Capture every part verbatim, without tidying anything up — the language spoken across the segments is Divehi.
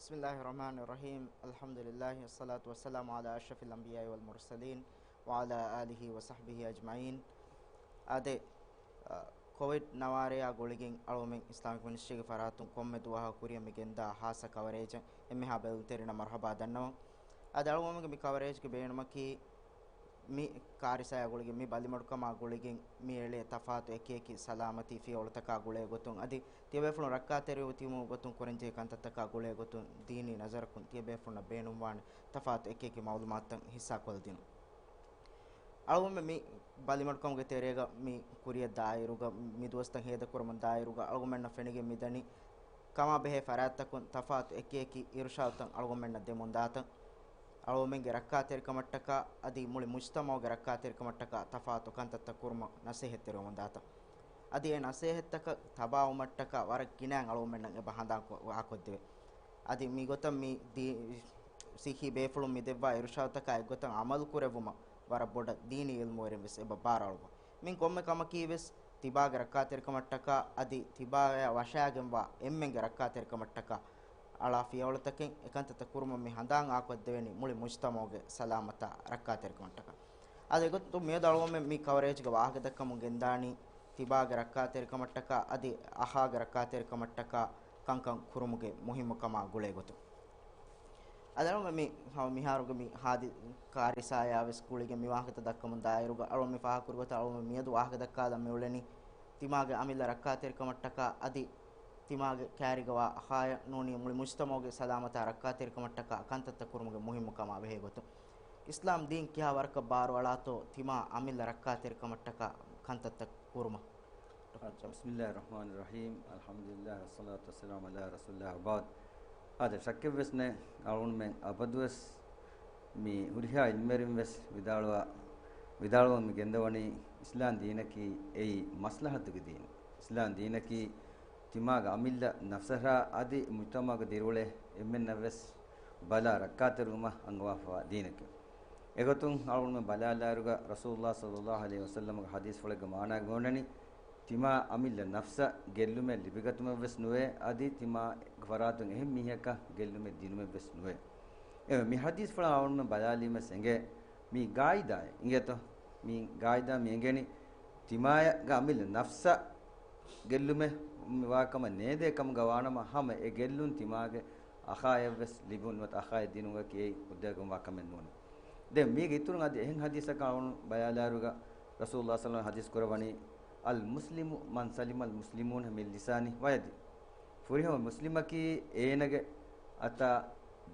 بسم الله الرحمن الرحيم. الحمد لله والصلاة والسلام على أشرف الأنبياء والمرسلين وعلى آله وصحبه أجمعين. އާދެ، އަ، ކޮވިޑް ނަވާރަޔާ ގުޅިގެން އަޅުގަނޑުމެން އިސްލާމިކް މިނިސްޓްރީގެ ފަރާތުން ކޮންމެ ދުވަހަކު ކުރިއަށް މި ގެންދާ ހާއްސަ ކަވަރޭޖަށް އެންމެހާ ބެލުންތެރިންނަށް މަރުޙަބާ ދަންނަވަން. އަދި އަޅުގަނޑުމެންގެ މި ކަވަރޭޖްގެ ބޭނުމަކީ މި ކާރިސާޔާ ގުޅިގެން، މި ބަލިމަޑުކަމާ ގުޅިގެން މި އެޅޭ ތަފާތު އެކިއެކި ސަލާމަތީ ފިޔަވަޅުތަކާ ގުޅޭ ގޮތުން އަދި ތިޔަބޭފުޅުން ރައްކާތެރިވެ ތިބުމުގެ ގޮތުން ކުރަންޖެހޭ ކަންތައްތަކާ ގުޅޭ ގޮތުން ދީނީ ނަޒަރަކުން ތިޔަބޭފުޅުންނަށް ބޭނުންވާނެ ތަފާތު އެކިއެކި މައުލޫމާތުތައް ހިއްސާކޮށްދިނުން. އަޅުގަނޑުމެން މި ބަލިމަޑުކަމުގެ ތެރޭގަ މި ކުރިއަށް ދާއިރުގަ، މި ދުވަސްތައް ހޭދަކުރަމުން ދާއިރުގަ އަޅުގަނޑުމެންނަށް ފެނިގެން މިދަނީ ކަމާ ބެހޭ ފަރާތްތަކުން ތަފާތު އެކިއެކި އިރުޝާދުތައް އަޅުގަނޑުމެންނަށް ދެމުންދާތަން. އަޅުގަނޑުމެންގެ ރައްކާތެރިކަމަށްޓަކާ އަދި މުޅި މުޖްތަމަޢުގެ ރައްކާތެރިކަމަށްޓަކާ ތަފާތު ކަންތައްތައް ކުރުމަށް ނަސޭހަތްތެރިވަމުންދާތަން. އަދި އެ ނަސޭހަތްތަކަށް ތަބާވުމަށްޓަކާ ވަރަށް ގިނައިން އަޅުގަނޑުމެންނަށް އެބަ ހަނދާންކޮށް ވާކޮށްދެވޭ. އަދި މިގޮތަށް މި ދީ-، ސިއްހީ ބޭފުޅުން މި ދެއްވާ އިރުޝާދުތަކާ އެއްގޮތަށް ޢަމަލު ކުރެއްވުމަށް ވަރަށް ބޮޑަށް ދީނީ ޢިލްމުވެރިން ވެސް އެބަ ބާރުއަޅުއްވާ. މިން ކޮންމެ ކަމަކީ ވެސް ތިބާގެ ރައްކާތެރިކަމަށްޓަކާ އަދި ތިބާޔާ ވަށާގެންވާ އެންމެންގެ ރައްކާތެރިކަމަށްޓަކާ އަޅާ ފިޔަވަޅުތަކެއް އެކަންތައްތައް ކުރުމަށް މި ހަނދާން އާކޮށްދެވެނީ މުޅި މުޖްތަމަޢުގެ ސަލާމަތާ ރައްކާތެރިކަމަށްޓަކާ. އަދި އެގޮތުން މިއަދު އަޅުގަނޑުމެން މި ކަވަރޭޖްގެ ވާހަކަ ދައްކަމުން ގެންދާނީ ތިބާގެ ރައްކާތެރިކަމަށްޓަކާ އަދި އަޚާގެ ރައްކާތެރިކަމަށްޓަކާ ކަންކަން ކުރުމުގެ މުހިއްމުކަމާ ގުޅޭ ގޮތުން. އަދި އަޅުގަނޑު މި ހަމަ މިހާރުގެ މި ހާދި-، ކާރިސާޔާ ވެސް ގުޅިގެން މި ވާހަކަތައް ދައްކަމުން ދާއިރުގަ އަޅުގަނޑު މި ފާހަގަކުރި ގޮތަށް އަޅުގަނޑު މިއަދު ވާހަކަ ދައްކާލަން މިއުޅެނީ ތިމާގެ އަމިއްލަ ރައްކާތެރިކަމަށްޓަކާ އަދި ތިމާގެ ކާރިގަވާ އަޚާޔަށް ނޫނީ މުޅި މުޖްތަމަޢުގެ ސަލާމަތާ ރައްކާތެރިކަމަށްޓަކާ ކަންތައްތައް ކުރުމުގެ މުހިއްމުކަމާ ބެހޭ ގޮތުން. އިސްލާމް ދީން ކިހާ ވަރަކަށް ބާރުއަޅާތޯ ތިމާ އަމިއްލަ ރައްކާތެރިކަމަށްޓަކާ ކަންތައްތައް ކުރުމަށް؟ بسم الله الرحمن الرحيم. الحمد لله والصلاة والسلام على رسول الله وبعد. އާދެ، ޝައްކެއްވެސް ނެތް، އަޅުގަނޑުމެން އަބަދުވެސް މި ހުރިހާ އިލްމުވެރިން ވެސް ވިދާޅުވާ، ވިދާޅުވަން މި ގެންދަވަނީ އިސްލާމް ދީނަކީ އެއީ މަސްލަހަތުގެ ދީން. އިސްލާމް ދީނަކީ ތިމާގެ އަމިއްލަ ނަފްސަށާ އަދި މުޖްތަމަޢުގެ ދިރިއުޅޭ އެންމެންނަށް ވެސް ބަލާ ރައްކާތެރިވުމަށް އަންގަވާފަވާ ދީނެކެވެ. އެގޮތުން އަޅުގަނޑުމެން ބަލާލާއިރުގަ ރަސޫލުﷲ ޞައްލަﷲ ޢަލައިހި ވަސައްލަމަގެ ޙަދީޘްފުޅެއްގެ މާނާގަ އޮންނަނީ، ތިމާ އަމިއްލަ ނަފްސަށް ގެއްލުމެއް ލިބިގަތުމަށްވެސް ނުވޭ، އަދި ތިމާގެ ފަރާތުން އެހެން މީހަކަށް ގެއްލުމެއް ދިނުމެއްވެސް ނުވޭ. އެ މި ޙަދީޘްފުޅާ އަޅުގަނޑުމެން ބަލާލީމަސް އެނގޭ، މި ގާއިދާއެއް އިނގޭތޯ؟ މި ގާއިދާ މި އެނގެނީ، ތިމާގެ އަމިއްލަ ނަފްސަށް ގެއްލުމެއް ވާކަމަށް ނޭދޭ ކަމުގަ ވާނަމަ، ހަމަ އެ ގެއްލުން ތިމާގެ އަޚާޔަށްވެސް ލިބުން ނުވަތަ އަޚާޔަށް ދިނުމަކީ އެއީ ހުއްދައިގެންވާ ކަމެއް ނޫން. ދެން މީގެ އިތުރުން އަދި އެހެން ޙަދީޘަކަށް އަޅުގަނޑު ބަލާލާއިރުގަ ރަސޫލުﷲ ޞައްލަﷲ ޢަލައިހި ވަސައްލަމަ ޙަދީޘް ކުރައްވަނީ، المسلم من سلم المسلمون من لسانه ويده. ފުރިހަމަ މުސްލިމަކީ އޭނަގެ އަތާ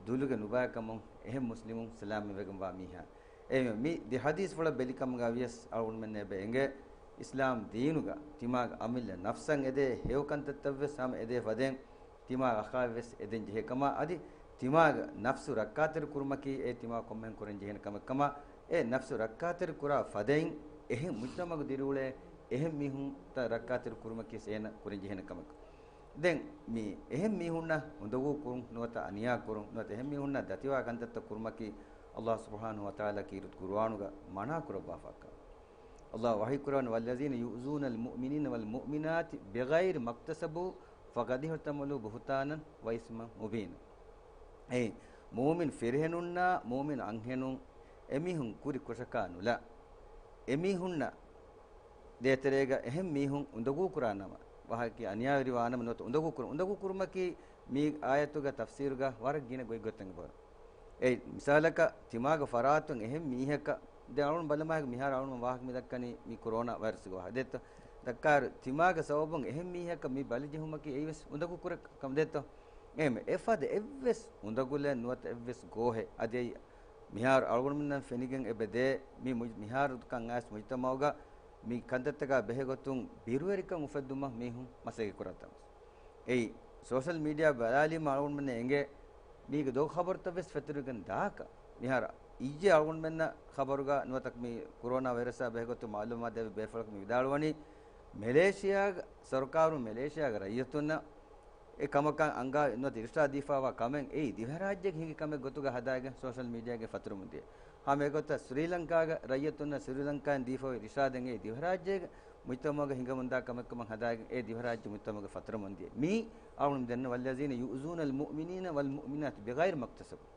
ދުލުގެ ނުބައިކަމުން އެހެން މުސްލިމުން ސަލާމަތްވެގެންވާ މީހާ. އެހެންވެ، މި ދެ ޙަދީޘްފުޅަށް ބެލިކަމުގަ ވިޔަސް އަޅުގަނޑުމެންނަށް އެބަ އެނގޭ، އިސްލާމް ދީނުގަ ތިމާގެ އަމިއްލަ ނަފްސަށް އެދޭ ހެޔޮ ކަންތައްތައްވެސް ހަމަ އެދޭ ފަދައިން، ތިމާގެ އަޚާއަށްވެސް އެދެން ޖެހޭ ކަމަށް، އަދި ތިމާގެ ނަފްސު ރައްކާތެރި ކުރުމަކީ އެ ތިމާ ކޮންމެހެން ކުރަން ޖެހޭނެ ކަމެއް ކަމަށް، އެ ނަފްސު ރައްކާތެރި ކުރާ ފަދައިން، އެހެން މުޖްތަމަޢުގަ ދިރިއުޅޭ އެހެން މީހުންތައް ރައްކާތެރި ކުރުމަކީ އޭނަ ކުރަން ޖެހޭނެ ކަމެއް. ދެން މި އެހެން މީހުންނަށް އުނދަގޫ ކުރުން ނުވަތަ އަނިޔާ ކުރުން ނުވަތަ އެހެން މީހުންނަށް ދަތިވާ ކަންތައްތައް ކުރުމަކީ، ﷲ ސުބްޙާނަހޫ ވަތަޢާލާ ކީރިތި ޤުރުއާނުގަ މަނާ ކުރައްވާފަ ކަމެއް. ﷲ ވަޙީ ކުރައްވަނީ، والذين يؤذون المؤمنين والمؤمنات بغير ما اكتسبوا فقد احتملوا بهتانا وإثما مبينا. އެއީ، މުއުމިން ފިރިހެނުންނާ މުއުމިން އަންހެނުން އެމީހުން ކުރި ކުށަކާ ނުލާ، އެމީހުންނަށް ދޭތެރޭގަ އެހެން މީހުން އުނދަގޫ ކުރާ ނަމަ، ވަހަކީ އަނިޔާވެރި ވާނަމަ ނުވަތަ އުނދަގޫ ކުރުން. އުނދަގޫ ކުރުމަކީ މި އާޔަތުގެ ތަފްސީރުގަ ވަރަށް ގިނަ ގޮތްގޮތެއް އެބަ އޮތް. އެއީ، މިސާލަކަށް، ތިމާގެ ފަރާތުން އެހެން މީހަކަށް، ދެން އަޅުން ބަލަމާހެކު މިހާރު އަޅުން ވާހަކަ މި ދައްކަނީ މި ކޮރޯނާ ވައިރަސްގެ ވާހަކަ. ދެއްތޯ؟ ދައްކާއިރު، ތިމާގެ ސަބަބުން އެހެން މީހަކަށް މި ބަލިޖެހުމަކީ އެއީވެސް އުނދަގޫ ކުރެ ކަމެއް ދެއްތޯ؟ އެހެން އެފަދަ އެއްވެސް އުނދަގުލެއް ނުވަތަ އެއްވެސް ގޯހެއް އަދި އެއީ މިހާރު އަޅުގަނޑުމެންނަށް ފެނިގެން އެބަ ދޭ، މި މުޖް-، މިހާރު ކަން އައިސް މުޖްތަމަޢުގަ މި ކަންތައްތަކާ ބެހޭގޮތުން ބިރުވެރިކަން އުފެއްދުމަށް މީހުން މަސައްކަތް ކުރާ ތަން. އެއީ، ސޯޝަލް މީޑިއާ ބަލާލީމަ އަޅުގަނޑުމެންނަށް އެނގޭ، މީގެ ދޮގު ޚަބަރުތައް ވެސް ފެތުރިގެން ދާކަށް. މިހާރު އިއްޔެ އަޅުގަނޑުމެންނަށް ޚަބަރުގަ ނުވަތަ މި ކޮރޯނާ ވައިރަސާ ބެހޭގޮތުން މަޢުލޫމާތު ދެއްވި ބޭފުޅަކު މި ވިދާޅުވަނީ، މެލޭޝިޔާގެ ސަރުކާރުން މެލޭޝިޔާގެ ރައްޔިތުންނަށް އެ ކަމަކަށް އަންގާ ނުވަތަ އިރުޝާދް ދީފައިވާ ކަމެއް އެއީ ދިވެހިރާއްޖޭގެ ހިނގި ކަމެއް ގޮތުގަ ހަދާގެން ސޯޝަލް މީޑިއާގެ ފަތުރަމުން ދިޔަ. ހަމަ އެގޮތަށް ސްރީލަންކާގެ ރައްޔިތުންނަށް ސްރީލަންކާއިން ދީފައި އިރުޝާދެއް އެއީ ދިވެހިރާއްޖޭގެ މުޖްތަމަޢުގަ ހިނގަމުންދާ ކަމެއްކަމަށް ހަދާގެން އެ ދިވެހިރާއްޖެ މުޖްތަމަޢުގެ ފަތުރަމުންދިޔަ. މީ އަޅުގަނޑު ދެންނަ، "والذين يؤذون المؤمنين والمؤمنات بغير ما اكتسبوا."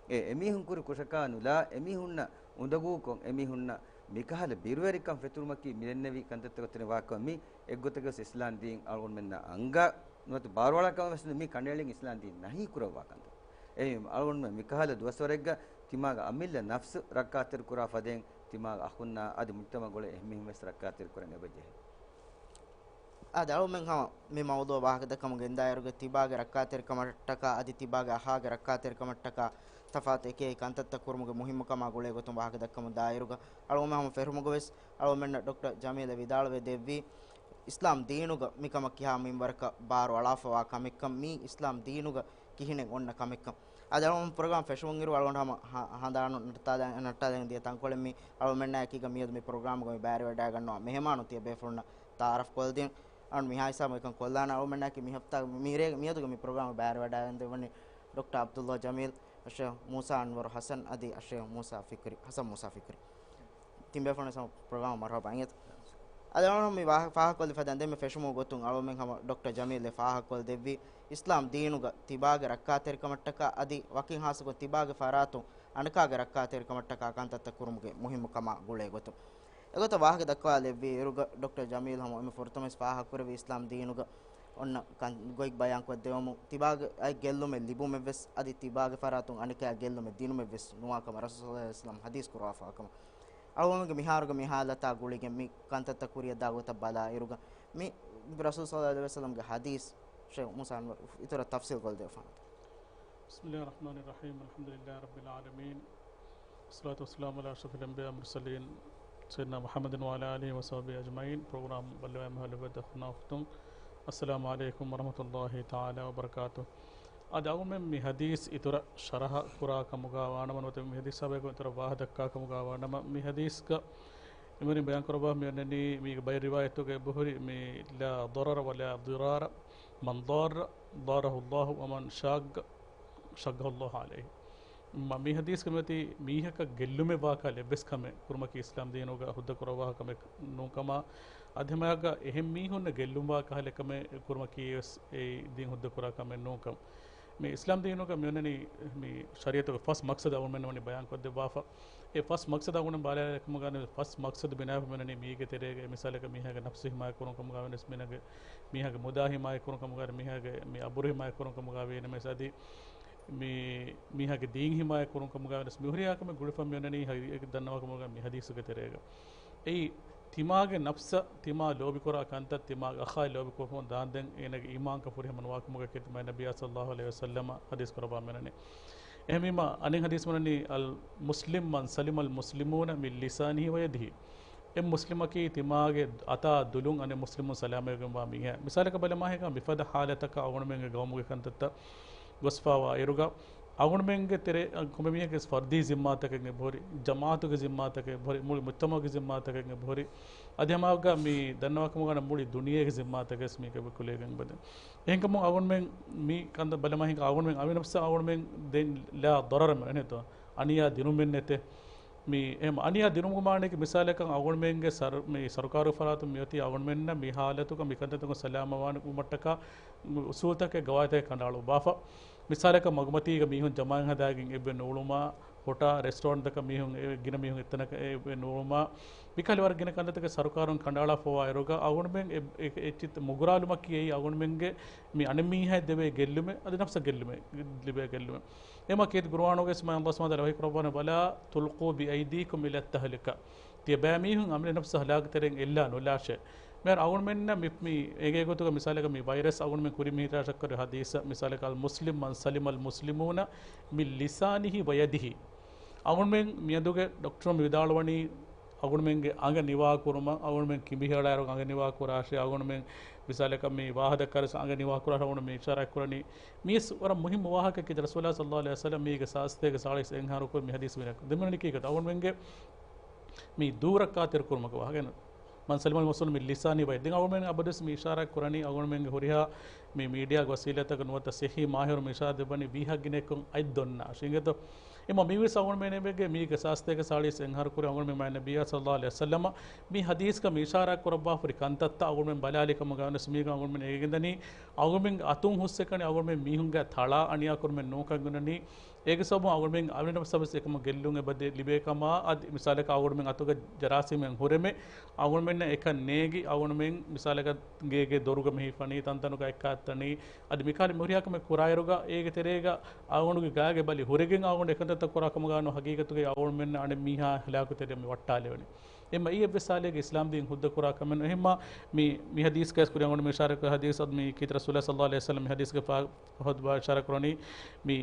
އެ އެމީހުން ކުރި ކުށަކާ ނުލާ، އެމީހުންނަށް އުނދަގޫކޮށް، އެމީހުންނަށް މިކަހަލަ ބިރުވެރިކަން ފެތުރުމަކީ މިދެންނެވި ކަންތައްތަކަށް ތެރެ ވާކަމަށް މީ އެއްގޮތަކަށް ވެސް އިސްލާމް ދީން އަޅުގަނޑުމެންނަށް އަންގާ ނުވަތަ ބާރުއަޅާ ކަމަށް ވެސް ނޫން. މީ ކަނޑައެޅިން އިސްލާމް ދީން ނަހީ ކުރައްވާ ކަންތައް. އެހެން އަޅުގަނޑުމެން މިކަހަލަ ދުވަސްވަރެއްގަ ތިމާގެ އަމިއްލަ ނަފްސު ރައްކާތެރި ކުރާ ފަދައިން ތިމާގެ އަޚުންނާ އަދި މުޖްތަމަޢުގަ އުޅޭ އެހެން މީހުން ވެސް ރައްކާތެރި ކުރަން އެބަޖެހޭ. އާދެ، އަޅުމެން ހަމަ މި މައުޟޫޢަށް ވާހަކަ ދައްކަމުން ގެންދާއިރުގަ ތިބާގެ ރައްކާތެރިކަމަށްޓަކާ އަދި ތިބާގެ އަހާގެ ރައްކާތެރިކަމަށްޓަކާ ތަފާތު އެކި އެކި ކަންތައްތައް ކުރުމުގެ މުހިއްމުކަމާ ގުޅޭ ގޮތުން ވާހަކަ ދައްކަމުން ދާއިރުގަ އަޅުމެން ހަމަ ފެށުމުގަ ވެސް އަޅުމެންނަށް ޑޮކްޓަރ ޖަމީލް ވިދާޅުވެ ދެއްވީ، އިސްލާމް ދީނުގަ މިކަމަށް ކިހާ މިންވަރަކަށް ބާރު އަޅާފަވާ ކަމެއްކަން. މީ އިސްލާމް ދީނުގަ ކިހިނެއް އޮންނަ ކަމެއްކަން. އަދި އަޅުގަނޑު ޕްރޮގްރާމް ފެށުމުން އިރު އަޅުގަނޑު ހަމަ ހަ-، ހަނދާނު ނައްޓާލަ-، ނައްޓާލަން ދިޔަ ތަންކޮޅެއް މި އަޅުމެންނާ އެކީގަ މިއަދު މި ޕްރޮގްރާމުގަ މި ބައިވެރިވެވަޑައިގަންނަވާ މެހެމާނުން ތިޔަބޭފުޅުންނަށް ތަޢާރަފް ކޮށްދިން. އަޅުގަނޑު މިހާ ހިސާބުން އެކަން ކޮށްލާނަން. އަޅުމެންނާއެކީ މި ހަފްތާ މިރޭ-، މިއަދުގެ މި ޕްރޮގްރާމުގަ ބައިވެރިވަޑައިގެންދެވަނީ ޑޮކްޓަރ ޢަބްދުﷲ ޖަމީލް، އައްޝައިޚް މޫސާ އަންވަރު ޙަސަން އަދި އައްޝައިޚް މޫސާ ފިކްރީ، ޙަސަން މޫސާ ފިކްރީ. ތިން ބޭފުޅުން ސަމ ޕްރޮގްރާމަށް މަރުޙަބާ އިނގޭތަ. އަދި އަޅުގަނޑު މި ފާހަ-، ފާހަގަކޮށްލި ފަދައިން ދެންމެ ފެށުމުގެ ގޮތުން އަޅުމެން ހަމަ ޑޮކްޓަރ ޖަމީލް އެ ފާހަގަކޮށްދެއްވި، އިސްލާމް ދީނުގަ ތިބާގެ ރައްކާތެރިކަމަށްޓަކާ އަދި ވަކިން ހާއްސަކޮށް ތިބާގެ ފަރާތުން އަނެކާގެ ރައްކާތެރިކަމަށްޓަކާ ކަންތައްތައް ކުރުމުގެ މުހިއްމުކަމާ ގުޅޭ ގޮތުން. އެގޮތަށް ވާހަކަ ދައްކަވާލެއްވި އިރުގަ ޑޮކްޓަރ ޖަމީލް ހަމަ އެންމެ ފުރަތަމަވެސް ފާހަގަކުރެއްވި އިސްލާމް ދީނުގަ އޮންނަ ކަން-، ގޮތް ބަޔާންކޮށްދެވުމުން ތިބާގެ އަތް ގެއްލުމެއް ލިބުމެއްވެސް އަދި ތިބާގެ ފަރާތުން އަނެކާ ގެއްލުމެއް ދިނުމެއްވެސް ނުވާ ކަމަށް ރަސޫލު ޞައްލަﷲ ޢަލައިހި ވަސައްލަމް ޙަދީޘް ކުރައްވާފަވާ ކަމަށް. އަޅުގަނޑުގެ މިހާރުގެ މި ޙާލަތާ ގުޅިގެން މި ކަންތައްތައް ކުރިއަށްދާ ގޮތަށް ބަލާ އިރުގަ މި ރަސޫލު ޞައްލަﷲ ޢަލައިހި ވަސައްލަމްގެ ޙަދީޘް ޝޭޚް މޫސާ އަންވަރު އިތުރަށް ތަފްޞީލް ކޮށްދެވިފާނަންތަ؟ بسم الله الرحمن الرحيم. الحمد لله رب العالمين. والصلاة والسلام على أشرف الأنبياء والمرسلين سيدنا محمد وعلى آله وصحبه أجمعين. ޕްރޮގްރާމް ބައްލަވާ މި އަހުލު ބައްދަ އަޚުންނާ އުޚްތުން. އައްސަލާމު ޢަލައިކުމް ވަރަޙްމަތުﷲ ތަޢާލާ ވަބަރަކާތު. އަދި އަޅުގަނޑުމެން މި ޙަދީޘް އިތުރަށް ޝަރަޙަ ކުރާ ކަމުގަ ވާނަމަ ނުވަތަ މި ޙަދީޘް ސަބަބުން އިތުރަށް ވާހަކަ ދައްކާ ކަމުގަ ވާނަމަ، މި ޙަދީޘްގަ އެމެނި ބަޔާން ކުރައްވާ މި އޮންނަނީ މީގެ ބައެއް ރިވާޔަތުގަ އެބަހުރި މި لا ضرر ولا ضرار، من ضار ضاره الله ومن شاق شاقه الله عليه. މ-، މި ޙަދީޘްގަ މިއޮތީ މީހަކަށް ގެއްލުމެއް ވާކަހަލަ އެއްވެސް ކަމެއް ކުރުމަކީ އިސްލާމް ދީނުގަ ހުއްދަ ކުރައްވާ ކަމެއް ނޫންކަމާ، އަދި ހަމައެއާގަ އެހެން މީހުންނަށް ގެއްލުންވާ ކަހަލަ ކަމެއް ކުރުމަކީ ވެސް އެއީ ދީން ހުއްދަ ކުރާ ކަމެއް ނޫންކަން. މި އިސްލާމް ދީނުގަ މި އޮންނަނީ މި ޝަރީޢަތުގެ ފަސް މަޤްޞަދު އަޅުގަނޑުމެން ވަނީ ބަޔާން ކޮށްދެއްވާފަ. އެ ފަސް މަޤްޞަދު އަޅުގަނޑު ބަލާލާ ކަމުގަ ވަނީ ފަސް މަޤްޞަދު ބިނާވެ މި އޮންނަނީ މީގެ ތެރޭގަ އެ މިސާލަކަށް މީހާގެ ނަފްސު ހިމާޔަތް ކުރުން ކަމުގަ ވެސް މީހާގެ، މީހާގެ މުދާ ހިމާޔަތް ކުރުން ކަމުގަ ވަނީ މީހާގެ މި އަބުރު ހިމާޔަތް ކުރުން ކަމުގަ ވީނަމަވެސް އަދި މި މީހާގެ ދީން ހިމާޔަތް ކުރުން ކަމުގަ ވެސް މި ހުރިހާ ކަމެއް ގުޅިފަ މި އޮންނަނީ ހަގީގަތް ދަންނަވާ ކަމުގަ މި ޙަދީޘުގެ ތެރޭގަ. އެއީ ތިމާގެ ނަފްސަށް ތިމާ ލޯބިކުރާ ކަންތައް ތިމާގެ އަޚާއި ލޯބިކުރައްވަމުން ދާންދެން އޭނަގެ އީމާންކަން ފުރިހަމަ ނުވާކަމުގަ ކީރިތި މާތް ނަބިއްޔާ ޞައްލަﷲ ޢަލައިހި ވަސައްލަމަ ޙަދީޘް ކުރައްވާ މިއޮންނަނީ. އެހެންވީމަ އަނެއް ޙަދީޘް ވަނަނީ المسلم من سلم المسلمون من لسانه ويده. އެއް މުސްލިމަކީ ތިމާގެ އަތާ ދުލުން އަނެއް މުސްލިމުން ސަލާމަތްވެގެންވާ މީހާ. މިސާލަކަށް ބަލަމާ ހިނގާ މިފަދަ ޙާލަތަކަށް އަޅުގަނޑުމެންގެ ގައުމުގެ ކަންތައްތައް ގޮސްފާވާ އިރުގަ، އަޅުގަނޑުމެންގެ ތެރެ، ކޮންމެ މީހެއްގެ ފަރްދީ ޒިންމާތަކެއް އެބަހުރި، ޖަމާޢަތުގެ ޒިންމާތަކެއް އެބަހުރި، މުޅި މުޖްތަމަޢުގެ ޒިންމާތަކެއް އެބަހުރި. އަދި ހަމައެއާގަ މި ދަންނަވާކަމުގަ ވަނީ މުޅި ދުނިޔޭގެ ޒިންމާތަކެއް ވެސް މީގަ އެބަ ކުލައިގެން އެބަދޭ. އެހެންކަމުން އަޅުގަނޑުމެން މި ކަންތައް ބަލަމާ ހިނގާ އަޅުގަނޑުމެން އަމިއްލަ ނަފްސަށް އަޅުގަނޑުމެން ދެން ލާ ޟަރަރަ މެނެތޯ، އަނިޔާ ދިނުމެއް ނެތޭ. މި އެހެން އަނިޔާ ދިނުމުގެ މާނައަކީ މިސާލަކަށް އަޅުގަނޑުމެންގެ ސަރު-، މި ސަރުކާރުގެ ފަރާތުން މިއޮތީ އަޅުގަނޑުމެންނަށް މި ޙާލަތުގަ މި ކަންތައްތަކުން ސަލާމަތްވާނެ ވުމަށްޓަކާ އުސޫލުތަކެއް ގަވާއިދުތަކެއް ކަނޑައަޅުއްވާފަ. މިސާލަކަށް މަގުމަތީގަ މީހުން ޖަމާއަތް ހަދާގެން އެއްވެ ނޫޅުމާ، ހޮޓާ ރެސްޓޯރެންޓްތަކަށް މީހުން އެ-، ގިނަ މީހުން އެތަނަކަށް އެއްވެ ނޫޅުމާ، މިކަހަލަ ވަރަށް ގިނަ ކަންތައްތަކެއް ސަރުކާރުން ކަނޑައަޅާފަވާ އިރުގަ އަޅުގަނޑުމެން އެ-، އެ-، އެއްޗިތައް މުގުރާލުމަކީ އެއީ އަޅުގަނޑުމެންގެ މި އަނެއް މީހާއަށް ދެވޭ ގެއްލުމެއް، އަދި ނަފްސަށް ގެއްލުމެއް، ލިބޭ ގެއްލުމެއް. އެމަ ކީރިތި ޤުރުއާނުގައި ވެސް މާތް ﷲ ސުބްޙާނަހޫ ވަތަޢާލާ ވަޙީ ކުރައްވާނެ، "ولا تلقوا بأيديكم إلى التهلكة." ތިޔަބައިމީހުން އަމިއްލަ ނަފްސު ހަލާކުތެރެއިން އެއްލާ ނުލާށޭ. މިހާރު އަޅުގަނޑުމެންނަށް މި، މި އެނގޭ ގޮތުގަ މިސާލަކަށް މި ވައިރަސް އަޅުގަނޑުމެން ކުރިން މި ހިތާށަކަށް ކުރި ޙަދީޘަށް މިސާލަކަށް، "المسلم من سلم المسلمون من لسانه ويده." އަޅުގަނޑުމެން މިއަދުގެ ޑޮކްޓަރު މި ވިދާޅުވަނީ، އަޅުގަނޑުމެންގެ އަނގަ ނިވާކުރުމަށް، އަޅުގަނޑުމެން ކިނބިހަޅާއިރު އަނގަ ނިވާކުރާށޭ، އަޅުގަނޑުމެން މިސާލަކަށް މި ވާހަކަ ދައްކާއިރު އަނގަ ނިވާކުރާށޭ އަޅުގަނޑު މި އިޝާރާތް ކުރަނީ. މީސް ވަރަށް މުހިއްމު ވާހަކައެއް ރަސޫލާ ޞައްލަﷲ ޢަލައިހި ވަސައްލަމް މީގެ ސާސްތޭގެ ސާޅީސް އެއްހާރު ކުރި މި ޙަދީޘް ވިނަ. ދެން މި ކީކޭތަ؟ އަޅުގަނޑުމެންގެ މި ދޫ ރައްކާތެރި ކުރުމަކަށް ވާހަކަ. من سلم المسلمون من لسانه ويده. ދެން އަޅުގަނޑުމެން އަބަދުވެސް މި އިޝާރާތް ކުރަނީ އަޅުގަނޑުމެންގެ ހުރިހާ މި މީޑިއާ ވަސީލަތްތަކަށް ނުވަތަ ޞިއްޙީ މާހިރު މި އިޝާރާތް ދެއްވަނީ ވީހާ ގިނައަކުން އަތް ދޮންނާށޭ. އިނގޭތޯ؟ އެމަ މީވެސް އަޅުގަނޑުމެން އެބަގެ މީގެ ސާސްތޭކަ ސާޅީސް އެންހާރު ކުރި އަޅުގަނޑުމެން މާތް ނަބިއްޔާ ޞައްލައްލާހު ޢަލައިހި ވަސައްލަމަ މި ޙަދީޘްގަ މި އިޝާރާތް ކުރައްވާފަ ހުރި ކަންތައްތައް އަޅުގަނޑުމެން ބަލާލި ކަމުގަ ވެސް މީގަ އަޅުގަނޑުމެން އެނގިދަނީ އަޅުގަނޑުމެން އަތުން ހުސްއެކަނި އަޅުގަނޑުމެން މީހުންގެ ތަޅާ އަނިޔާ ކުރުމެއް ނޫންކަން އޮންނަނީ. އޭގެ ސަބަބުން އަޅުގަނޑުމެން އަމިއްލަ ނަފްސަށް ވެސް އެކަމަށް ގެއްލުން އެބަ ދޭ ލިބޭ ކަމަށް އަދި މިސާލަކަށް އަޅުގަނޑުމެން އަތުގަ ޖަރާސީމެއް ހުރެމެ އަޅުގަނޑުމެންނަށް އެކަން ނޭގި އަޅުގަނޑުމެން މިސާލަކަށް ގޭގެ ދޮރުގަ މި ހިފަނީ ތަންތަނުގަ އެއްކާ އައްތަނީ އަދި މިކަހަލަ މި ހުރިހާ ކަމެއް ކުރާއިރުގަ އޭގެ ތެރޭގަ އަޅުގަނޑުގެ ގާގެ ބަލި ހުރެގެން އަޅުގަނޑު އެކަންތައްތައް ކުރާ ކަމުގަ ނޫން ހަގީގަތުގައި އަޅުގަނޑުމެންނަށް އަނެއް މީހާ ހަލާކު ތެރެއަށް މި ވައްޓާލެވެނީ. އެމަ އީ އެއްވެސް ހާލެއްގަ އިސްލާމް ދީން ހުއްދަ ކުރާ ކަމެއް ނޫން. އެހެންމާ މި، މި ޙަދީޘްގައި ކުރިއަށް އަޅުގަނޑު މި އިޝާރާތް ކުރި ޙަދީޘް އަދި މި ކީރިތި ރަސޫލާ ޞައްލައްލާހު ޢަލައިހި ވަސައްލަމް މި ޙަދީޘްގެ ފާ-، ހުތުބާ އިޝާރާތް ކުރަނީ މި،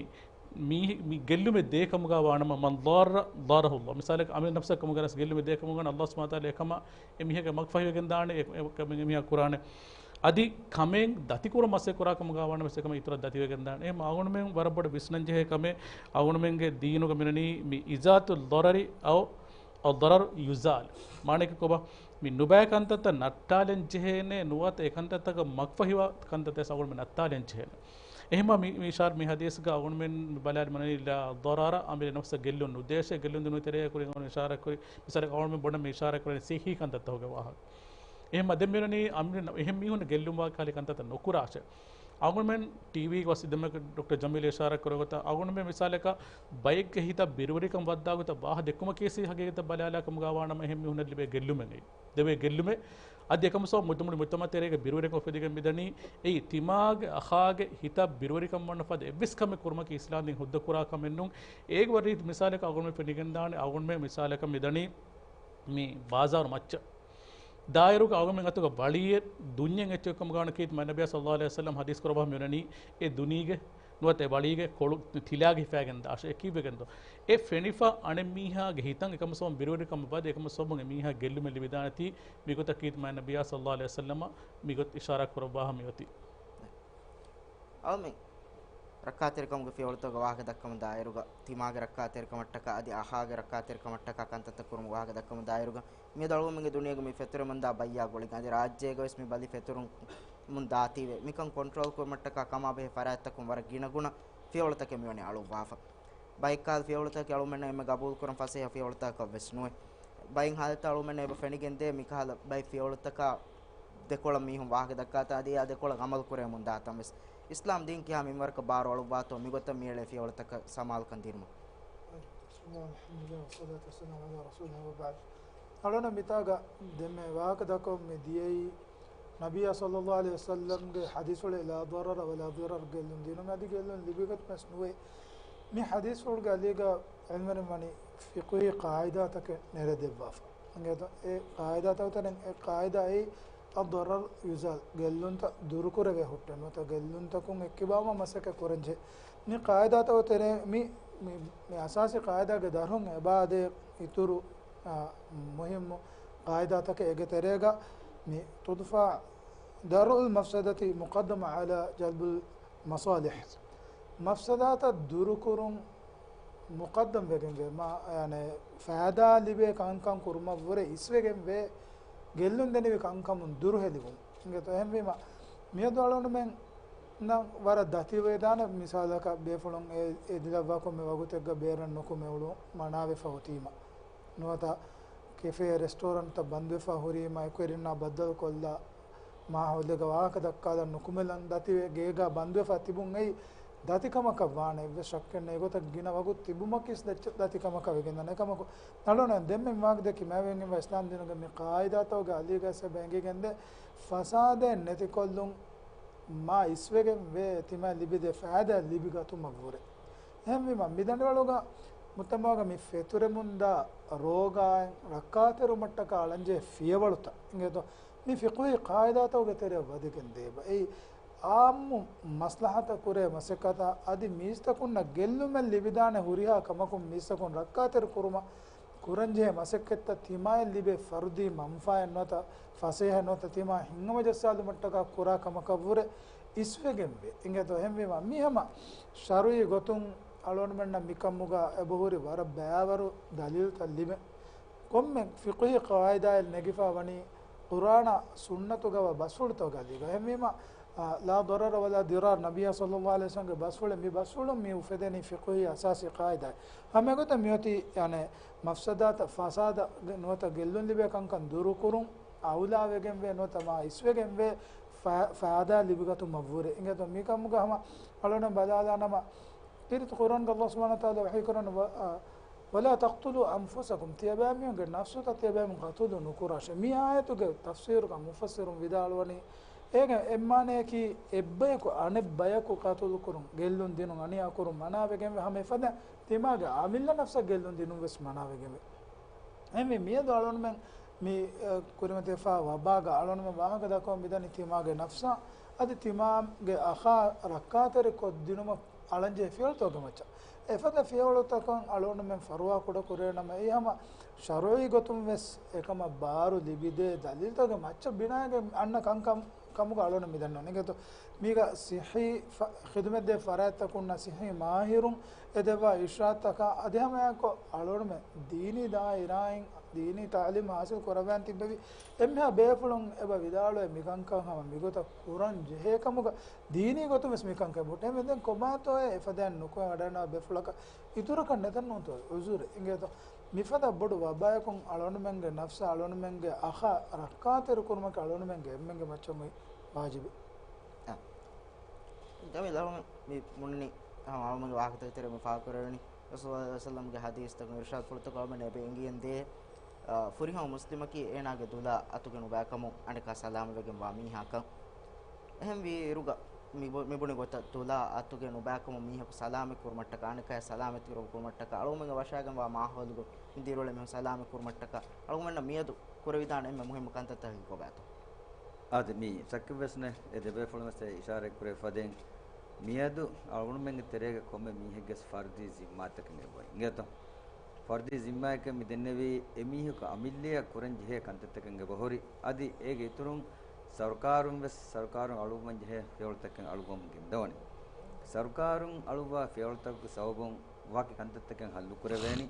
މީ، މީ ގެއްލުމެއް ދޭ ކަމުގަ ވާނަމަ، مَنْ ضَارَّ ضَارَهُ اللَّهُ. މިސާލަކަށް އަމިއްލަ ނަފްސަށް ކަމުގަ ވެސް ގެއްލުމެއް ދޭ ކަމުގަ އަﷲ ސުބްޙާނަހޫ ވަތަޢާލާ އެކަމަށް އެ މީހެއްގެ މަގުފަހިވެގެން ދާނެ، އެ، އެ، އެ މީހާ ކުރާނެ. އަދި ކަމެއް ދަތިކުރަން މަސައްކަތް ކުރާ ކަމުގަ ވާނަމަ ވެސް އެކަމަށް އިތުރަށް ދަތިވެގެން ދާނެ. އެހެން އަޅުގަނޑުމެން ވަރަށް ބޮޑަށް ވިސްނަން ޖެހޭ ކަމެއް އަޅުގަނޑުމެންގެ ދީނުގަ މިނަނީ މި إِزَالَةُ الضَّرَرِ أَوْ الضَّرَرُ يُزَالُ. މާނައަކީ ކޮބާ؟ މި ނުބައި ކަންތައްތައް ނައްޓާލަން ޖެހޭނެ ނުވަތަ އެ ކަންތައްތަކަށް މަގުފަހިވާ ކަންތައްތައް ވެސް އަޅުގަނޑުމެން ނައްޓާލަން ޖެހޭނެ. އެހެންމާ މި، މި އިޝާރާތް މި ޙަދީޘްގަ އަޅުގަނޑުމެން ބަލާލި މަނަނީ لا ضَرَرَ، އަމިއްލަ ނަފްސަށް ގެއްލުން ނުދޭށޭ، ގެއްލުން ދިނުމުގެ ތެރޭގަ ކުރިން އަޅުގަނޑު އިޝާރާތް ކުރި، މިސާލަކަށް އަޅުގަނޑުމެން ބޮޑަށް މި އިޝާރާތް ކުރަނީ ޞިއްޙީ ކަންތައްތަކުގެ ވާހަކަ. އެހެންމާ ދެން މިއޮންނަނީ އަމިއްލަ އެހެން މީހުން ގެއްލުން ވާ ކަހަލަ ކަންތައްތައް ނުކުރާށޭ. އަޅުގަނޑުމެން ޓީވީގަ ވެސް ދެންމެ ޑޮކްޓަރ ޖަމީލް އިޝާރާތް ކުރެއްވި ގޮތަށް އަޅުގަނޑުމެން މިސާލަކަށް ބައެއްގެ ހިތަށް ބިރުވެރިކަން ވައްދާ ގޮތަށް ވާހަކަ ދެއްކުމަކީ ހަގީގަތަށް ބަލާލާ ކަމުގަ ވާނަމަ އެހެން މީހުންނަށް ލިބޭ ގެއްލުމެއް އެއީ. ދެވޭ ގެއްލުމެއް. އަދި އެކަމަށް ސަބަބުން މުޖުތަމަޢު، މުޖުތަމަޢު ތެރޭގަ ބިރުވެރިކަން އުފެދިގެން މިދަނީ އެއީ ތިމާގެ އަޚާގެ ހިތަށް ބިރުވެރިކަން ވަންނަ ފަދަ އެއްވެސް ކަމެއް ކުރުމަކީ އިސްލާމް ދީން ހުއްދަ ކުރާ ކަމެއް ނޫން. އޭގެ ވަރަށް ރީތި މިސާލަކަށް އަޅުގަނޑުމެން ފެނިގެންދާނެ، އަޅުގަނޑުމެން މިސާލަކަށް މިދަނީ މި ބާޒާރު މައްޗަށް ދާއިރުގަ އަޅުގަނޑުމެން އަތުގަ ވަޅިއެއް ދުންޏެއް އެއްޗެއް ކަމުގަ ނޫން. ކީރިތި މާތް ނަބިއްޔާ ޞައްލައްލާހު ޢަލައިހި ވަސައްލަމް ޙަދީޘް ކުރައްވާފަ މިއޮންނަނީ އެ ދުނީގެ ނުވަތަ އެ ވަޅީގެ ކޮޅު ތިލާގަ ހިފައިގެން ދާށޭ. އެ ކީއްވެގެންދޯ؟ އެ ފެނިފަ އަނެއް މީހާގެ ހިތަށް އެކަމަށް ސަބަބުން ބިރުވެރިކަމަށް ވަދެ، އެކަމަށް ސަބަބުން އެ މީހާ ގެއްލުމެއް ލިބިދާނެތީ، މިގޮތަށް ކީރިތި މާތް ނަބިއްޔާ ޞައްލައްލާހު ޢަލައިހި ވަސައްލަމަ މިގޮތަށް އިޝާރާތް ކުރައްވާފަ މިއޮތީ. އަޅުމެން ރައްކާތެރިކަމުގެ ފިޔަވަޅުތަކުގެ ވާހަކަ ދައްކަމުން ދާއިރުގަ، ތިމާގެ ރައްކާތެރިކަމަށްޓަކާ އަދި އަޚާގެ ރައްކާތެރިކަމަށްޓަކާ ކަންތައްތައް ކުރުމުގެ ވާހަކަ ދައްކަމުން ދާއިރުގަ، މިއަދު އަޅުގަނޑުމެންގެ ދުނިޔޭގަ މި ފެތުރެމުންދާ ބައްޔާ ގުޅިގެން އަދި ރާއްޖޭގަ ވެސް މި ބަލި ފެތުރުމުން ދާތީވެ، މިކަން ކޮންޓްރޯލް ކުރުމަށްޓަކާ ކަމާބެހޭ ފަރާތްތަކުން ވަރަށް ގިނަގުނަ ފިޔަވަޅުތަކެއް މިވަނީ އަޅުއްވާފަ. ބައެއްކަހަލަ ފިޔަވަޅުތަކެއް އަޅުމެންނަށް އެންމެ ގަބޫލުކުރަން ފަސޭހަ ފިޔަވަޅުތަކަކަށް ވެސް ނުވޭ. ބައެއް ހާލަތްތައް އަޅުމެންނަށް އެބަ ފެނިގެންދޭ މިކަހަލަ ބައެއް ފިޔަވަޅުތަކާ ދެކޮޅަށް މީހުން ވާހަކަ ދައްކާތާ އަދި އެ ދެކޮޅަށް ޢަމަލު ކުރެވެމުން ދާތަން ވެސް. އިސްލާމް ދީން ކިހާ މިންވަރަކަށް ބާރު އަޅުއްވާތޯ މިގޮތަށް މިއެޅޭ ފިޔަވަޅުތަކަށް ސަމާލުކަން ދިނުމަށް. بسم الله والحمد لله والصلاة والسلام على رسول الله وبعد. އަޅުން މިތާގަ ދެންމެ ވާހަކަ ދައްކަމުން މި ދިޔައީ ނަބިއްޔާ ޞައްލައްލާހު ޢަލައިހި ވަސައްލަމްގެ ޙަދީޘްފުޅެއް لا ضَرَرَ وَلَا ضِرَارَ، ގެއްލުން ދިނުމެއް އަދި ގެއްލުން ލިބިގަތުމެއް ނުވޭ. މި ޙަދީޘްފުޅުގެ އަލީގަ ޢިލްމުވެރިން ވަނީ ފިޤުހީ ޤާޢިދާތަކެއް ނެރެދެއްވާފަ. އިނގޭތޯ؟ އެ ޤާޢިދާތަކުގެ ތެރެއިން އެއް ޤާޢިދާ އެއީ الضَّرَرُ يُزَالُ، ގެއްލުންތައް ދުރުކުރެވޭ ހުއްޓެއް ނުވަތަ ގެއްލުންތަކުން އެއްކިބާވުމަށް މަސައްކަތް ކުރަންޖެހޭ. މި ޤާޢިދާތަކުގެ ތެރެއިން މި، މި، މި އަސާސީ ޤާޢިދާގެ ދަށުން އެބައާދޭ އިތުރު، އާ، މުހިއްމު ޤާޢިދާތަކެއް. އޭގެ ތެރޭގަ މި تُدْفَعُ دَرْءُ الْمَفْسَدَةِ مُقَدَّمٌ عَلَى جَلْبِ الْمَصَالِحِ. މަފްސަދާތައް ދުރުކުރުން މުޤައްދަމް ވެގެންވޭ، މާ، ޔާނީ، ފައިދާ ލިބޭ ކަންކަން ކުރުމަށްވުރެ އިސްވެގެންވޭ، ގެއްލުން ދެނިވި ކަންކަމުން ދުރުހެލިވުން. އިނގޭތޯ؟ އެހެންވީމަ، މިއަދު އަޅުގަނޑުމެންނަށް ވަރަށް ދަތިވެދާނެ މިސާލަކަށް، ބޭފުޅުން އެ، އެ ދިލައްވާކޮށް މި ވަގުތެއްގަ ބޭރަށް ނުކުމެ އުޅުން މަނާވެފަ އޮތީމަ. ނުވަތަ ކެފޭ ރެސްޓޯރެންޓްތައް ބަންދުވެފަ ހުރީމަ، އެކުވެރިންނާ ބައްދަލުކޮށްލާ، މާހައުލެއްގަ ވާހަކަ ދައްކާލަން ނުކުމެލަން ދަތިވެ ގޭގަ ބަންދުވެފަ ތިބުން އެއީ ދަތިކަމަކަށް ވާނެ. އެއްވެސް ޝައްކެއް ނެތް. އެގޮތަށް ގިނަ ވަގުތު ތިބުމަކީ ދަތި-، ދަތިކަމަކަށް ވެގެންދާނެ. އެކަމަކު، އަޅުގަނޑު ދެންމެ މި ވާހަކަ ދެއްކީ މާތް ވެގެންވާ އިސްލާމް ދީނުގެ މި ޤާޢިދާތަކުގެ އަލީގަ އެބަ އެނގިގެންދޭ ފަސާދައެއް ނެތިކޮށްލުން މާ އިސްވެގެން ވޭ ތިމާ ލިބިދޭ ފައިދާ ލިބިގަތުމަށްވުރެ. އެހެންވީމަ، މި ދަނޑިވަޅުގަ މުޖްތަމަޢުގަ މި ފެތުރެމުންދާ ރޯގާއިން ރައްކާތެރިވުމަށްޓަކާ އަޅަންޖެހޭ ފިޔަވަޅުތައް އިނގޭތޯ؟ މި ފިޤުހީ ޤާޢިދާތަކުގެ ތެރެއަށް ވަދެގެން ދޭބަ. އެއީ، އާއްމު މަސްލަހަތަށް ކުރޭ މަސައްކަތާ އަދި މީސްތަކުންނަށް ގެއްލުމެއް ލިބިދާނެ ހުރިހާ ކަމަކުން މީސްތަކުން ރައްކާތެރި ކުރުމަށް ކުރަންޖެހޭ މަސައްކަތްތައް ތިމާއަށް ލިބޭ ފަރުދީ މަންފާއެއް ނުވަތަ ފަސޭހަ ނުވަތަ ތިމާ ހިތްހަމަޖައްސާލުމަށްޓަކާ ކުރާ ކަމަކަށްވުރެ އިސްވެގެންވޭ. އިނގޭތޯ؟ އެހެންވީމަ، މި ހަމަ ޝަރުޢީ ގޮތުން އަޅުގަނޑުމެންނަށް މިކަމުގަ އެބަހުރި ވަރަށް ބައިވަރު ދަލީލުތައް ލިބެ، ކޮންމެ ފިޤުހީ ޤާޢިދާއެއް ނެގިފަ ވަނީ ޤުރްއާނާ ސުންނަތުގަވާ ބަސްފުޅުތަކުގެ އަލީގަ. އެހެންވީމަ، އާ، ލާ ޟަރަރަ ވަލާ ޟިރާރަ، ނަބިއްޔާ ޞައްލައްލާހު ޢަލައިހި ވަސައްލަމްގެ ބަސްފުޅެއް، މި ބަސްފުޅުން މި އުފެދެނީ ފިޤުހީ އަސާސީ ޤާއިދާއެއް. ހަމައެގޮތަށް މިއޮތީ، ޔާނެ، މަފްސަދާތައް، ފަސާދަ ނުވަތަ ގެއްލުން ލިބޭ ކަންކަން ދުރުކުރުން އައުލާވެގެންވޭ ނުވަތަ މާ އިސްވެގެންވޭ ފަ-، ފައިދާ ލިބިގަތުމަށްވުރެ. އިނގޭތޯ މިކަމުގަ ހަމަ އަޅުގަނޑު ބަލާލާނަމަ، ކީރިތި ޤުރްއާންގަ ﷲ ސުބްޙާނަހޫ ވަތަޢާލާ ވަޙީކުރަން، ވަ-، އަ، "ولا تقتلوا أنفسكم"، ތިޔަބައިމީހުންގެ ނަފްސުތައް ތިޔަބައިމީހުން ޤަތުލު ނުކުރާށޭ. މި އާޔަތުގެ ތަފްސީރުގަ މުފައްސިރުން ވިދާޅުވަނީ، އޭގެ އެއްމާނަޔަކީ އެއްބަޔަކު އަނެއްބަޔަކު ޤަތުލުކުރުން، ގެއްލުން ދިނުން، އަނިޔާކުރުން މަނާވެގެންވޭ. ހަމަ އެފަދަ ތިމާގެ އަމިއްލަ ނަފްސަށް ގެއްލުން ދިނުން ވެސް މަނާވެގެންވޭ. އެހެންވެ، މިއަދު އަޅުގަނޑުމެން މި، އަ، ކުރިމަތިވެފާ ވަބާގަ އަޅުގަނޑުމެން ވާހަކަ ދައްކަމުން މިދަނީ ތިމާގެ ނަފްސާ އަދި ތިމާގެ އަޚާ ރައްކާތެރި ކޮށްދިނުމަށް އަޅަންޖެހޭ ފިޔަވަޅުތަކުގެ މައްޗަށް. އެފަދަ ފިޔަވަޅުތަކަށް އަޅުގަނޑުމެން ފަރުވާ ކުޑަ ކުރޭ ނަމަ، އެއީ ހަމަ ޝަރުޢީ ގޮތުން ވެސް އެކަމަށް ބާރު ލިބިދޭ ދަލީލްތަކުގެ މައްޗަށް ބިނާވެގެން އަންނަ ކަންކަން ކަމުގަ އަޅުގަނޑު މިދަންނަވަނީ. އިނގޭތޯ މީގަ ޞިއްޙީ ފަ-، ޚިދުމަތްދޭ ފަރާތްތަކުންނާ ޞިއްޙީ މާހިރުން އެ ދެއްވާ އިރުޝާދުތަކާ އަދި ހަމައެއާއެކު އަޅުގަނޑުމެން ދީނީ ދާއިރާއިން ދީނީ ތަޢުލީމް ޙާޞިލް ކުރައްވާން ތިއްބެވި އެންމެހާ ބޭފުޅުން އެބަ ވިދާޅުވޭ މިކަންކަން ހަމަ މިގޮތަށް ކުރަން ޖެހޭ ކަމުގަ ދީނީ ގޮތުން ވެސް މިކަންކަން އެބަހުއްޓޭ. އެހެންވެ ދެން ކޮބާތޯއޭ އެފަދައިން ނުކުމެ ވަޑައިގަންނަވާ ބޭފުޅަކަށް އިތުރަކަށް ނެތަން ނޫންތޯ ޢުޛުރެއް އިނގޭތޯ؟ މިފަދަ ބޮޑު ވަބާއަކުން އަޅުގަނޑުމެންގެ ނަފްސާ އަޅުގަނޑުމެންގެ އަޚާ ރައްކާތެރި ކުރުމަކީ އަޅުގަނޑުމެންގެ އެންމެންގެ މައްޗަށް އޮތް ވާޖިބެއް. އާ. ޖަމީލް އަޅުގަނޑު މި ބުނަނީ ހަމަ އަޅުގަނޑުގެ ވާހަކަތަކެއް ތެރޭ މި ފާހަގަކުރެވެނީ ރަސޫލު ޞައްލައްލާހު ޢަލައިހި ވަސައްލަމްގެ ޙަދީޘްތަކުން އިރުޝާދުފުޅުތަކުން އަޅުގަނޑު އެބަ އެނގިގެން ދޭ، އާ، ފުރިހަމަ މުސްލިމަކީ އޭނާގެ ދުލާ އަތުގެ ނުބައިކަމުން އަނެކާ ސަލާމަތްވެގެންވާ މީހާކަން. އެހެންވީ އިރުގަ މި ބު-، މި ބުނި ގޮތަށް ދުލާ އަތުގެ ނުބައިކަމުން މީހަކު ސަލާމަތް ކުރުމަށްޓަކާ އަނެކާޔަށް ސަލާމަތް ކުރުމަށްޓަކާ އަޅުގަނޑުމެންގެ ވަށާގެންވާ މާހައުލުގަ މި ދިރިއުޅޭ މީހުން ސަލާމަތް ކުރުމަށްޓަކާ އަޅުގަނޑުމެންނަށް މިއަދު ކުރެވިދާނެ އެންމެ މުހިއްމު ކަންތައްތަކަކީ ކޮބާތޯ؟ އާދެ، މީ ޝައްކެއްވެސް ނެތް. އެ ދެބޭފުޅުން ވެސް އިޝާރަތް ކުރެވިފަދައިން، މިއަދު އަޅުގަނޑުމެންގެ ތެރޭގަ ކޮންމެ މީހެއްގެ ފަރްދީ ޒިންމާތަކެއް އެބައޮތް. އިނގޭތޯ؟ ފަރްދީ ޒިންމާއެކޭ މި ދެންނެވީ، އެމީހަކު އަމިއްލައަށް ކުރަން ޖެހޭ ކަންތައްތަކެއް އެބަހުރި. އަދި އޭގެ އިތުރުން ސަރުކާރުން ވެސް ސަރުކާރުން އަޅުވަން ޖެހޭ ފިޔަވަޅުތަކެއް އަޅުގަނޑު ގެންދަވަނީ. ސަރުކާރުން އަޅުއްވާ ފިޔަވަޅުތަކުގެ ސަބަބުން ވަކި ކަންތައްތަކެއް ހައްލު ކުރެވޭނީ.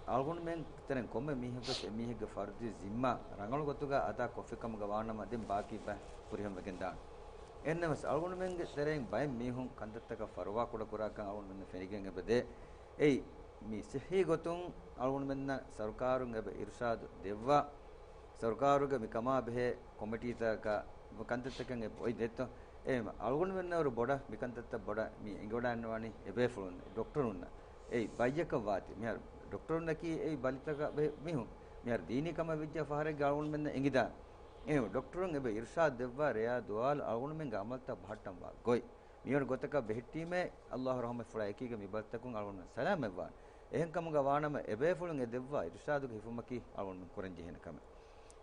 އަޅުގަނޑުމެން ތެރެއިން ކޮންމެ މީހަކުވެސް އެމީހެއްގެ ފަރްދީ ޒިންމާ ރަނގަޅު ގޮތުގަ އަދާ ކޮށްފި ކަމުގަ ވާނަމަ، ދެން ބާކީ ބައި ފުރިހަމަވެގެން ދާނެ. އެހެންނަމަވެސް، އަޅުގަނޑުމެންގެ ތެރެއިން ބައެއް މީހުން ކަންތައްތަކަށް ފަރުވާ ކުޑަކުރާކަން އަޅުގަނޑުމެންނަށް ފެނިގެން އެބަދޭ. އެއީ، މި ޞިއްޙީ ގޮތުން އަޅުގަނޑުމެންނަށް ސަރުކާރުން އެބަ އިރުޝާދު ދެއްވާ، ސަރުކާރުގެ މިކަމާ ބެހޭ ކޮމިޓީތަކަށް ކަންތައްތަކެއް އެބަ އޮތް ދެއްތޯ؟ އެހެން އަޅުގަނޑުމެންނަށްވުރެ ބޮޑަށް މިކަންތައްތައް ބޮޑަށް މި އެނގިވަޑައިގަންނަވާނީ އެބޭފުޅުން، ޑޮކްޓަރުންނަށް. އެއީ ބައްޔަކަށް ވާތީ. މިހާރު ޑޮކްޓަރުންނަކީ އެއީ ބަލިތަކަށް ބެހޭ މީހުން. މިހާރު ދީނީ ކަމަށް ވެއްޖެ ފަހަރެއްގަ އަޅުގަނޑުމެންނަށް އެނގިދާނެ. އެހެން ޑޮކްޓަރުން އެބަ އިރުޝާދު ދެއްވާ ރެޔާ ދުވާލު އަޅުގަނޑުމެންގެ އަމަލުތައް ބަހައްޓަން ވާ ގޮތް. މިވަނި ގޮތަކަށް ބެހެއްޓީމޭ، ﷲ ރަޙުމަތްފުޅާ އެކީގަ މި ބަލިތަކުން އަޅުގަނޑުމެން ސަލާމަތްވާނެ. އެހެންކަމުގަ ވާނަމަ، އެބޭފުޅުން އެ ދެއްވާ އިރުޝާދުގެ ހިފުމަކީ އަޅުގަނޑުމެން ކުރަން ޖެހޭނެ ކަމެއް.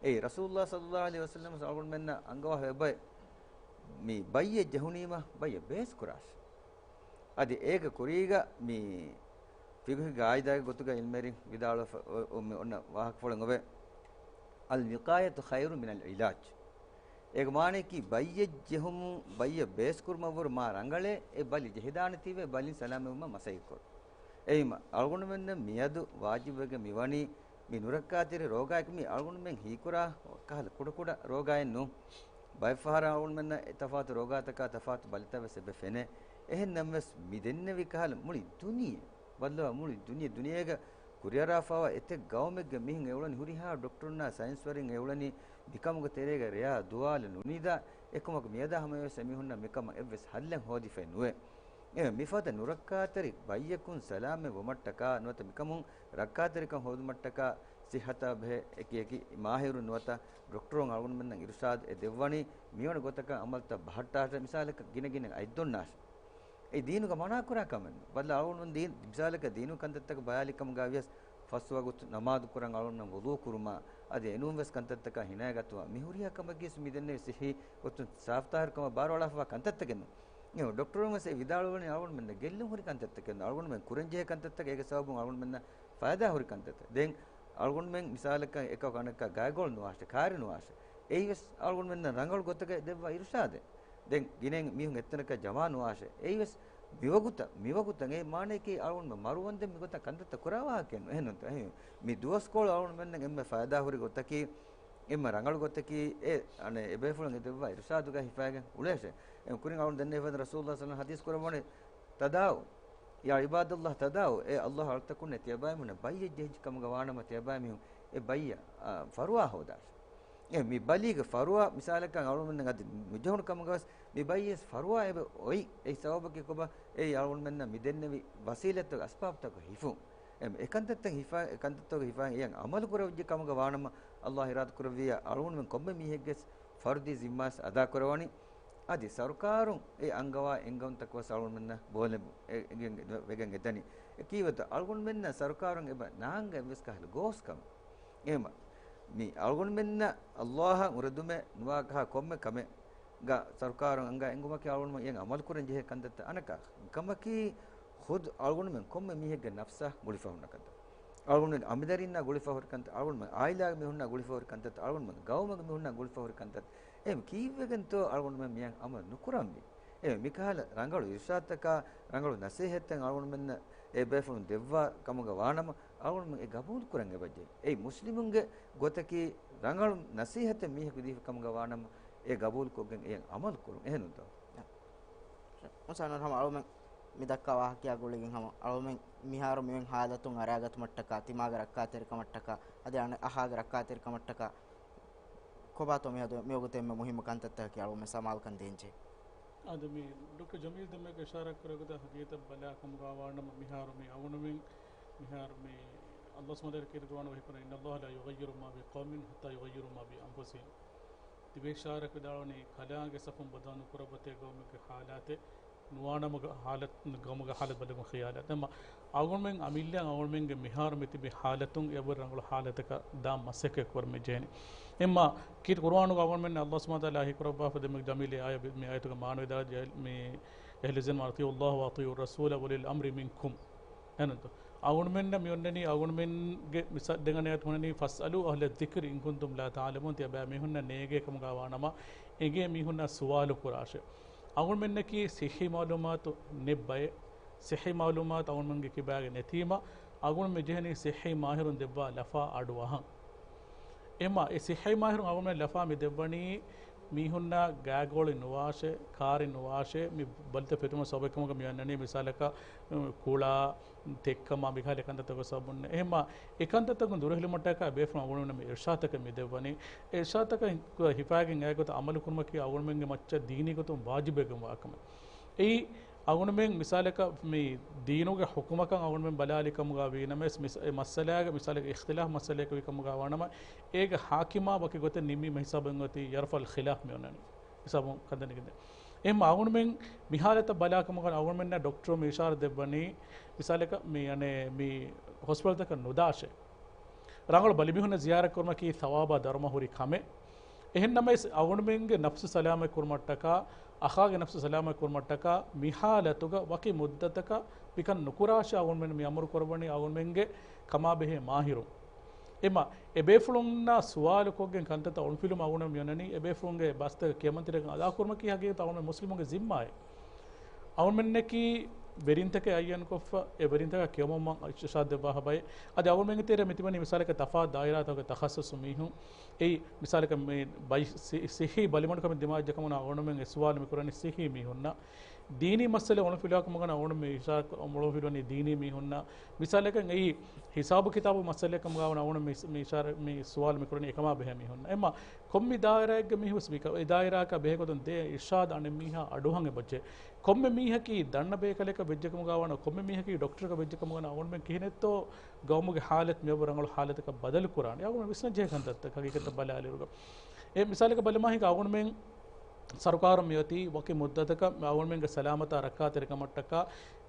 އެއީ، ރަސޫލުﷲ ޞައްލައްލާހު ޢަލައިހި ވަސައްލަމަ އަޅުގަނޑުމެންނަށް އަންގަވާފަ އެބައޮތް، މި ބައްޔެއް ޖެހުނީމަ، ބައްޔަށް ބޭސް ކުރާށޭ. އަދި އޭގެ ކުރީގަ މި ފިޤުހީ ޤާއިދާގެ ގޮތުގަ ޢިލްމުވެރިން ވިދާޅުވެފަ އޮ-، އޮ-، މި އޮންނަ ވާހަކަފުޅެއް އޮވޭ. الوقاية خير من العلاج. އޭގެ މާނަޔަކީ، ބައްޔެއް ޖެހުމުން ބައްޔަށް ބޭސްކުރުމަށްވުރެ މާ ރަނގަޅޭ، އެ ބަލި ޖެހިދާނެތީވެ ބަލިން ސަލާމަތްވުމަށް މަސައްކަތްކުރުން. އެހެންވީމަ، އަޅުގަނޑުމެންނަށް މިއަދު ވާޖިބުވެގެން މިވަނީ، މި ނުރައްކާތެރި ރޯގާއެކު މި އަޅުގަނޑުމެން ހީކުރާ ކަހަލަ ކުޑަކުޑަ ރޯގާއެއް ނޫން. ބައެއްފަހަރަށް އަޅުގަނޑުމެންނަށް އެ ތަފާތު ރޯގާތަކާ ތަފާތު ބަލިތައް ވެސް އެބަ ފެނޭ. އެހެންނަމަވެސް، މި ދެންނެވި ކަހަލަ މުޅި ދުނިޔެ، ބައްލަވާ މުޅި ދުނިޔެ، ދުނިޔޭގަ ކުރިއަރާފައިވާ އެތައް ގައުމެއްގެ މީހުން އެ އުޅެނީ، ހުރިހާ ޑޮކްޓަރުންނާ ސައިންސްވެރިން އެ އުޅެނީ މިކަމުގެ ތެރޭގަ ރެޔާ ދުވާލު ނުނިދާ. އެކަމަކު މިއަދާ ހަމަޔަށްވެސް އެމީހުންނަށް މިކަމަށް އެއްވެސް ހައްލެއް ހޯދިފައެއް ނުވޭ. އެ މިފަދަ ނުރައްކާތެރި ބައްޔަކުން ސަލާމަތް ވުމަށްޓަކާ ނުވަތަ މިކަމުން ރައްކާތެރިކަން ހޯދުމަށްޓަކާ ސިއްހަތާ ބެހޭ އެކި އެކި މާހިރުން ނުވަތަ ޑޮކްޓަރުން އަޅުގަނޑުމެންނަށް އިރުޝާދު އެ ދެއްވަނީ މިވަނި ގޮތަކަށް އަމަލުތައް ބަހައްޓާށޭ، މިސާލަކަށް ގިނަ ގިނަ އަތްދޮންނާށޭ. އެ ދީނުގަ މަނާ ކުރާ ކަމެއް ނޫން. ބައްލަ އަޅުގަނޑު ދީން، މިސާލަކަށް ދީނު ކަންތައްތަކަށް ބަޔާލި ކަމުގަ ވިޔަސް ފަސް ވަގުތު ނަމާދު ކުރަން އަޅުގަނޑުމެން ވުޟޫ ކުރުމާ، އަދި އެނޫން ވެސް ކަންތައްތަކާ ހިނައިގަތުމާ، މި ހުރިހާ ކަމެއްގެ ވެސް މި ދެންނެވި ސިއްހީ ގޮތުން ސާފުތާހިރުކަމަށް ބާރުއަޅާފައިވާ ކަންތައްތަކެއް ނޫން. އެ ޑޮކްޓަރުން ވެސް އެ ވިދާޅުވަނީ އަޅުގަނޑުމެންނަށް ގެއްލުން ހުރި ކަންތައްތަކެއް ނޫން. އަޅުގަނޑުމެން ކުރަންޖެހޭ ކަންތައްތަކެއް އޭގެ ސަބަބުން އަޅުގަނޑުމެންނަށް ފައިދާ ހުރި ކަންތައްތައް. ދެން އަޅުގަނޑުމެން މިސާލަކަށް އެކަކު އަނެއްކާ ގާތްގަވަޅު ނުވާށޭ، ކާރި ނުވާށޭ. އެއީވެސް އަޅުގަނޑުމެންނަށް ރަނގަޅު ގޮތަކަށް ދެއްވާ އިރުޝާދެއް. ދެން ގިނައިން މީހުން އެއްތަނަކަށް ޖަމާ ނުވާށޭ. އެއީވެސް މިވަގުތަށް، މިވަގުތަށް އެ މާނަޔަކީ އަޅުގަނޑުމެން މަރުވަންދެން މިގޮތަށް ކަންތައްތައް ކުރާ ވާހަކައެއް ނޫން. އެހެންނޫންތޯ؟ އެހެން މި ދުވަސްކޮޅު އަޅުގަނޑުމެންނަށް އެންމެ ފައިދާ ހުރި ގޮތަކީ، އެންމެ ރަނގަޅު ގޮތަކީ އެ، އަނެއް، އެބޭފުޅުން އެ ދެއްވާ އިރުޝާދުގަ ހިފައިގެން އުޅޭށޭ. އެ ކުރިން އަޅުން ދެންނެވި ރަސޫލުﷲ ޞައްލަﷲު ޢަލައިހި ވަސައްލަމަ ޙަދީޘް ކުރައްވަނީ، ތަދާވަވް، ޔާ ޢިބާދަﷲ ތަދާވަވް، އޭ ﷲ އަޅުތަކުންނޭ ތިޔަބައިމީހުންނަށް ބައްޔެއް ޖެހިއްޖެ ކަމުގަ ވާނަމަ ތިޔަބައިމީހުން އެ ބައްޔަށް، އާ، ފަރުވާ ހޯދާށޭ. އެ މި ބަލީގެ ފަރުވާ މިސާލަކަށް އަޅުމެން އަދި ނުޖެހުނު ކަމުގަވެސް މި ބައްޔަސް ފަރުވާ އެބަ އޮތް. އެ ސަބަބަކީ ކޮބާ؟ އެއީ އަޅުމެންނަށް މި ދެންނެވި ވަސީލަތްތަކުގެ އަސްބާބުތަކުގެ ހިފުން. އެ މި އެކަންތައްތައް ހިފާ، އެކަންތައްތަކުގެ ހިފާ އެޔަށް އަމަލު ކުރެވިއްޖެ ކަމުގަ ވާނަމަ، ﷲ އިރާދަ ކުރެއްވިއްޔާ އަޅުގަނޑުމެން ކޮންމެ މީހެއްގެ ފަރުދީ ޒިންމާވެސް އަދާކުރަވަނީ. އަދި ސަރުކާރުން އެ އަންގަވާ އެންގަވުންތަކުވެސް އަޅުގަނޑުމެންނަށް ބޯލެއް ވެގެން އެދަނީ. އެ ކީއްވެތަ؟ އަޅުގަނޑުމެންނަށް ސަރުކާރުން އެބަ ނާންގަ އެއްވެސް ކަހަލަ ގޯސްކަމެއް. އެހެމަ މި އަޅުގަނޑުމެންނަށް ﷲ އަށް އުރެދުމެއް ނުވާ ކަހަ ކޮންމެ ކަމެއް ގަ ސަރުކާރުން އަންގާ އެނގުމަކީ އަޅުގަނޑުމެން އެ އަމަލު ކުރަން ޖެހޭ ކަންތައްތައް. އަނެއްކާ ކަމަކީ ޚުދު އަޅުގަނޑުމެން ކޮންމެ މީހެއްގެ ނަފްސަށް ގުޅިފަ ހުންނަ ކަންތައް. އަޅުގަނޑުމެން އަނބިދަރިންނާ ގުޅިފަ ހުރި ކަންތައް، އަޅުގަނޑުމެން އާއިލާގެ މީހުންނާ ގުޅިފަ ހުރި ކަންތައް، އަޅުގަނޑުމެން ގައުމުގެ މީހުންނާ ގުޅިފަ ހުރި ކަންތައް. އެހެން ކީއްވެގެންތޯ އަޅުގަނޑުމެން މިއަށް އަމަލު ނުކުރަންވީ؟ އެ މިކަހަލަ ރަނގަޅު އިރުޝާދުތަކާ، ރަނގަޅު ނަސޭހަތްތައް އަޅުގަނޑުމެންނަށް އެ ބޭފުޅުން ދެއްވާ ކަމުގަ ވާނަމަ، އަޅުގަނޑުމެން އެ ގަބޫލު ކުރަން އެބަޖެހޭ. އެއީ މުސްލިމުންގެ ގޮތަކީ ރަނގަޅު ނަސީހަތެއް މީހަކު ދީފަ ކަމުގަ ވާނަމަ، އެ ގަބޫލުކޮށްގެން އެއަށް އަމަލު ކުރުން. އެހެނުންތޯ؟ އުސާނަ ހަމަ އަޅުމެން މި ދައްކާ ވާހަކަޔާ ގުޅިގެން ހަމަ އަޅުމެން މިހާރު މިއޮތް ހާލަތުން އަރާގަތުމަށްޓަކާ، ތިމާގެ ރައްކާތެރިކަމަށްޓަކާ، އަދި އަނެއް އަހާގެ ރައްކާތެރިކަމަށްޓަކާ، ކޮބާތޯ މިއަދު މިވަގުތު އެންމެ މުހިއްމު ކަންތައްތަކަކީ އަޅުގަނޑުމެން ސަމާލުކަން ދޭންޖެހޭ؟ އަދި މި ޑޮކްޓަރ ޖަމީލް ދެންމެ އިޝާރާތް ކުރެއްވި ގޮތަށް ހަގީގަތަށް ބަލާ ކަމުގަ ވާނަމަ މިހާރު މި އަޅުގަނޑުމެން މިހާރު މި ﷲ ސުބްޙާނަހޫ ވަތަޢާލާ ކީރިތި ޤުރްއާނުގަ ވަޙީކުރަނީ، إن الله لا يغير ما بقوم حتى يغيروا ما بأنفسهم. ތިބޭ އިޝާރާތް ވިދާޅުވަނީ، ކަލާނގެ ސަފުން ބަދަލު ނުކުރައްވަތޭ ގައުމެއްގެ ޙާލާތެއް ނުވާނަމަ ގަ-، ޙާލަތް، ގައުމުގެ ޙާލަތް ބަދަލުކުރުން ޚިޔާލާތެއް. އެމަ އަޅުގަނޑުމެން އަމިއްލައަށް އަޅުގަނޑުމެންގެ މިހާރު މި ތިބި ޙާލަތުން އެއަށްވުރެ ރަނގަޅު ޙާލަތަކަށް ދާން މަސައްކަތް ކުރަން މި ޖެހެނީ. އެމަ ކީރިތި ޤުރްއާނުގަ އަޅުގަނޑުމެން ﷲ ސުބްޙާނަހޫ ވަތަޢާލާ ވަޙީކުރައްވާފަ ދެންމެ ޖަމީލް އާޔަތް މި އާޔަތުގެ މާނަ ވިދާޅުވެ މި އެހްލިޒިން އަޠީޢުﷲ ވައަޠީޢުއްރަސޫލަ ވައުލިލް އަމްރި މިންކުމް. އެހެންތޯ؟ އަޅުގަނޑުމެންނަށް މި އޮންނަނީ، އަޅުގަނޑުމެންގެ މިސާ-، ދެން އަނެއް އާޔަތު ހުންނަނީ، فاسألوا أهل الذكر إن كنتم لا تعلمون، ތިޔަބައިމީހުންނަށް ނޭގޭ ކަމުގަ ވާނަމަ، އެނގޭ މީހުންނަށް ސުވާލު ކުރާށޭ. އަޅުގަނޑުމެންނަކީ ޞިއްޙީ މަޢުލޫމާތު ނެތް ބައެއް، ޞިއްޙީ މަޢުލޫމާތު އަޅުގަނޑުމެންގެ ކިބާގަ ނެތީމަ، އަޅުގަނޑު މި ޖެހެނީ ޞިއްޙީ މާހިރުން ދެއްވާ ލަފާ އަޑު އަހަން. އެމަ، އެ ޞިއްޙީ މާހިރުން އަޅުގަނޑުމެން ލަފާ މި ދެއްވަނީ، މީހުންނާ ގާގޯޅި ނުވާށޭ، ކާރި ނުވާށޭ، މި ބަލިތައް ފެތުމަށް ސަބަބެއް ކަމުގަ މި އަންނަނީ، މިސާލަކަށް، ކުޅާ، ތެއްކަމާ މިކަހަލަ ކަންތައްތަކުގެ ސަބަބުން. އެހެންމާ، އެ ކަންތައްތަކުން ދުރުހެލުމަށްޓަކާ ބޭފުޅުން އަޅުގަނޑުމެން މި އިރްޝާދުތަކެއް މި ދެއްވަނީ. އެ އިރްޝާދުތަކަށް ހިފާގެން އައި ގޮތަށް އަމަލު ކުރުމަކީ އަޅުގަނޑުމެންގެ މައްޗަށް ދީނީ ގޮތުން ވާޖިބެއްގެންވާ ކަމެއް. އެއީ، އަޅުގަނޑުމެން މިސާލަކަށް މި ދީނުގެ ޙުކުމަކަށް އަޅުގަނޑުމެން ބަލާލި ކަމުގަ ވީނަމަވެސް، މިސް-، އެ މައްސަލާގެ މިސާލަކަށް އިޚްތިލާފު މައްސަލައަކަށް ވީ ކަމުގަ ވާނަމަ، އޭގެ ޙާކިމާ ވަކި ގޮތެއް ނިންމީމަ ހިސާބެއް އޮތީ ޔަރްފަޢުލް ޚިލާފް މި އޮންނަނީ. ހިސާބުން ކަންތަން ނެގެންދޭ. އެހެންމަ އަޅުގަނޑުމެން މި ޙާލަތަށް ބަލާ ކަމުގަ އަޅުގަނޑުމެންނަށް ޑޮކްޓަރު މި އިޝާރާތް ދެއްވަނީ، މިސާލަކަށް މި، އަނެއް، މި ހޮސްޕިޓަލްތަކަށް ނުދާށޭ. ރަނގަޅު ބަލިމީހުންނަށް ޒިޔާރަތް ކުރުމަކީ ޘަވާބާ ދަރުމަ ހުރި ކަމެއް. އެހެންނަމަވެސް، އަޅުގަނޑުމެންގެ ނަފްސު ސަލާމަތް ކުރުމަށްޓަކާ، އަޚާގެ ނަފްސު ސަލާމަތް ކުރުމަށްޓަކާ، މި ޙާލަތުގަ ވަކި މުއްދަތަކަށް މިކަން ނުކުރާށޭ އަޅުގަނޑުމެން މި އަމުރު ކުރައްވަނީ އަޅުގަނޑުމެންގެ ކަމާބެހޭ މާހިރުން. އެމަ، އެބޭފުޅުންނާ ސުވާލު ކޮށްގެން ކަންތައްތައް އޮންފިލުމަށް އަޅުގަނޑު މި އޮންނަނީ، އެބޭފުޅުންގެ ބަސްތަކަށް ކިޔަމަންތެރިކަން އަދާކުރުމަކީ ހަގީގަތަށް އަޅުގަނޑު މުސްލިމުންގެ ޒިންމާއެއް. އަޅުގަނޑުމެންނަކީ ވެރިންތަކެއް އައްޔަންކޮށްފަ، އެ ވެރިންތަކާ ކިޔަމަންވާން އިރްޝާދު ދެއްވާ ހަބައި. އަދި އަޅުގަނޑުމެންގެ ތެރޭ މި ތިބެނީ މިސާލަކަށް ތަފާތު ދާއިރާތަކުގެ ތަޚައްސަސް މީހުން. އެއީ މިސާލަކަށް މި ބައި ސި-، ސިއްހީ ބަލިމަޑުކަމެއް ދިމާވެއްޖެ ކަމުން އަޅުގަނޑުމެން އެ ސުވާލު މި ކުރަނީ ސިއްހީ މީހުންނަށް. ދީނީ މައްސަލަ އޮންފިލުވާ ކަމުގަ އަޅުގަނޑު މި އިޝާރާތް އޮންފިލުވަނީ ދީނީ މީހުންނަށް. މިސާލަކަށް އެއީ ހިސާބު ކިތާބު މައްސަލައެއް ކަމުގަ ވަން އަޅުގަނޑު މި، މި އިޝާރާ-، މި ސުވާލު މި ކުރަނީ އެކަމާ ބެހޭ މީހުންނަށް. އެމަ ކޮންމެ ދާއިރާއެއްގެ މީހުން ވެސް މި ކަ-، އެ ދާއިރާއަކާ ބެހޭ ގޮތުން ދޭ އިރްޝާދު އަނެއް މީހާ އަޑުއަހަން އެބަޖެ. ކޮންމެ މީހަކީ ދަންނަ ބޭކަލަކަށް ވެއްޖެ ކަމުގަ ވަން، ކޮންމެ މީހަކީ ޑޮކްޓަރަކަށް ވެއްޖެ ކަމުގަ ވަން އަޅުގަނޑުމެން ކިހިނެއްތޯ ގައުމުގެ ޙާލަތު މިއަށްވުރެ ރަނގަޅު ޙާލަތަކަށް ބަދަލު ކުރާނީ. އަޅުގަނޑު ވިސްނަން ޖެހޭ ކަންތައްތައް ހަގީގަތަށް ބަލާލިއިރުގަ. އެ މިސާލަކަށް ބަލަމާ ހިނގާ އަޅުގަނޑުމެން ސަރުކާރުން މިއޮތީ ވަކި މުއްދަތަކަށް އަޅުގަނޑުމެންގެ ސަލާމަތާ ރައްކާތެރިކަމަށްޓަކާ،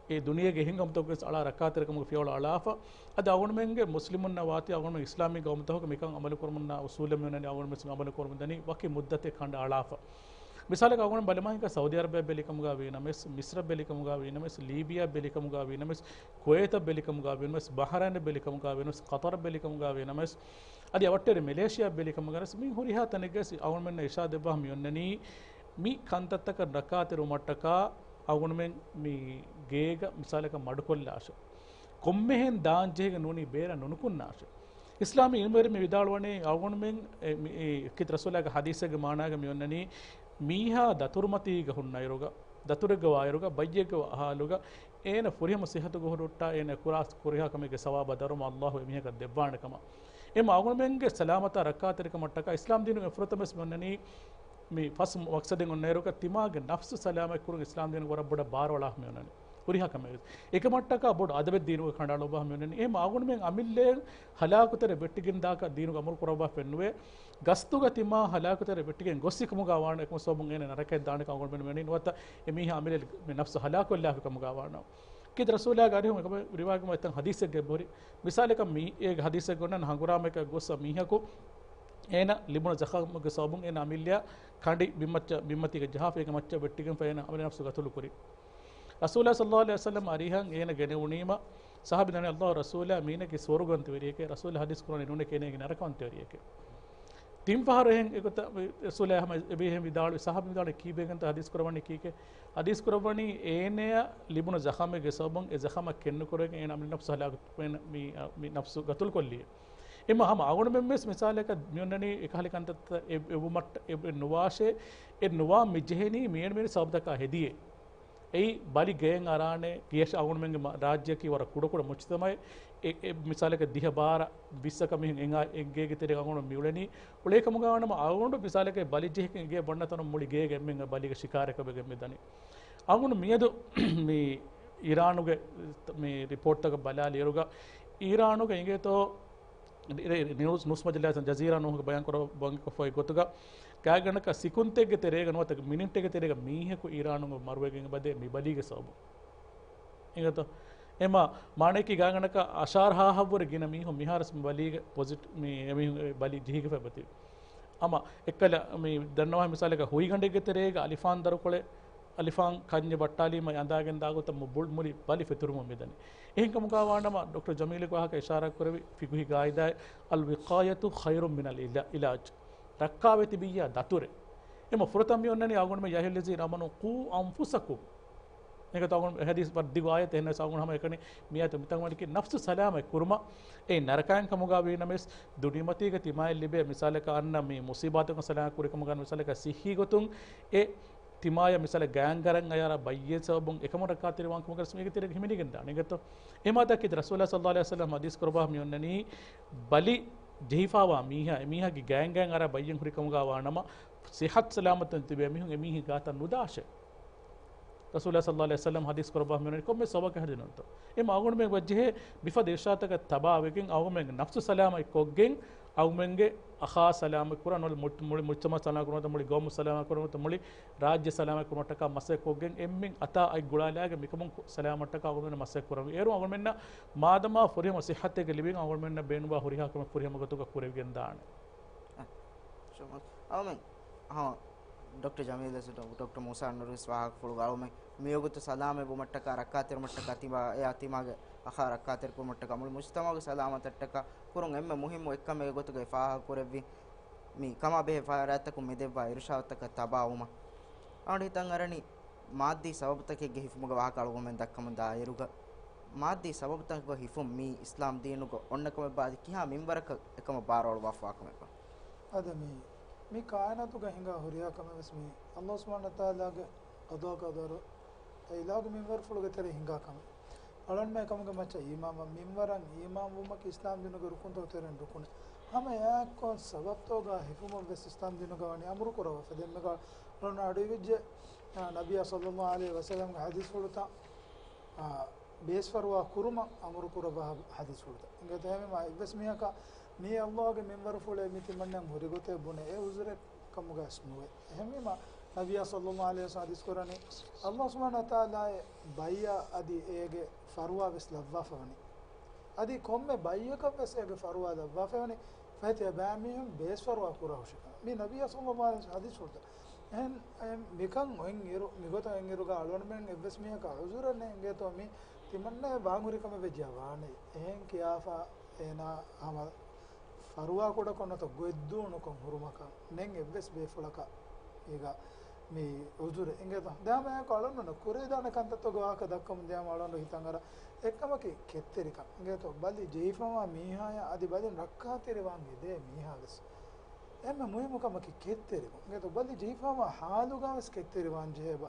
އެ ދުނިޔޭގެ އެހެން ގައުމުތަކުގެ ވެސް އަޅާ ރައްކާތެރިކަމުގެ ފިޔަވަޅު އަޅާފަ. އަދި އަޅުގަނޑުމެންގެ މުސްލިމުންނަށް ވާތީ އަޅުގަނޑުމެން އިސްލާމީ ގައުމުތަކުގެ މިކަން އަމަލު ކުރަމުންނާ އުސޫލެއް މިއޮންނަނީ އަޅުގަނޑުމެން ވެސް އަމަލު ކުރަމުންދަނީ ވަކި މުއްދަތެއް ކަނޑައަޅާފަ. މިސާލަކަށް އަޅުގަނޑު ބަލަމާ ހިނގާ ސައުދީ އަރަބިއަށް ބެލިކަމުގަ ވީނަމަވެސް، މިސްރަށް ބެލިކަމުގަ ވީނަމަވެސް، ލީބިޔާ ބެލިކަމުގަ ވީނަމަވެސް، ކުވޭތަށް ބެލިކަމުގަ ވީނަމަވެސް، ބަހްރައިނަށް ބެލިކަމުގަ ވީނަމަވެސް، ޤަޠަރަށް ބެލިކަމުގަ ވީނަމަވެސް، އަދި އަވަށްޓެރި މެލޭޝިޔާ ބެލިކަމުގަ ވެސް މި ހުރިހާ ތަނެއްގަ ވެސް އަޅުގަނޑުމެންނަށް އިރްޝާދު ދެއްވާ މި އޮންނަނީ މި ކަންތައްތަކަށް ރައްކާތެރިވުމަށްޓަކާ އަޅުގަނޑުމެން މި ގޭގަ މިސާލަކަށް މަޑުކޮށްލާށޭ. ކޮންމެހެން ދާންޖެހިގެން ނޫނީ ބޭރަށް ނުނުކުންނާށޭ. އިސްލާމީ އިލްމުވެރިން މި ވިދާޅުވަނީ، އަޅުގަނޑުމެން އެ، މި، އެ، ކީރިތި ރަސޫލާގެ ޙަދީޘެއްގެ މާނާގަ މި އޮންނަނީ، މީހާ ދަތުރުމަތީގަ ހުންނައިރުގަ، ދަތުރެއްގަ ވާއިރުގަ، ބައްޔެއްގެ ހާލުގަ، އޭނަ ފުރިހަމަ ޞިއްޙަތުގަ ހުރިހާ އޭނަ ކުރާ ކުރިހާ ކަމެއްގެ ސަވާބާ ދަރުމަ ﷲ އެމީހަކަށް ދެއްވާނެ ކަމަށް. އެމަ އަޅުގަނޑުމެންގެ ސަލާމަތާ ރައްކާތެރިކަމަށްޓަކާ އިސްލާމް ދީނުގެ ފުރަތަމަވެސް މި އޮންނަނީ، މި ފަސް މަޤްޞަދެއް އޮންނައިރުގަ ތިމާގެ ނަފްސު ސަލާމަތް ކުރުން އިސްލާމް ދީނުގެ ވަރަށް ބޮޑަށް ބާރުއަޅާ މި އޮންނަނީ. ހުރިހާ ކަމެއް. އެކަމަށްޓަކާ ބޮޑު އަދަބެއް ދީނުގަ ކަނޑައަޅުއްވާ މި އޮންނަނީ. އެހެން އަޅުގަނޑުމެން އަމިއްލައިން ހަލާކުތެރެ ވެއްޓިގެން ދާކަށް ދީނުގަ އަމުރު ކުރައްވާފައެއް ނުވޭ. ގަސްތުގަ ތިމާ ހަލާކުތެރެ ވެއްޓިގެން ގޮސް އެކަމުގަ ވާނެ އެކަމު ސަބަބުން އޭނަ ނަރަކައަށް ދާނެ ކަމަށް އަޅުގަނޑުމެން މި އޮންނަނީ. ނުވަތަ އެ މީހާ އަމިއްލަ މި ނަފްސު ހަލާކުވެއްލާފި ކަމުގަ ވާނަމަ. ކީރިތި ރަސޫލާގެ އަރިހުން އެކަމަށް ރިވާޔަތް އެތަން ޙަދީޘެއްގަ އެބަހުރި. މިސާލަކަށް މި އޭގެ ޙަދީޘެއްގަ އޮންނަން ހަނގުރާމައަކަށް ގޮސް މީހަކު އޭނަ ލިބުނު ޒަޚަމުގެ ސަބަބުން އޭނަ އަމިއްލައަށް ކަނޑި ބިންމައްޗަށް، ބިންމަތީގެ ޖަހާފަ އޭގެ މައްޗަށް ވެއްޓިގެންފަ އޭނަ އަމިއްލަ ނަފްސު ގަތުލު ކުރި. ރަސޫލާ ޞައްލައްލާހު ޢަލައިހި ވަސައްލަމް އަރިހަށް އޭނަ ގެނެވުނީމަ، ޞަޙާބީ ދަނީ ﷲ ރަސޫލާ މީނަކީ ސުވަރުގަންތިވެރިއެކޭ، ރަސޫލާ ޙަދީޘް ކުރަނީ ނޫނެކޭ އޭނަ ނަރަކަވަންތިވެރިއެކޭ. ތިން ފަހަރު އެހެން އެގޮތަށް ރަސޫލާ ހަމަ އެބަހެން ވިދާޅުވި، ޞަޙާބީ ވިދާޅުވި ކީއްވެގެންތޯ ޙަދީޘް ކުރައްވަނީ ކީކޭ؟ ޙަދީޘް ކުރައްވަނީ އޭނަޔަށް ލިބުނު ޒަޚަމެއްގެ ސަބަބުން އެ ޒަޚަމަށް ކެނޑުކުރެވިގެން އޭނަ އަމިއްލަ ނަފްސު ހަލާކު، މި، މި ނަފްސު ގަތުލުކޮށްލީ. އެމަ ހަމަ އަޅުގަނޑުމެން ވެސް މިސާލަކަށް މި އޮންނަނީ އެކަހަލަ ކަންތައްތައް އެ، އެ ވުމަށްޓަ، އެ، އެ ނުވާށޭ، އެ ނުވާ މި ޖެހެނީ މިއެންމެން ސަބަބުތަކާ ހެދިޔޭ. އެއީ ބަލި ގަޔަށް އަރާނެ ގިޔަށް އަޅުގަނޑުމެންގެ މަ-، ރާއްޖެއަކީ ވަރަށް ކުޑަކުޑަ މުޖްތަމައެއް. އެ، އެ މިސާލަކަށް ދިހަ ބާރަ ވިއްސަކަށް މިހެން އެނގޭގެ ތެރޭގަ އަޅުގަނޑު މިއުޅެނީ. އުޅޭކަމުގަ ވާނަމަ އަޅުގަނޑު މިސާލަކަށް ބަލި ޖެހިގެން ގެޔަށް ވަންނަ ތަނުން މުޅި ގޭގެ އެންމެން ބަލީގެ ޝިކާރަކަށް ވެގެން މި ދަނީ. އަޅުގަނޑު މިއަދު މި އީރާނުގެ މި ރިޕޯޓްތަކަށް ބަލާލިއިރުގަ، އީރާނުގަ އިނގޭތޯ ނިއުސް، ނިއުސް މަޖިލީހަށް ޖަޒީރާ ނޫހުގެ ބަޔާން ކުރަ، ބަޔާންކޮށްފައި ގޮތުގަ، ގާތްގަނޑަކަށް ސިކުންތެއްގެ ތެރޭގަ ނުވަތަ މިނިޓެއްގެ ތެރޭގަ މީހަކު އީރާނުގަ މަރުވެގެން އެބަދޭ މި ބަލީގެ ސަބަބުން. އިނގޭތޯ؟ އެމަ މާނައަކީ ގާތްގަނޑަކަށް އަށާރަ ހާހަށްވުރެ ގިނަ މީހުން މިހާރުވެސް މި ބަލީގެ ޕޮޒިޓިވް، މި އެމީހުން އެ ބަލި ޖެހިގެފަ އެބަތިބި. އަމަ އެއްކަލަ މި ދަންނަވާ މިސާލަކަށް ހުއިގަނޑެއްގެ ތެރޭގަ އަލިފާން ދަރުކޮޅެއް، އަލިފާން ކަންޏެއް ވައްޓާލީމަ އަނދާގެން ދާގޮތަށް މު-، ބު-، މުޅި ބަލި ފެތުރުމުން މިދަނީ. އެހެންކަމުގަ ވާނަމަ ޑޮކްޓަރ ޖަމީލުގެ ވާހަކަ އިޝާރާތް ކުރެއްވި ފިޤުހީ ގާއިދާއެއް، އަލްވިޤާޔަތު ޚައިރުން މިނަލް އިލާ-، އިލާޖް. ރައްކާވެތިބިއްޔާ ދަތުރޭ. އެމަ ފުރަތަމަ މި އޮންނަނީ އަޅުގަނޑުމެން ޔާ އައްޔުހައްލަޒީނަ އާމަނޫ ޤޫ އަންފުސަކުމް. އެގޮތަށް އަޅުގަނޑު ޙަދީޘް ވަރަށް ދިގު އާޔަތެއް އެހެންނަމަވެސް އަޅުގަނޑު ހަމަ އެކަނި މިއާޔަތު މިތަން ވަނީކީ ނަފްސު ސަލާމަތް ކުރުމަށް އެ ނަރަކައިން ކަމުގަ ވީނަމަވެސް ދުނިޔެމަތީގަ ތިމާޔަށް ލިބޭ މިސާލަކަށް އަންނަ މި މުޞީބާތަކުން ސަލާމަތް ކުރި ކަމުގަ މިސާލަކަށް ޞިއްޙީ ގޮތުން އެ ތިމާޔަށް މިސާލަށް ގާތްގަނޑަކަށް އަޔާރާ ބައްޔެއް ސަބަބުން އެކަމުން ރައްކާތެރިވާން ކަމުގަ ވެސް މީގެ ތެރޭގަ ހިމެނިގެން ދާނެ އިނގޭތޯ. އެމާތަކީ ރަސޫލާ ޞައްލައްލާހު ޢަލައިހި ވަސައްލަމް ޙަދީޘް ކުރައްވާ މި އޮންނަނީ ބަލި ޖެހިފައިވާ މީހާ، އެމީހާގެ ގާތްގަނޑަކަށް އަރާ ބައްޔެއް ހުރި ކަމުގަ ވާނަމަ، ޞިއްޙަތު ސަލާމަތުން ތިބޭ މީހުން އެމީހެއް ގާތަށް ނުދާށޭ. ރަސޫލާ ޞައްލައްލާހު ޢަލައިހި ވަސައްލަމް ޙަދީޘް ކުރައްވާ މި އޮންނަނީ ކޮންމެ ސަބަބަކަށް ހެދި ނުވަތަ. އެމަ އަޅުގަނޑުމެން ވައްޖެހޭ މިފަދަ އިރުޝާދުތަކަށް ތަބާވެގެން އަޅުގަނޑުމެންގެ ނަފްސު ސަލާމަތް ކޮށްގެން އަޅުގަނޑުމެންގެ އަޚާ ސަލާމަތް ކުރަން، ނުވަތަ މު-، މުޅި މުޖްތަމަޢު ސަލާމަތް ކުރަން، ނުވަތަ މުޅި ގައުމު ސަލާމަތް ކުރަން، ނުވަތަ މުޅި ރާއްޖެ ސަލާމަތް ކުރުމަށްޓަކާ މަސައްކަތް ކޮށްގެން އެންމެން އަތާ އަތް ގުޅާލާގެން މިކަމުން ކު-، ސަލާމަތްތަކަށް އަޅުގަނޑުމެންނަށް މަސައްކަތް ކުރަން. އޭރު އަޅުގަނޑުމެންނަށް މާދަމާ ފުރިހަމަ ޞިއްޙަތެއްގެ ލިބިން އަޅުގަނޑުމެންނަށް ބޭނުންވާ ހުރިހާ ކަމެއް ފުރިހަމަ ގޮތުގަ ކުރެވިގެން ދާނެ. އަ، ޝުކުރު. އަޅުމެން ހަމަ ޑޮކްޓަރ ޖަމީލް ވެސް ޑޮ-، ޑޮކްޓަރ މޫސާ ނުރުވެސް ވާހަކަފުޅުގަ އަޅުމެން މިވަގުތު ސަލާމަތްވުމަށްޓަކާ ރައްކާތެރިވުމަށްޓަކާ ތިމާ އެއާ ތިމާގެ އަޚާ ރައްކާތެރިކުރުމަށްޓަކާ މުޅި މުޖްތަމަޢުގެ ސަލާމަތަށްޓަކާ ކުރުން އެންމެ މުހިއްމު އެއްކަމެއްގެ ގޮތުގައި ފާހަގަކުރެއްވި މި ކަމާ ބެހޭ ފަރާތްތަކުން މި ދެއްވާ އިރުޝާދުތަކަށް ތަބާވުމަށް. އަޅުގަނޑު ހިތަށް އަރަނީ މާއްދީ ސަބަބުތަކެއްގެ ހިފުމުގެ ވާހަކަ އަޅުގަނޑުމެން ދައްކަމުން ދާއިރުގަ، މާއްދީ ސަބަބުތަކުގެ ހިފުން މީ އިސްލާމް ދީނުގަ އޮންނަ ކަމެއްބާ އަދި ކިހާ މިންވަރަކަށް އެކަމަށް ބާރުއަޅުވާފަވާ ކަމެއްބާ؟ އަދި މި، މި ކާއިނާތުގަ ހިނގާ ހުރިހާ ކަމެއް ވެސް މީ ﷲ ސުބްޙާނަހޫ ވަތަޢާލާގެ ޤަޟާ ޤަދަރު، އެ އިލާހުގެ މިންވަރުފުޅުގެ ތެރެއިން ހިނގާ ކަމެއް. އަޅުގަނޑުމެން އެކަމުގެ މައްޗަށް އީމާންވާ މިންވަރަށް އީމާންވުމަކީ އިސްލާމް ދީނުގެ ރުކުންތަކުގެ ތެރެއިން ރުކުނެއް. ހަމަ އެއާއެއްކޮށް ސަބަބުތަކުގަ ހިފުމަށް ވެސް އިސްލާމް ދީނުގަ ވަނީ އަމުރު ކުރައްވާފަ. ދެން މިގަ އަޅުގަނޑު އަޑުއިވިއްޖެ، އާ، ނަބިއްޔާ ޞައްލައްލާހު ޢަލައިހި ވަސައްލަމްގެ ޙަދީޘްފުޅުތައް، އާ، ބޭސްފަރުވާ ކުރުމަށް އަމުރު ކުރައްވާ ޙަދީޘްފުޅުތައް. އިނގޭތޯ އެހެންވީމަ އެއްވެސް މީހަކަށް މީ ﷲ ގެ މިންވަރުފުޅޭ މި ތިމަންނައަށް ހުރި ގޮތޭ ބުނެ އެ ޢުޛުރެއް ކަމުގައިވެސް ނުވޭ. އެހެންވީމަ، ނަބިއްޔާ ޞައްލައްލާހު ޢަލައިހި ވަސައްލަމް ޙަދީޘް ކުރަނީ، ﷲ ސުބްޙާނަހޫ ވަތަޢާލާ އެ ބައްޔަށް އަދި އޭގެ ފަރުވާ ވެސް ލައްވާފަ ވަނީ. އަދި ކޮންމެ ބައްޔަކަށް ވެސް އޭގެ ފަރުވާ ލައްވާފަ ވަނީ، ފަހެ ތިޔަބައިމީހުން ބޭސްފަރުވާ ކުރާ ހުށިކަން. މީ ނަބިއްޔާ ޞައްލައްލާހު ޢަލައިހި ވަސައްލަމް ޙަދީޘްފުޅުތައް. އެހެން، އެ، މިކަން އޮތްއިރު، މިގޮތަށް އޮތްއިރުގަ އަޅުގަނޑުމެން އެއްވެސް މީހަކަށް ޢުޛުރެއް ނެތް އިނގޭތޯ މީ ތިމަންނައަށް ވާންހުރި ކަމެއް ވެއްޖެއްޔާ ވާނެ. އެހެން ކިޔާފަ އޭނާ ހަމަ ފަރުވާ ކުޑަކޮށް ނުވަތަ ގޮތްދޫނުކޮށް ހުރުމަކަށް ނެތް އެއްވެސް ބޭފުޅަކަށް އޭގަ މި އުޒުރެއް އިނގޭތޯ. ދެން އެކަމަކު އަޅުންނަށް ކުރެވިދާނެ ކަންތައްތަކުގެ ވާހަކަ ދައްކަމުން ދިޔައީމަ އަޅުން ހިތަށް އަރާ އެއްކަމަކީ ކެތްތެރިކަން. އިނގޭތޯ، ބަލި ޖެހިފަވާ މީހާޔަށް އަދި ބަލިން ރައްކާތެރިވާން އެދޭ މީހާ ވެސް. އެންމެ މުހިއްމު ކަމަކީ ކެތްތެރިވުން. އިނގޭތޯ، ބަލި ޖެހިފަވާ ހާލުގަ ވެސް ކެތްތެރިވާން ޖެހޭ ބާ.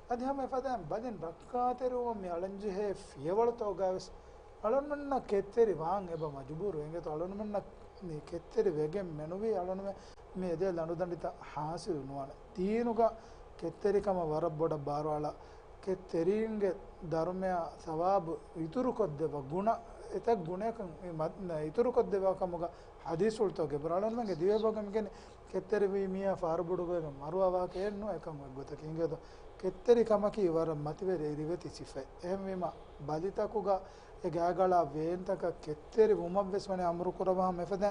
އަދި ހަމަ އެފަދައިން ބަލިން ރައްކާތެރިވުމަށް މި އަޅަން ޖެހޭ ފިޔަވަޅުތަކުގަ ވެސް އަޅުންމެންނަށް ކެތްތެރިވާން އެބަ މަޖުބޫރު. އިނގޭތޯ، އަޅުންމެންނަށް މި ކެތްތެރި ވެގެން މެނުވީ އަޅުންމެން މި އެދޭ ލަނޑުދަނޑިތައް ހާސިލު ނުވާނެ. ދީނުގަ ކެތްތެރިކަމަށް ވަރަށް ބޮޑަށް ބާރުއަޅާ، ކެތްތެރީންގެ ދަރުމަޔާ ސަވާބު އިތުރުކޮށްދެއްވާ، ގުނަ އެތައް ގުނަޔަކަށް މި މަ-، އިތުރުކޮށްދެއްވާ ކަމުގަ ޙަދީޘްފުޅުތަކުގެ ބުރަ އަޅުންމެންގެ ދިވެހި ބަހުގަ މިގެން ކެތްތެރިވީ މީހާ ފާރުބޮޑުވެގެން މަރުވާ ވާހަކައެއް ނޫން. އެކަން އޮތް ގޮތަކީ އިނގޭތޯ، ކެތްތެރި ކަމަކީ ވަރަށް މަތިވެރި ރިވެތި ސިފައެއް. އެހެންވީމަ ބަލިތަކުގަ އެ ގާތްގަނޑާ ވޭންތަކަށް ކެތްތެރި ވުމަށްވެސް ވަނީ އަމުރު ކުރައްވާ ހަމަ އެފަދަ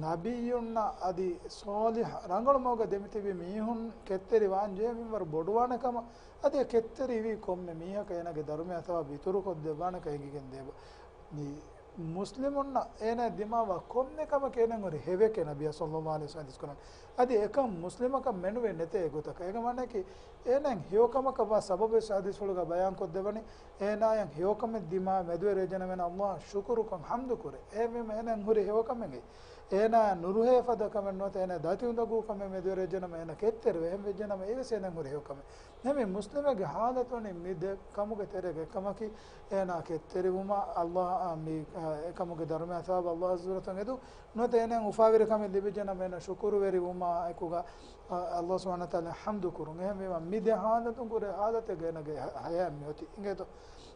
ނަބިއްޔުންނަށް އަދި ޞާލިޙު ރަނގަޅު މަގުގަ ދެމިތިބި މީހުން ކެތްތެރި ވާން ޖެހޭ މިންވަރު ބޮޑުވާނެ ކަމަށް، އަދި އެ ކެތްތެރިވީ ކޮންމެ މީހަކަށް އޭނާގެ ދަރުމަޔާ ސަވާބު އިތުރުކޮށްދެއްވާނެ ކަމަށް އެނގިގެން ދޭ ބާ. މި މުސްލިމުންނަށް އޭނާ ދިމާވާ ކޮންމެ ކަމަކަށް އޭނާ ހުރި ހެޔޮކަން ނަބިއްޔާ ޞައްލައްލާހު ޢަލައިހި ވަސައްލަމަ ޙަދީޘް ކުރަން. އަދި އެކަން މުސްލިމަކަށް މެނުވެ ނެތޭ ގޮތަކަށް. އޭގެ މާނައަކީ އޭނާއަށް ހެޔޮކަމަކަށް ވާ ސަބަބެއް ޙަދީޘްފުޅުގަ ބަޔާން ކޮށްދެވަނީ، އޭނާއަށް ހެޔޮކަމެއް ދިމާ މެދުވެރިވެއްޖެނަމަ އޭނާ ﷲ އަށް ޝުކުރުކޮށް ޙަމްދު ކުރޭ. އެހެންވީމަ އޭނާއަށް ހުރި ހެޔޮކަމެއް އެއީ. އޭނާ ނުރުހޭ ފަދަ ކަމެއް ނުވަތަ އޭނާ ދަތި އުނދަގޫ ކަމެއް މެދުވެރިވެއްޖެނަމަ އޭނާ ކެތްތެރިވޭ. އެހެންވެއްޖެނަމަ އެވެސް އޭނާއަށް ހުރި ހެޔޮކަމެއް. ނަމަ މުސްލިމެއްގެ ޙާލަތު ވަނީ މި ދެ ކަމުގެ ތެރޭގަ އެއްކަމަކީ އޭނާ ކެތްތެރިވުމަށް ﷲ އަށް މި، އަ، އެކަމުގެ ދަރުމަޔާ ސަވާބު ﷲ އަށް ޒުވަރަތަން އެދުން ނުވަތަ އޭނާއަށް އުފާވެރި ކަމެއް ލިބިއްޖެނަމަ އޭނާ ޝުކުރުވެރިވުމާ އެކުގަ، އަ، ﷲ ސުބްޙާނަހޫ ވަތަޢާލާ ޙަމްދު ކުރުން. އެހެންވީމަ މި ދެ ޙާލަތުން ކުރެ ޙާލަތެއްގަ އޭނާގެ ހަ-، ޙަޔާތް މިއޮތީ. އިނގޭތޯ؟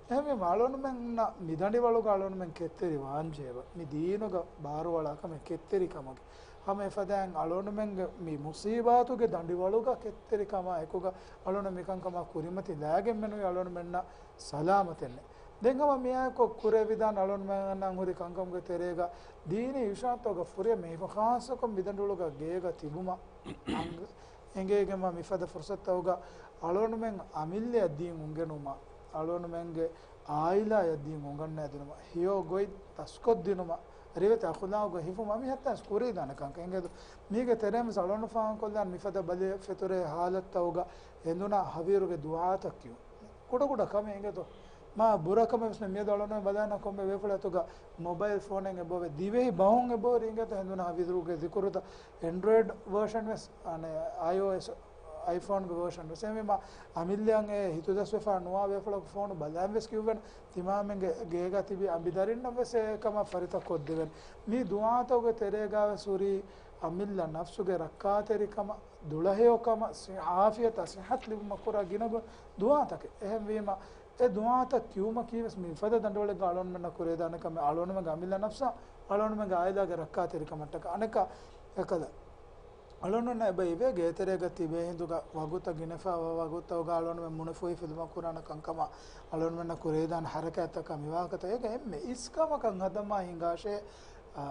އެހެންވީމަ އަޅުންމެންނަށް މި ދަނޑިވަޅުގަ އަޅުންމެން ކެތްތެރި ވާންޖެހޭ ބާ. މި ދީނުގަ ބާރުއަޅާ ކަމެއް ކެތްތެރި ކަމުގެ. ހަމަ އެފަދައިން އަޅުންމެންގެ މި މުޞީބާތުގެ ދަނޑިވަޅުގަ ކެތްތެރިކަމާ އެކުގަ އަޅުން މިކަންކަމާ ކުރިމަތި ލާގެން މެނުވީ އަޅުންމެންނަށް ސަލާމަތެއް ނެތް. ދެން ހަމަ މިއާއެކު ކުރެވިދާނެ އަޅުންމެންނަށް ހުރި ކަންކަމުގެ ތެރޭގަ ދީނީ އިޝާރާތްތަކުގަ ފުރިހަމަ ހިފަ ޚާއްޞަކޮށް މިދަނޑިވަޅުގަ ގޭގަ ތިބުމަށް އަންގަ-، އެނގޭގެންވާ މިފަދަ ފުރުޞަތުތަކުގަ އަޅުންމެން އަމިއްލައަށް ދީން އުނގެނުމަށް، އަޅުންމެންގެ އާއިލާއަށް ދީން އުނގަންނަދިނުމަށް، ހެޔޮ ގޮތް ދަސްކޮށްދިނުމަށް، ރިވެތި އަޚުލާގުގަ ހިފުމަށް މި ހައްތާސް ކުރެވިދާނެ ކަންކަން އެނގޭތޯ. މީގެ ތެރޭން ވެސް އަޅުން ފާހަގަކޮށްލާން މިފަދަ ބަލި ފެތުރޭ ޙާލަތުތަކުގަ ހެނދުނާ ހަވީރުގެ ދުޢާތައް ކިޔުން. ކުޑަކުޑަ ކަމެއް އިނގޭތޯ. މާ ބުރަ ކަމެއް ވެސް ނެތް. މިއަދު އަޅުން ބަލާނަ ކޮންމެ ބޭފުޅާ އަތުގަ މޮބައިލް ފޯނެއް އެބައޮވޭ. ދިވެހި ބަހުން އެބަހުރި އިނގޭތޯ ހެނދުނާ ހަވީރުގެ ޒިކުރުތައް. އެންޑްރޮއިޑް ވާޝަން ވެސް، އަނެއް އައިއޯއެސް، އައިފޯންގެ ވާޝަން ވެސް. އެހެންވީމަ އަމިއްލައަށް އެ ހިތުދަސްވެފާ ނުވާ ބޭފުޅަކު ފޯނު ބަލަން ވެސް ކިޔުއްވަން. ތިމާމެންގެ ގޭގަ ތިބި އަނބިދަރިންނަށް ވެސް އެކަމަށް ފަރިތަކޮށްދެވެން. މި ދުޢާތަކުގެ ތެރޭގަ ވެސް ހުރީ އަމިއްލަ ނަފްސުގެ ރައްކާތެރިކަމަށް، ދުޅަހެޔޮކަމަށް، ސި-، އާފިޔަތާ ސިއްޙަތު ލިބުމަށް ކުރާ ގިނަ ގޮ-، ދުޢާތަކެއް. އެހެންވީމަ، އެ ދުޢާތައް ކިޔުމަކީ ވެސް މިފަދަ ދަނޑިވަޅެއްގަ އަޅުންމެންނަށް ކުރެވިދާނެ ކަމެއް. އަޅުންމެންގެ އަމިއްލަ ނަފްސާ، އަޅުންމެންގެ އާއިލާގެ ރައްކާތެރިކަމަށްޓަކާ. އަނެއްކާ، އެކަލަ. އަޅުންމެންނަށް އެބަ އިވޭ ގޭތެރޭގަ ތިބޭ ހިނދުގަ ވަގުތަށް ގިނަފަ ވަ-، ވަގުތަކުގަ އަޅުންމެން މުނިފުހި ފިލުމަށް ކުރާނެ ކަންކަމަށް އަޅުންމެންނަށް ކުރެވިދާނެ ޙަރަކާތްތަކާ މިވާހަކަތައް. އޭގެ އެންމެ އިސްކަމަކަށް ހަދަމާ ހިނގާށޭ، އާ،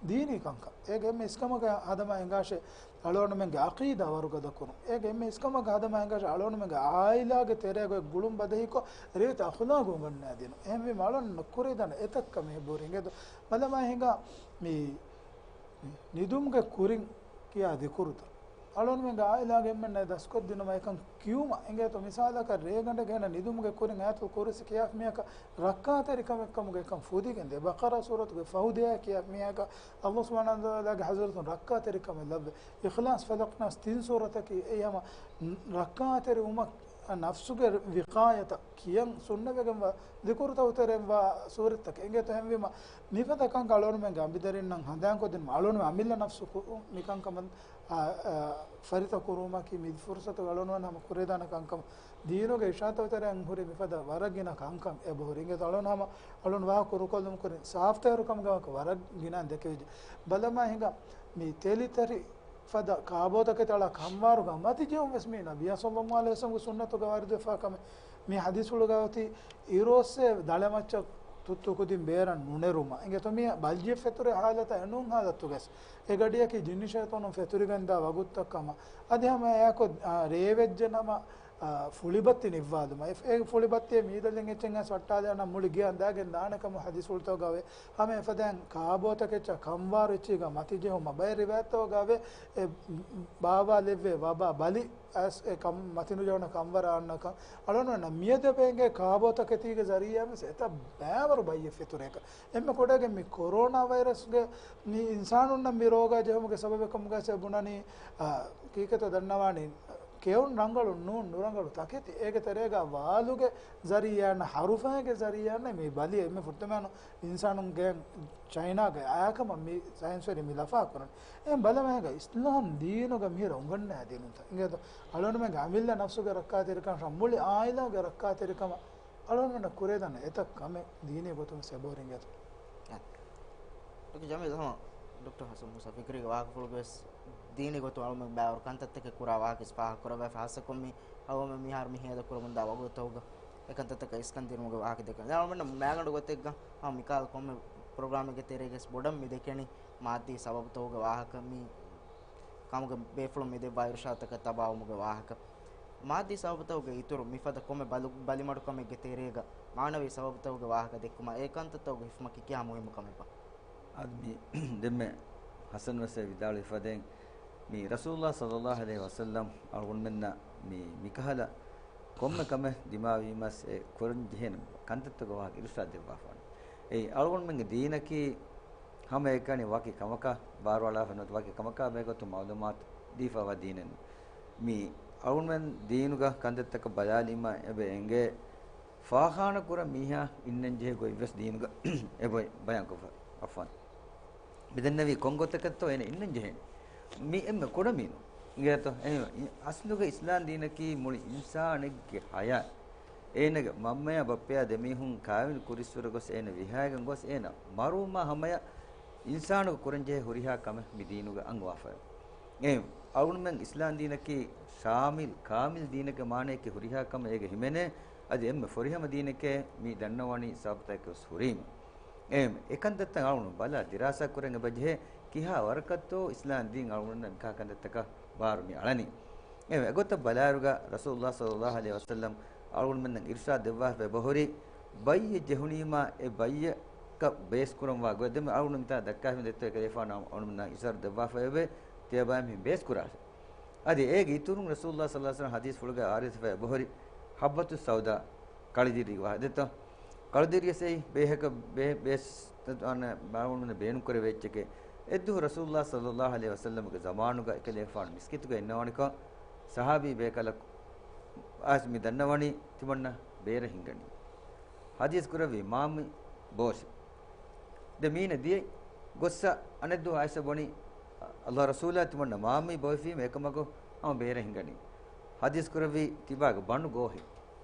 ދީނީ ކަންކަން. އޭގެ އެންމެ އިސްކަމަކަށް ހަދަމާ ހިނގާށޭ އަޅުގަނޑުމެންގެ ޢަޤީދާ ވަރުގަދަ ކުރުން. އޭގެ އެންމެ އިސްކަމަކަށް ހަދަމާ ހިނގާށޭ އަޅުގަނޑުމެންގެ ޢާއިލާގެ ތެރޭގަ ގުޅުން ބަދަހިކޮށް، ރިވެތި އަޚުލާގު އުނގަންނަދިނުން. އެހެންވީމަ އަޅުގަނޑު ކުރެވިދާނެ އެތައް ކަމެއް ބުރި އިނގޭތޯ. ބަލަމާ ހިނގާ މި ނިދުމުގެ ކުރިން ކިޔާ ޛިކުރުތައް. އަޅުގަނޑުމެންގެ ޢާއިލާގެ އެންމެންނަށް ދަސްކޮށްދިނުމަށް އެކަން ކިޔުމަށް އިނގޭތޯ. މިސާލަކަށް ރޭގަނޑެއްގަ އޭނަ ނިދުމުގެ ކުރިން އާޔަތުލް ކުރުސީ ކިޔާފަ މީހަކަށް ރައްކާތެރިކަމެއް ކަމުގެ އެކަން ފުދިގެންދޭ. ބަޤަރާ ސޫރަތުގެ ފަހު ދެއާ ކިޔާ މީހަކަށް ﷲ ސުބްޙާނަހޫ ވަތަޢާލާގެ ޙަޟްރަތުން ރައްކާތެރިކަމެއް ލައްވޭ. އިޚްލާޞް، ފަލަޤް، ނާސް ތިން ސޫރަތަކީ އެއީ ހަމަ ރައްކާތެރިވުމަށް ނަފްސުގެ ވިޤާޔަތަށް ކިޔަން ސުންނަތްވެގެންވާ ޛިކުރުތައް ތެރެއިން ވާ ސޫރަތްތަކެއް އިނގޭތޯ. އެހެންވީމަ މިފަދަ ކަންކަން އަޅުގަނޑުމެންގެ އަނބިދަރިންނަށް ހަނދާންކޮށްދިނުމަށް އަޅުގަނޑުމެން އަމިއްލަ ނަފްސު ކު-، މިކަންކަމަށް، އާ، އާ، ފަރިތަކުރުވުމަކީ މި ފުރުޞަތު އަޅުގަނޑުމެން ހަމަ ކުރެވިދާނެ ކަންކަމަށް. ދީނުގެ އިޝާރާތްތައް ތެރެއިން ހުރި މިފަދަ ވަރަށް ގިނަ ކަންކަން އެބަހުރި. އިނގޭތޯ އަޅުގަނޑު ހަމަ އަޅުގަނޑު ވާހަކަ ކުރުކޮށްލުމުގެ ކުރިން ސާފުތައް އޭރު ކަމުގެ ވާހަކަ ވަރަށް ގިނައިން ދެކެވިއްޖެ. ބަލަމާ ހިނގާ މި ތެލިތަރި ފަދަ ކާބޯތަކެތި އަޅާ ކަންވާރުގަ މަތިޖެހުން ވެސް މީ ނަބިއްޔާ ޞައްލައްލާހު ޢަލައިހި ވަސައްލަމްގެ ސުންނަތުގަ ވާރިދުވެފާ ކަމެއް. މި ޙަދީޘްފުޅުގަ އޮތީ އިރުއޮއްސޭ ދަޅަ މައްޗަށް ތުއްތު ކުދިން ބޭރަށް ނުނެރުމަށް. އިނގޭތޯ މި ބަލްޖެއް ފެތުރޭ ޙާލަތަށް އެނޫން ޙާލަތުގަސް އެ ގަޑިއަކީ ޖިންނި ޝައިޠާނުން ފެތުރިގެންދާ ވަގުތުތައް ކަމަށް. އަދި ހަމަ އެއާކޮށް، އާ، ރޭވެއްޖެނަމަ އާ، ފުޅިބައްތި ނިއްވާލުމަށް. އެ، އެ ފުޅިބައްތިއެއް މީދަލިން އެއްޗެއް އައިސް ވައްޓާލާނަން މުޅި ގެއަށް އަނދާގެން ދާނެ ކަމަށް ޙަދީޘްފުޅުތަކުގަ އޮވޭ. ހަމަ އެފަދައިން ކާބޯތަކެއްޗާ ކަންވާރު އެއްޗީގަ މަތި ޖެހުމަށް ބައެއް ރިވާޔަތްތަކުގަ އޮވޭ. އެ ބާވާލެއްވޭ ވަބާ ބަލި އައިސް އެ ކަން މަތިނުޖެހުނު ކަންވަރާ އަންނަކަން. އަޅުގަނޑުމެންނަށް މިއަދު އެބަ އެނގޭ ކާބޯތަކެތީގެ ޒަރީއާ ވެސް އެތައް ބައިވަރު ބައްޔެއް ފެތުރޭކަށް. އެންމެ ކުޑައިގެން މި ކޮރޯނާ ވައިރަސްގެ މި އިންސާނުންނަށް މި ރޯގާ ޖެހުމުގެ ސަބަބެއް ކަމުގައި ބުނަނީ، އާ، ކީކޭތޯ ދަންނަވާނީ، ކެއުން ރަނގަޅު ނޫން، ނުރަނގަޅު ތަކެތި. އޭގެ ތެރޭގަ ވާލުގެ ޒަރީއާން، ހަރުފާގެ ޒަރީއާން މި ބަލި އެންމެ ފުރަތަމަ އިންސާނުންގެ ޗައިނާގަ އައިކަމަށް މި ސައިންސްވެރިން މި ލަފާ ކުރަނީ. އެހެން ބަލަމާއެކު އިސްލާމް ދީނުގަ މިހިރަ އުނގަންނަ ދީނުންތައް. އިނގޭތޯ އަޅުގަނޑުމެންގެ އަމިއްލަ ނަފްސުގެ ރައްކާތެރިކަން، މުޅި އާއިލާގެ ރައްކާތެރިކަމަށް އަޅުގަނޑުމެންނަށް ކުރެވިދާނެ އެތައް ކަމެއް ދީނީ ގޮތުން ސެބޯރިނގޭތޯ. ޑޮކްޓަރ ޖަމީލް، ހަމަ ޑޮކްޓަރ ޙަސަން މޫސާ ފިކްރީގެ ވާހަކަފުޅުގަވެސް ދީނީ ގޮތުން އަޅުމެން ބައިވަރު ކަންތައްތަކެއް ކުރާ ވާހަކަ ފާހަގަކުރައްވާފަ، ހާއްސަކޮށް މި އަޅުމެން މިހާރު މި ހޭދަ ކުރަމުންދާ ވަގުތުތަކުގަ އެކަންތައްތަކަށް އިސްކަން ދިނުމުގެ ވާހަކަ ދެކެން. ދެން އަޅުމެންނަށް މައިގަނޑު ގޮތެއްގަ ހަމަ މިކަހަލަ ކޮންމެ ޕްރޮގްރާމެއްގެ ތެރޭގަވެސް ބޮޑަށް މި ދެކެނީ މާއްދީ ސަބަބުތަކުގެ ވާހަކަ، މި ކަމުގެ ބޭފުޅުން މި ދެއްވާ އިރުޝާދުތަކަށް ތަބާވުމުގެ ވާހަކަ. މާއްދީ ސަބަބުތަކުގެ އިތުރު މިފަދަ ކޮންމެ ބަލި، ބަލިމަޑުކަމެއްގެ ތެރޭގަ މާނަވީ ސަބަބުތަކުގެ ވާހަކަ ދެއްކުމަށް އެ ކަންތައްތަކުގެ ހިފުމަކީ ކިހާ މުހިއްމު ކަމެއްބާ؟ އަދި މި ދެންމެ ޙަސަން ވެސް ވިދާޅުވި ފަދައިން، މި ރަސޫލުﷲ ޞައްލަﷲ ޢަލައިހި ވަސައްލަމް އަޅުގަނޑުމެންނަށް މި، މިކަހަލަ ކޮންމެ ކަމެއް ދިމާވީމަސް އެ ކުރަން ޖެހޭނެ ކަންތައްތަކުގެ ވާހަކަ އިރުޝާދު ދެއްވާފާނެ. އެއީ އަޅުގަނޑުމެންގެ ދީނަކީ ހަމައެކަނި ވަކި ކަމަކަށް ބާރުއަޅާފަ ނުވަތަ ވަކި ކަމަކާ ބެހޭގޮތުން މަޢުލޫމާތު ދީފައިވާ ދީނެއް ނޫން. މި އަޅުގަނޑުމެން ދީނުގަ ކަންތައްތަކަށް ބަލާލީމަ އެބަ އެނގޭ ފާޚާނާ ކުރަން މީހާ އިންނަން ޖެހޭ ގޮތްވެސް ދީނުގަ އެބަ ބަޔާންކޮށްފަ އަފާން. މި ދެންނެވީ ކޮން ގޮތަކަށްތޯ އޭނަ އިންނަން ޖެހޭނެ؟ މި އެންމެ ކުޑަމީނު އިނގޭތޯ؟ އެހެން އަސްލުގަ އިސްލާމް ދީނަކީ މުޅި އިންސާނެއްގެ ޙަޔާތް، އޭނަގެ މަންމަޔާ ބައްޕަޔާ ދެމީހުން ކާވެނި ކުރިއްސުރެ ގޮސް އޭނަ ވިހާގެން ގޮސް އޭނަ މަރުވުމާ ހަމަޔަށް އިންސާނުގެ ކުރަންޖެހޭ ހުރިހާ ކަމެއް މި ދީނުގަ އަންގަވާފައެވެ. އެ އަޅުގަނޑުމެން އިސްލާމް ދީނަކީ ޝާމިލް، ކާމިލް ދީނެއްގެ މާނަޔަކީ ހުރިހާ ކަމެއް އޭގަ ހިމެނޭ. އަދި އެންމެ ފުރިހަމަ ދީނެކޭ މި ދަންނަވަނީ ސަބަބުތަކެއްވެސް ހުރީމަ. އެ އެކަންތައްތައް އަޅުގަނޑު ބަލާ ދިރާސާ ކުރަން އެބަޖެހޭ، ކިހާ ވަރަކަށްތޯ އިސްލާމް ދީން އަޅުގަނޑުމެންނަށް މިކަހަލަ ކަންތައްތަކަށް ބާރު މި އަޅަނީ. އެ އެގޮތަށް ބަލާއިރުގަ ރަސޫލުﷲ ޞައްލަﷲ ޢަލައިހި ވަސައްލަމް އަޅުގަނޑުމެންނަށް އިރުޝާދު ދެއްވާފަ އެބަހުރި، ބައްޔެއް ޖެހުނީމާ އެ ބައްޔަކަށް ބޭސްކުރަންވާ ގޮތް ދެންމެ އަޅުގަނޑު މިތާ ދައްކާފަ ދެއްތޯ އެކަލޭފާނު އަޅުގަނޑުމެންނަށް އިރުޝާދު ދެއްވާފަ އެވެ. ތިޔަބައިމީހުން ބޭސްކުރާށޭ. އަދި އޭގެ އިތުރުން ރަސޫލުﷲ ޞައްލަﷲ ޢަލައިހި ވަސައްލަމް ޙަދީޘްފުޅުގައި އާރިސްފަ އެބަހުރި ޙައްބަތުއް ސައުދާ ކަޅިދިރި ވާހަކަ ދެއްތޯ؟ ކަޅުދިރިޔަސް އެއީ ބޭހަކަށް ބޭ-، ބޭސް އަންނަ މާމޫނުން ބޭނުންކުރެވޭ އެއްޗެކޭ. އެއްދުވަހު ރަސޫލުﷲ ޞައްލަﷲ ޢަލައިހި ވަސައްލަމްގެ ޒަމާނުގަ އެކަލޭފާނު މިސްކިތުގަ އިންނަވަނިކޮށް، ޞަޙާބީ ބޭކަލަކު އައިސް މި ދަންނަވަނީ ތިމަންނަ ބޭރަށް ހިނގަނީ. ޙަދީޘް ކުރެއްވީ މާމު ބޯށެ. ދެ މީނަ ދިޔައީ ގޮއްސަ އަނެއްދުވަހު އައިސް ބުނީ، އައްލާހު ރަސޫލާ ތިމަންނަ މާމު ބޮއެފީމަ އެކަމަކު ހަމަ ބޭރަށް ހިނގަނީ. ޙަދީޘް ކުރެއްވީ ތިބާގެ ބަނޑު ގޯހި.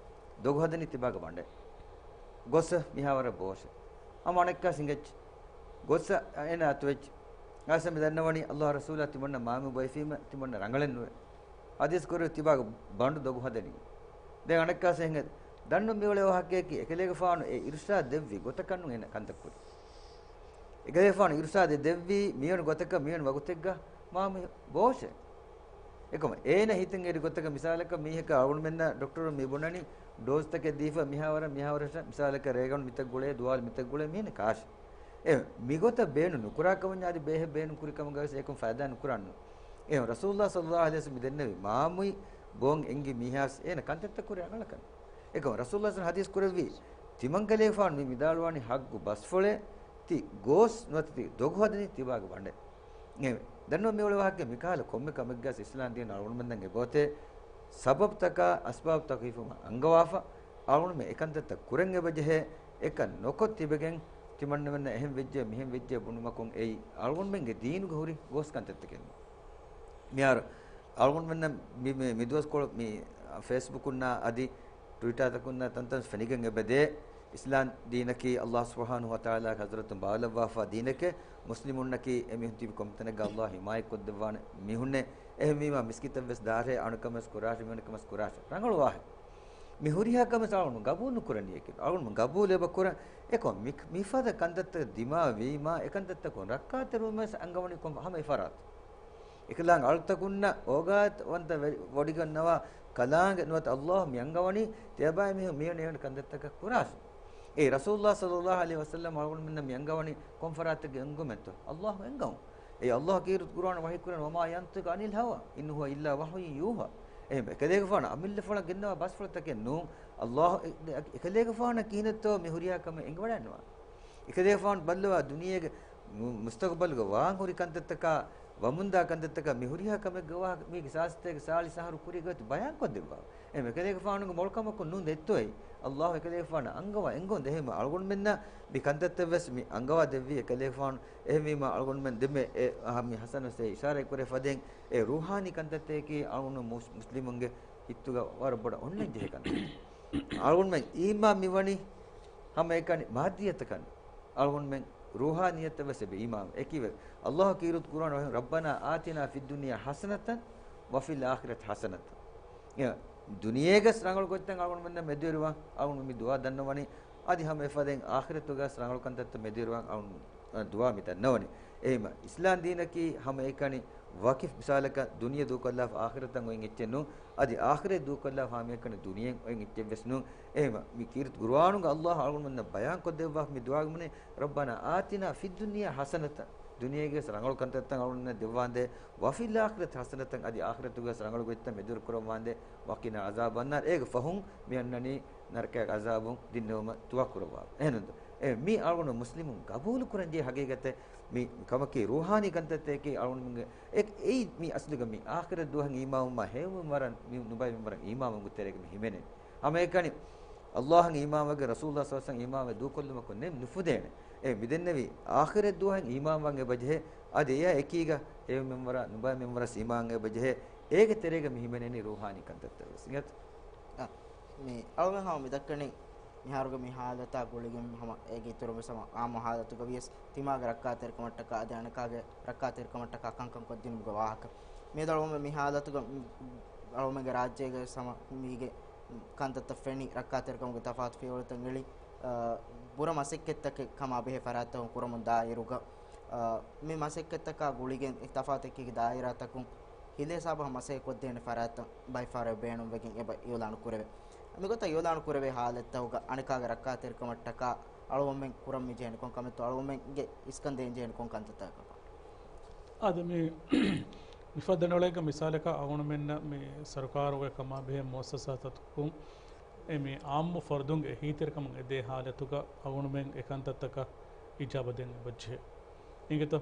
ދޮގު ހަދަނީ ތިބާގެ ބަނޑެއް. ގޮއްސަ މިހާވަރަށް ބޯށެ. ހަމަ އަނެއްކާސް ހިނގައްޗި. ގޮއްސަ އޭނަ އަތުވެއްޖެ. އައިސް މި ދަންނަވަނީ އައްލާހު ރަސޫލާ ތިމަންނަ މާމު ބޮއެފީމަ ތިމަންނަ ރަނގަޅެއް ނުވޭ. ޙަދީޘް ކުރެއްވި ތިބާގެ ބަނޑު ދޮގު ހަދަނީ. ދެން އަނެއްކާސް ހިނގަ ދަންނު މިއުޅޭ ވާހަކަޔަކީ އެކަލޭގެފާނު އެ އިރުޝާދު ދެއްވި ގޮތަކަށް ނޫން އޭނަ ކަންތައް ކުރީ. އެކަލޭގެފާނު އިރުޝާދެއް ދެއްވީ މިވެނި ގޮތަކަށް މިވެނި ވަގުތެއްގަ މާމު ބޯށެ. އެކަމަ އޭނަ ހިތަށް އެރި ގޮތަކަށް މިސާލަކަށް މީހަކަށް އަޅުގަނޑުމެންނަށް ޑޮކްޓަރުން މި ބުނަނީ ޑޯޒްތަކެއް ދީފަ މިހާވަރަށް މިހާވަރަށް މިސާލަކަށް ރޭގަނޑު މިތައް ގުޅޭ، ދުވާލު މިތައް ގުޅޭ މީހަކަށް ކާށި. އެ މިގޮތަށް ބޭނުން ނުކުރާ ކަމަށް އަދި ބޭހެއް ބޭނުން ކުރި ކަމުގަވެސް އެކުން ފައިދާ ނުކުރާނު. އެ ރަސޫލުﷲ ޞައްލަﷲ ޢަލައިހި ވަސައްލަމް މި ދެންނެވި މާމުއި ބޯން އެނގި މީހާސް އޭނަ ކަންތައްތައް ކުރި ރަނގަޅަކަން. އެކަމަ ރަސޫލުﷲ ޙަދީޘް ކުރެއްވީ ތިމަންކަލޭފާނު މި މިދާޅުވާނީ ހައްގު ބަސްފުޅެއް ތި ގޯސް ނުވަތަ ތި ދޮގު ހަދަނީ ތިބާގެ ބަނޑެއް. އެ ދެންނެވި މިއުޅޭ ވާހަކަ މިކަހަލަ ކޮންމެ ކަމެއްގަސް އިސްލާމް ދީން އަޅުގަނޑުމެން ދެން އެބައޮތޭ ސަބަބުތަކާ އަސްބާބުތަކު ހިފުމަށް އަންގަވާފަ، އަޅުގަނޑުމެން އެކަންތައްތައް ކުރަން އެބަޖެހޭ، އެކަން ނުކޮށް ތިބެގެން ތިމަންނަމެންނަށް އެހެން ވެއްޖެ މިހެން ވެއްޖެ ބުނުމަކުން އެއީ އަޅުގަނޑުމެންގެ ދީނުގަ ހުރި ގޯސް ކަންތައްތަކެއް ނޫން. މިހާރު އަޅުގަނޑުމެންނަށް މި، މި، މި ދުވަސްކޮޅު މި ފޭސްބުކުންނާ އަދި ޓްވިޓާތަކުންނާ ތަންތަން ފެނިގެން އެބަދޭ، އިސްލާމް ދީނަކީ އައްލާހު ސުބްޙާނަހު ވަތަޢާލާގެ ޙަޟްރަތުން ބާލައްވާފާ ދީނެކޭ، މުސްލިމުންނަކީ އެމީހުން ތިބި ކޮންމެތަނެއްގަ އައްލާހު ޙިމާޔަތްކޮށްދެއްވާނެ މީހުންނޭ، އެހެންވީމާ މިސްކިތަށްވެސް ދާށޭ، އަނެއްކަމެއްވެސް ކުރާށޭ، މިވެނިކަމެއްވެސް ކުރާށޭ. ރަނގަޅު ވާހަކަ. މި ހުރިހާ ކަމެއް އަޅުގަނޑު ގަބޫލު ނުކުރަނީ އެކެއް. އަޅުގަނޑު ގަބޫލު އެބަ ކުރަން. އެކަމަ މި، މިފަދަ ކަންތައްތައް ދިމާވީމާ، އެކަންތައްތަކުން ރައްކާތެރިވުމަށް އަންގަވަނީ ކޮން ހަމަ އެފަރާތު. އެކަލާނގެ އަޅުތަކުންނަށް އޯގާތްވަންތަ ވެ-، ވޮޑިގަންނަވާ ކަލާނގެ ނުވަތަ ﷲ މި އަންގަވަނީ ތިޔަބައިމީހުން މިއޮންނަ ކަންތައްތަކަށް ކުރާށޭ. ރަސޫލުﷲ ޞައްލަﷲ ޢަލައިހި ވަސައްލަމް އަޅުގަނޑުމެންނަށް މި އަންގަވަނީ ކޮން ފަރާތެއްގެ އެންގުމެއްތޯ؟ ﷲ އެންގަވުން. އެ ﷲ ކީރިތި ޤުރުއާން ވަޙީ ކުރަން، "وما ينطق عن الهوى إن هو إلا وحي يوحى." އެ އެކަލޭގެފާނު އަމިއްލަފުޅަށް ގެންނަވާ ބަސްފުޅަށް ތަކެއް ނޫން. ﷲ އެ-، އެކަލޭގެފާނަށް ކިހިނެއްތޯ މި ހުރިހާ ކަމެއް އެނގިވަޑައިނުވާ. އެކަލޭގެފާނު ބައްލަވާ ދުނިޔޭގެ މު-، މުސްތަޤުބަލުގަ ވާން ހުރި ކަންތައްތަކާ، ވަމުންދާ ކަންތައްތަކާ މި ހުރިހާ ކަމެއްގެ ވާހަކަ މީގެ ސާސިތޭގެ ސާޅީސް އަހަރު ކުރީގަ އޮތީ ބަޔާން ކޮށްދެއްވާ. އެ އެކަލޭގެފާނުގެ މޮޅުކަމަކުން ނޫން ދެއްތޯއި. ﷲ އެކަލޭގެފާނަށް އަންގަވާ އެންގުން ދެ. އެހެންވީމަ އަޅުގަނޑުމެންނަށް މި ކަންތައްތައް ވެސް މި އަންގަވާ ދެއްވީ އެކަލޭގެފާނު. އެހެންވީމަ އަޅުގަނޑުމެން ދެންމެ އެ އަހަ މި ޙަސަން ވެސް އެ އިޝާރަތް ކުރެ ފަދައިން އެ ރޫޙާނީ ކަންތައްތަކަކީ އަޅުގަނޑު މުސް-، މުސްލިމުންގެ ހިތުގަ ވަރަށް ބޮޑަށް އޮންނަން ޖެހޭ ކަންތައް. އަޅުގަނޑުމެން އީމާން މިވަނީ ހަމައެކަނި މާއްދިއްޔަތަކަން. އަޅުގަނޑުމެން ރޫޙާނިއްޔަތަށް ވެސް އެބަ އީމާން. އެކީވެ، ﷲ ކީރިތި ޤުރުއާން ވަޙީ، "ربنا آتنا في الدنيا حسنة وفي الآخرة حسنة." އެ، ދުނިޔޭގަސް ރަނގަޅު ގޮތްތައް އަޅުގަނޑުމެންނަށް މެދުވެރިވާ އަޅުގަނޑު މި ދުޢާ ދަންނަވަނީ. އަދި ހަމަ އެފަދައިން އާޚިރަތުގަސް ރަނގަޅު ކަންތައްތައް މެދުވެރިވާ އަޅުގަނޑު ދުޢާ މި ދަންނަވަނީ. އެހެންވީމަ އިސްލާމް ދީނަކީ ހަމައެކަނި ވަކި މިސާލަކަށް ދުނިޔެ ދޫކޮށްލާފަ އާޚިރަތަށް އޮތް އެއްޗެއް ނޫން. އަދި އާޚިރަތް ދޫކޮށްލާފަ ހަމައެކަނި ދުނިޔެ އޮތް އެއްޗެއް ވެސް ނޫން. އެހެންވީމަ މި ކީރިތި ޤުރުއާނުގަ ﷲ އަޅުގަނޑުމެންނަށް ބަޔާން ކޮށްދެއްވާ މި ދުޢާގަ ބުނޭ، "ربنا آتنا في الدنيا حسنة." ދުނިޔޭގަސް ރަނގަޅު ކަންތައްތައް އަޅުގަނޑުމެންނަށް ދެއްވާނދޭ، "وفي الآخرة حسنة." އަދި އާޚިރަތުގަސް ރަނގަޅު ގޮތްތައް މެދުވެރި ކުރައްވާނދޭ، "وقنا عذاب النار." އޭގެ ފަހުން މި އަންނަނީ ނަރަކައިގެ ޢަޒާބުން ދިންނެވުމަށް ދުޢާ ކުރައްވާ. އެހެންނު އެ މީ އަޅުގަނޑު މުސްލިމުން ގަބޫލު ކުރަން ޖެހޭ ހަގީގަތެއް. މި ކަމަކީ ރޫޙާނީ ކަންތައްތަކެއް. އަޅުގަނޑުމެންގެ އެ-، އެއީ މި އަސްލުގަ މި އާޚިރަތް ދުވަހަށް އީމާންވުމާ ހެޔޮ މިންވަރަށް މި ނުބައި މިންވަރަށް އީމާންވުމުގެ ތެރޭގަ މި ހިމެނޭ. ހަމައެކަނި ﷲ އަށް އީމާންވެގެން ރަސޫލުﷲ ޞައްލަﷲ ޢަލައިހި ވަސައްލަމަ އީމާންވެ ދޫކޮށްލުމަކުން ނެ-، ނުފުދޭނެ. އެ މިދެންނެވި އާޚިރަތް ދުވަހަށް އީމާންވާން އެބަޖެހޭ. އަދި އެއާ އެކީގަ ހެޔޮ މިންވަރާ ނުބައި މިންވަރަށް އީމާން އެބަޖެހޭ. އޭގެ ތެރޭގަ މި ހިމެނެނީ ރޫޙާނީ ކަންތައްތައް ވެސް. އިނގޭތަ؟ އާ، މި އަޅުގަނޑު ހަމަ މި ދައްކަނީ މިހާރުގެ މި ޙާލަތާ ގުޅިގެން ހަމަ އޭގެ އިތުރުން ވެސް ހަމަ އާއްމު ޙާލަތުގަ ވިޔަސް ތިމާގެ ރައްކާތެރިކަމަށްޓަކާ އަދި އަނެކާގެ ރައްކާތެރިކަމަށްޓަކާ ކަންކަން ކޮށްދިނުމުގެ ވާހަކަ. މިއަދު އަޅުގަނޑު މި ޙާލަތުގަ އަޅުގަނޑުގެ ރާއްޖޭގަ ވެސް ހަމަ މީގެ ކަންތައްތައް ފެނި ރައްކާތެރިކަމުގެ ތަފާތު ފިޔަވަޅުތައް އެޅި، އާ، ބުރަ މަސައްކަތްތަކެއް ކަމާ ބެހޭ ފަރާތްތަކުން ކުރަމުން ދާއިރުގަ، އާ، މި މަސައްކަތްތަކާ ގުޅިގެން ތަފާތު އެކި ދާއިރާތަކުން ހިލޭ ހިސާބަށް މަސައްކަތް ކޮށްދޭނެ ފަރާތްތައް ބައެއްފަހަރު ބޭނުންވެގެން އެބަ އިޢުލާނު ކުރެވޭ. މިގޮތަށް އިޢުލާނު ކުރެވޭ ޙާލަތްތަކުގަ އަނެކާގެ ރައްކާތެރިކަމަށްޓަކާ އަޅުގަނޑުމެން ކުރަން މި ޖެހެނީ ކޮން ކަމެއްތޯ؟ އަޅުގަނޑުމެންގެ އިސްކަން ދޭން ޖެހެނީ ކޮން ކަންތައްތަކަކަށް؟ އާދެ، މި މިފަދަ ނޮޅެއްގަ މިސާލަކަށް އަޅުގަނޑުމެންނަށް މި ސަރުކާރުގެ ކަމާ ބެހޭ މުއައްސަސާތަކުން އެ މި އާއްމު ފަރުދުންގެ އެހީތެރިކަމުން އެދޭ ޙާލަތުގަ އަޅުގަނޑުމެން އެކަންތައްތަކަށް އިޖާބަ ދޭން އެބަޖެހޭ. އިނގޭތަ؟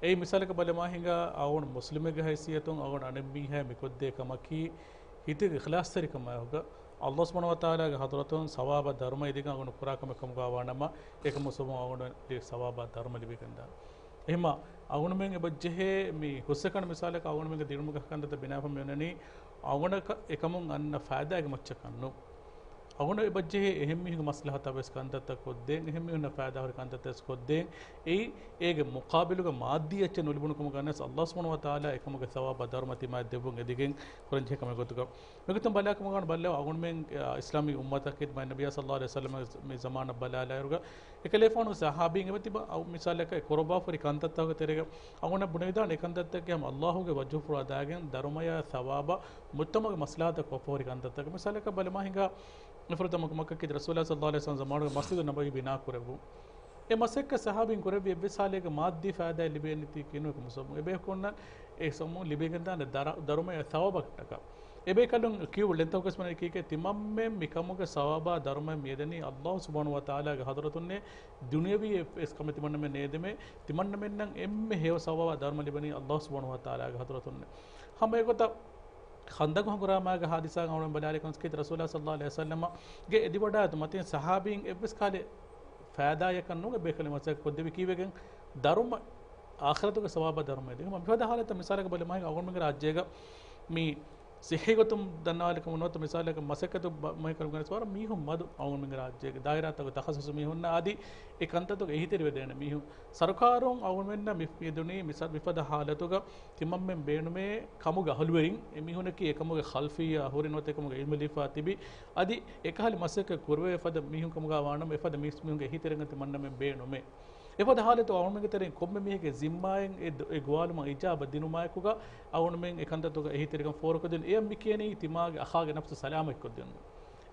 އެއީ މިސާލަކަށް ބަލަމާ ހިނގާ، އަޅުގަނޑު މުސްލިމެއްގެ ހައިސިއްޔަތުން އަޅުގަނޑު އަނެއްމީހާ މިކޮށްދޭ ކަމަކީ ހިތުގެ އިޚްލާޞްތެރިކަމާއެކުގަ ﷲ ސުބްޙާނަހޫ ވަތަޢާލާގެ ޙަޟްރަތުން ސަވާބާ ދަރުމަ އެދިގެން އަޅުގަނޑު ކުރާ ކަމެއް ކަމުގަ ވާނަމަ، އެކަމުގެ ސަބަބުން އަޅުގަނޑު ސަވާބާ ދަރުމަ ލިބިގެންދާނެ. އެހެންމަ އަޅުގަނޑުމެން އެބަޖެހޭ މި ހުސްއެކަނި މިސާލަކަށް އަޅުގަނޑުމެންގެ ދިރުމުގެ ކަންތައްތައް ބިނާވެފަ މިއޮންނަނީ އަޅުގަނޑަކަށް އެކަމުން އަންނަ ފައިދާގެ މައްޗަކަށް ނޫން. އަޅުގަނޑު އެބަޖެހޭ އެހެން މީހުންގެ މަސްލަހަތަށް ވެސް ކަންތައްތައް ކޮށްދޭން، އެހެން މީހުންނަށް ފައިދާހުރި ކަންތައްތައް ވެސް ކޮށްދޭން. އެއީ އޭގެ މުޤާބިލުގަ މާއްދީ އެއްޗެއް ނުލިބުނު ކަމުގަ ވެސް ﷲ ސުބްޙާނަހޫ ވަތަޢާލާ އެކަމުގެ ސަވާބާ ދަރުމަ ތިމާއަށް ދެއްވުން އެދިގެން ކުރަންޖެހޭ ކަމެއް ގޮތުގަ. މިގޮތުން ބަލާކަމުގަ ބައްލަވާ އަޅުގަނޑުމެން، އާ، އިސްލާމީ އުއްމަތަކީ މާތް ނަބިއްޔާ ޞައްލަﷲު ޢަލައިހި ވަސައްލަމަ މި ޒަމާނަށް ބަލާލާއިރުގަ، އެކަލޭފާނު ޞަޙާބީން އެބަތިބަ އައު މިސާލަކަށް އެ ކުރައްވާފަހުރި ކަންތައްތަކުގެ ތެރޭގަ އަޅުގަނޑަށް ބުނެވިދާނެ އެ ކަންތައްތަކަކީ ހަމަ ﷲގެ ވަޖްހުފުޅު އަދާގެން ދަރުމަޔާ ޘަވާބާ މުޖްތަމަޢުގެ މަޞްލަޙަތަށް ކޮށްފަހުރި ކަންތައްތަކެއް. މިސާލަކަށް ބަލަމާ ހިނގާ، މިފުރަތަމަ މައްކަކީ ރަސޫލާ ޞައްލަﷲު ޢަލައިހި ވަސައްލަމަ ޒަމާނުގެ މަސްޖިދު ނަބަވީ ބިނާ ކުރެއްވުން. އެ މަސައްކަތް ޞަޙާބީން ކުރެއްވި އެއްވެސް ޙާލެއްގަ މާއްދީ ފައިދާއެއް ލިބޭނެތީ ކިހިނެއް ކަމުގެ ސަބަބުން. އެބޭކަލުންނަށް އެ ސަބަބުން ލިބިގެންދާނެ ދަރަ-، ދަރުމަޔާ ޘަވާބަކަށްޓަކާ. އެބޭކަލުން ކިޔު ޅެންތަކުގަސް މަނަ އެކީކޭ ތިމަންމެން މިކަމުގެ ސަވާބާ ދަރުމަ މިއެދެނީ ﷲ ސުބްޙާނަހޫ ވަތަޢާލާގެ ޙަޟްރަތުންނޭ، ދުނިޔަވީ އެއްވެސް ކަމެއް ތިމަންނަމެން ނޭދެމޭ، ތިމަންނަމެންނަށް އެންމެ ހެޔޮ ސަވާބާ ދަރުމަ ލިބެނީ ﷲ ސުބްޙާނަހޫ ވަތަޢާލާގެ ޙަޟްރަތުންނޭ. ހަމަ އެގޮތަށް ޚަންދަޤު ހަނގުރާމާގެ ޙާދިސާގަ އަޅުގަނޑު ބަލާލިކަން ކީރިތި ރަސޫލާ ޞައްލަﷲު ޢަލައިހި ވަސައްލަމަގެ އެދިވަޑާއިތު މަތިން ޞަޙާބީން އެއްވެސް ކަހަލަ ފައިދާއަކަށް ނޫން އެބޭކަލުން މަސައްކަތް ކޮށްދެވި ކީއްވެގެން ދަރުމަ އާޚިރަތުގެ ސަވާބާ ދަރުމަ ދިނުމަށް. މިފަދަ ޙާލަތަށް މިސާލަކަށް ބަލަމާ އަޅުގަނޑުމެންގެ ރާއްޖޭގަ މި ޞިއްޙީ ގޮތުން ދަންނަވާލިކަމުން ނުވަތަ މިސާލަކަށް މަސައްކަތު ބަ-، މަހިކަރުގެނެސް ވަރަށް މީހުން މަދު އަޅުގަނޑުމެންގެ ރާއްޖޭގެ ދާއިރާތަކުގެ ތަޚައްޞަޞު މީހުންނަށް އަދި އެ ކަންތައްތަކުގެ އެހީތެރިވެދޭނެ މީހުން. ސަރުކާރުން އަޅުގަނޑުމެންނަށް މި-، މިދުނީ މި-، މިފަދަ ޙާލަތުގަ ތިމަންމެން ބޭނުމޭ ކަމުގެ އަހުލުވެރިން، އެ މީހުންނަކީ އެކަމުގެ ޚަލްފިއްޔާ ހުރި ނުވަތަ އެކަމުގެ ޢިލްމު ލިބިފާ ތިބި، އަދި އެކަހަލަ މަސައްކަތް ކުރެވޭ ފަދަ މީހުން ކަމުގަ ވާނަމަ، އެފަދަ މީސް މީހުންގެ އެހީތެރިކަން ތިމަންނަމެން ބޭނުމޭ. އެފަދަ ހާލަތު އަޅުމެންގެ ތެރެއިން ކޮންމެ މީހެއްގެ ޒިންމާއެއް އެ ދު-، އެ ގޮވާލުމަށް އިޖާބަ ދިނުމާއެކުގަ އަޅުމެން އެ ކަންތައްތަކުގަ އެހީތެރިކަން ފޯރުކޮށްދިނުން. އެޔަށް މި ކިޔަނީ ތިމާގެ އަޚާގެ ނަފްސު ސަލާމަތްކޮށްދިނުން.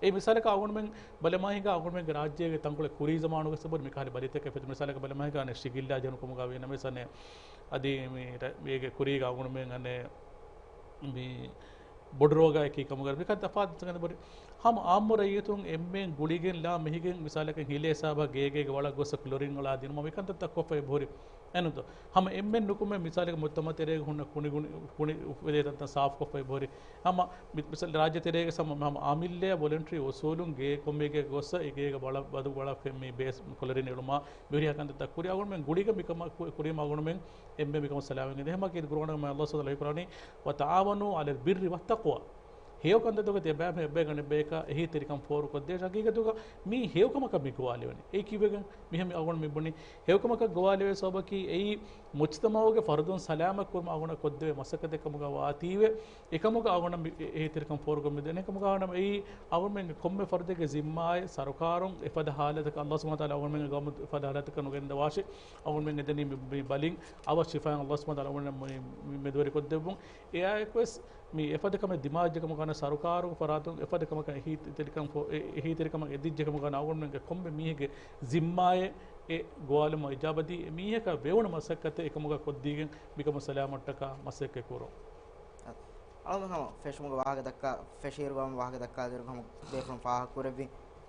އެ މިސާލަކަށް އަޅުމެން ބަލަމާހިނގާ އަޅުމެންގެ ރާއްޖޭގެ ތަންކޮޅެއް ކުރީ ޒަމާނުގަ ސަބަރ މިކަހަލަ ބަލިތަކެއް ފެތު މިސާލަކަށް ބަލަމާހިނގާ އަނެއް ޝިގިއްލާ ޖެހުނު ކަމުގަ ވީ ނަމަވެސް އަނެއް އަދި މި ރަ-، މީގެ ކުރީގަ އަޅުމެން އަނެއް މި ބޮޑު ރޯގާއެކީ ކަމުގަ މިކަން ތަފާތު ގަނޑު ބޮޑި. ހަމަ އާއްމު ރައްޔިތުން އެންމެން ގުޅިގެން ލާ މިހިގެން މިސާލަކަށް ހިލޭ ސާބަ ގޭގޭގެ ވަޅަށް ގޮސް ކްލޮރިން އަޅާ ދިނުމަށް މިކަންތައްތައް ކޮށްފައި ބޮޑި. އެނުތޯ؟ ހަމަ އެންމެން ނުކުމެ މިސާލަކަށް މުޖްތަމަޢު ތެރޭގަ ހުންނަ ކުނި ގުނި-، ކުނި އުފެދޭ ތަންތަން ސާފުކޮށްފައި ބޮޑި. ހަމަ މި-، މިސާލަކަށް ރާއްޖެ ތެރޭގަ ހަމަ، ހަމަ އަމިއްލައަށް ވޮލަންޓަރީ އުސޫލުން ގޭ ކޮންމެ ގޭ ގޮސް އެ ގޭގަ ވަޅަށް ވަދު ވަޅަށް ފެން މި ބޭސް ކްލޮރިން އެޅުމާ މިހުރިހާ ކަންތައްތައް ކުރި އަޅުމެން ގުޅިގެން މިކަމަށް ކު-، ކުރީމަ އަޅުމެން އެންމެ މިކަމަށް ސަލާމަތް ގެންދޭ. ހަމަ ކީ ޤުރުއާނުގަ މި ﷲ ސުބްޙާނަހޫ ވަތަޢާލާ ވަޙީކުރާނީ، "وتعاونوا على البر والتقوى." ހެޔޮ ކަންތައްތަކުގަ ތިޔަބައިމީހުން އެއްބަޔަކު އަނެއްބަޔަކާ އެހީތެރިކަން ފޯރުކޮށްދޭށޭ. ހަޤީޤަތުގަ މީ ހެޔޮކަމަކަށް މި ގޮވާލެވެނީ. އެއީ ކީއްވެގެން މިހެން މި އަޅުގަނޑު މި ބުނީ. ހެޔޮކަމަކަށް ގޮވާލެވޭ ސަބަބަކީ އެއީ މުޖްތަމަޢުގެ ފަރުދުން ސަލާމަތް ކުރުމަށް އަޅުގަނޑަށް ކޮށްދެވޭ މަސައްކަތެއް ކަމުގަ ވާތީވެ، އެކަމުގަ އަޅުގަނޑަށް މި އެ-، އެހީތެރިކަން ފޯރުކޮށް މިދެނީ. އެކަމުގަ އަޅުގަނޑަށް އެއީ އަޅުގަނޑުމެންގެ ކޮންމެ ފަރުދެއްގެ ޒިންމާއެއް ސަރުކާރުން އެފަދަ ހާލަތަކަށް ﷲ ސުބްޙާނަހޫ ވަތަޢާލާ އަޅުގަނޑުމެންގެ ގައުމު އެފަދަ ހާލަތަކަށް ނުގެންދަވާށި. އަޅުގަނޑުމެން އެދެނީ މި، މި ބަލިން އަވަށް ޝިފާއިން ﷲ ސުބްޙާނަހޫ ވަތަޢާލާ އަޅުގަނޑުމެން މި، މި މެދުވެރި ކޮށްދެއްވުން. އެއާއެކުވެސް މި އެފަދަ ކަމެއް ދިމާވެއްޖެ ކަމުގަ ސަރުކާރުގެ ފަރާތުން އެފަދަ ކަމަކަށް އެހީތެރިކަން ފޯ-، އެ-، އެހީތެރިކަމަށް އެދިއްޖެ ކަމުގަ އަޅުގަނޑުމެންގެ ކޮންމެ މީހެއްގެ ޒިންމާއެއް އެ ގޮވާލުމަށް އިޖާބަދީ އެ މީހަކާ ވެވުނު މަސައްކަތެއް އެކަމުގަ ކޮށްދީގެން މިކަމަށް ސަލާމަތްޓަކާ މަސައްކަތް ކުރުން. އަޅުގަނޑު ހަމަ ފެށުމުގެ ވާހަކަ ދައްކާ، ފެށިއިރުގަ ހަމަ ވާހަކަ ދައްކާލިއިރު ހަމަ ބޭފުޅުން ފާހަގަ ކުރެއްވި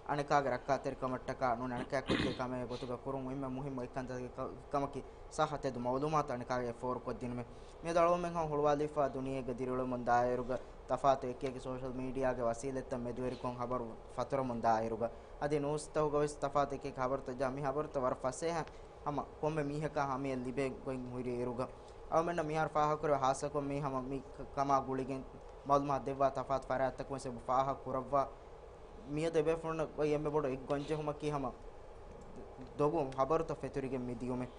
އަނެކާގެ ރައްކާތެރިކަމަށްޓަކާ ނޫން އަނެކާ ކޮށްދޭ ކަމެއް ގޮތުގަ ކުރުން އެންމެ މުހިއްމު އެއްކަންތަކެއް ކަ-، ކަމަކީ ސައްހަ ތެދު މައުލޫމާތު އަނެކާގެ ފޯރުކޮށްދިނުމެއް. މިއަދު އަޅުގަނޑުމެން ހަމަ ހުޅުވާލިފާ ދުނިޔޭގެ ދިރިއުޅެމުން ދާއިރުގަ ތަފާތު އެކިއެކި ސޯޝަލް މީޑިއާގެ ވަސީލަތްތައް މެދުވެރިކޮށް ހަބަރު ފަތުރަމުން ދާއިރުގަ އަދި ނޫސްތަކުގަ ވެސް ތަފާތު އެކިއެކި ހަބަރުތައް ޖަހާ މި ހަބަރުތައް ވަރަށް ފަސޭހަ ހަމަ ކޮންމެ މީހަކާ ހަމަޔަށް ލިބޭ ގޮތް ހުރި އިރުގަ އަޅުމެންނަށް މިހާރު ފާހަގަކުރެވޭ ހާއްސަކޮށް މި ހަމަ މި ކަ-، ކަމާ ގުޅިގެން މައުލޫމާތު ދެއްވާ ތަފާތު ފަރާތްތަކުން ވެސް އެބަ ފާހަގަ ކުރައްވާ. މިއަދު އެބޭފުޅުންނަށް އޮތް އެންމެ ބޮޑު އެއް ގޮންޖެހުމަކީ ހަމަ ދޮގު ހަބަރުތައް ފެތުރިގެން މި ދިޔުމެއް.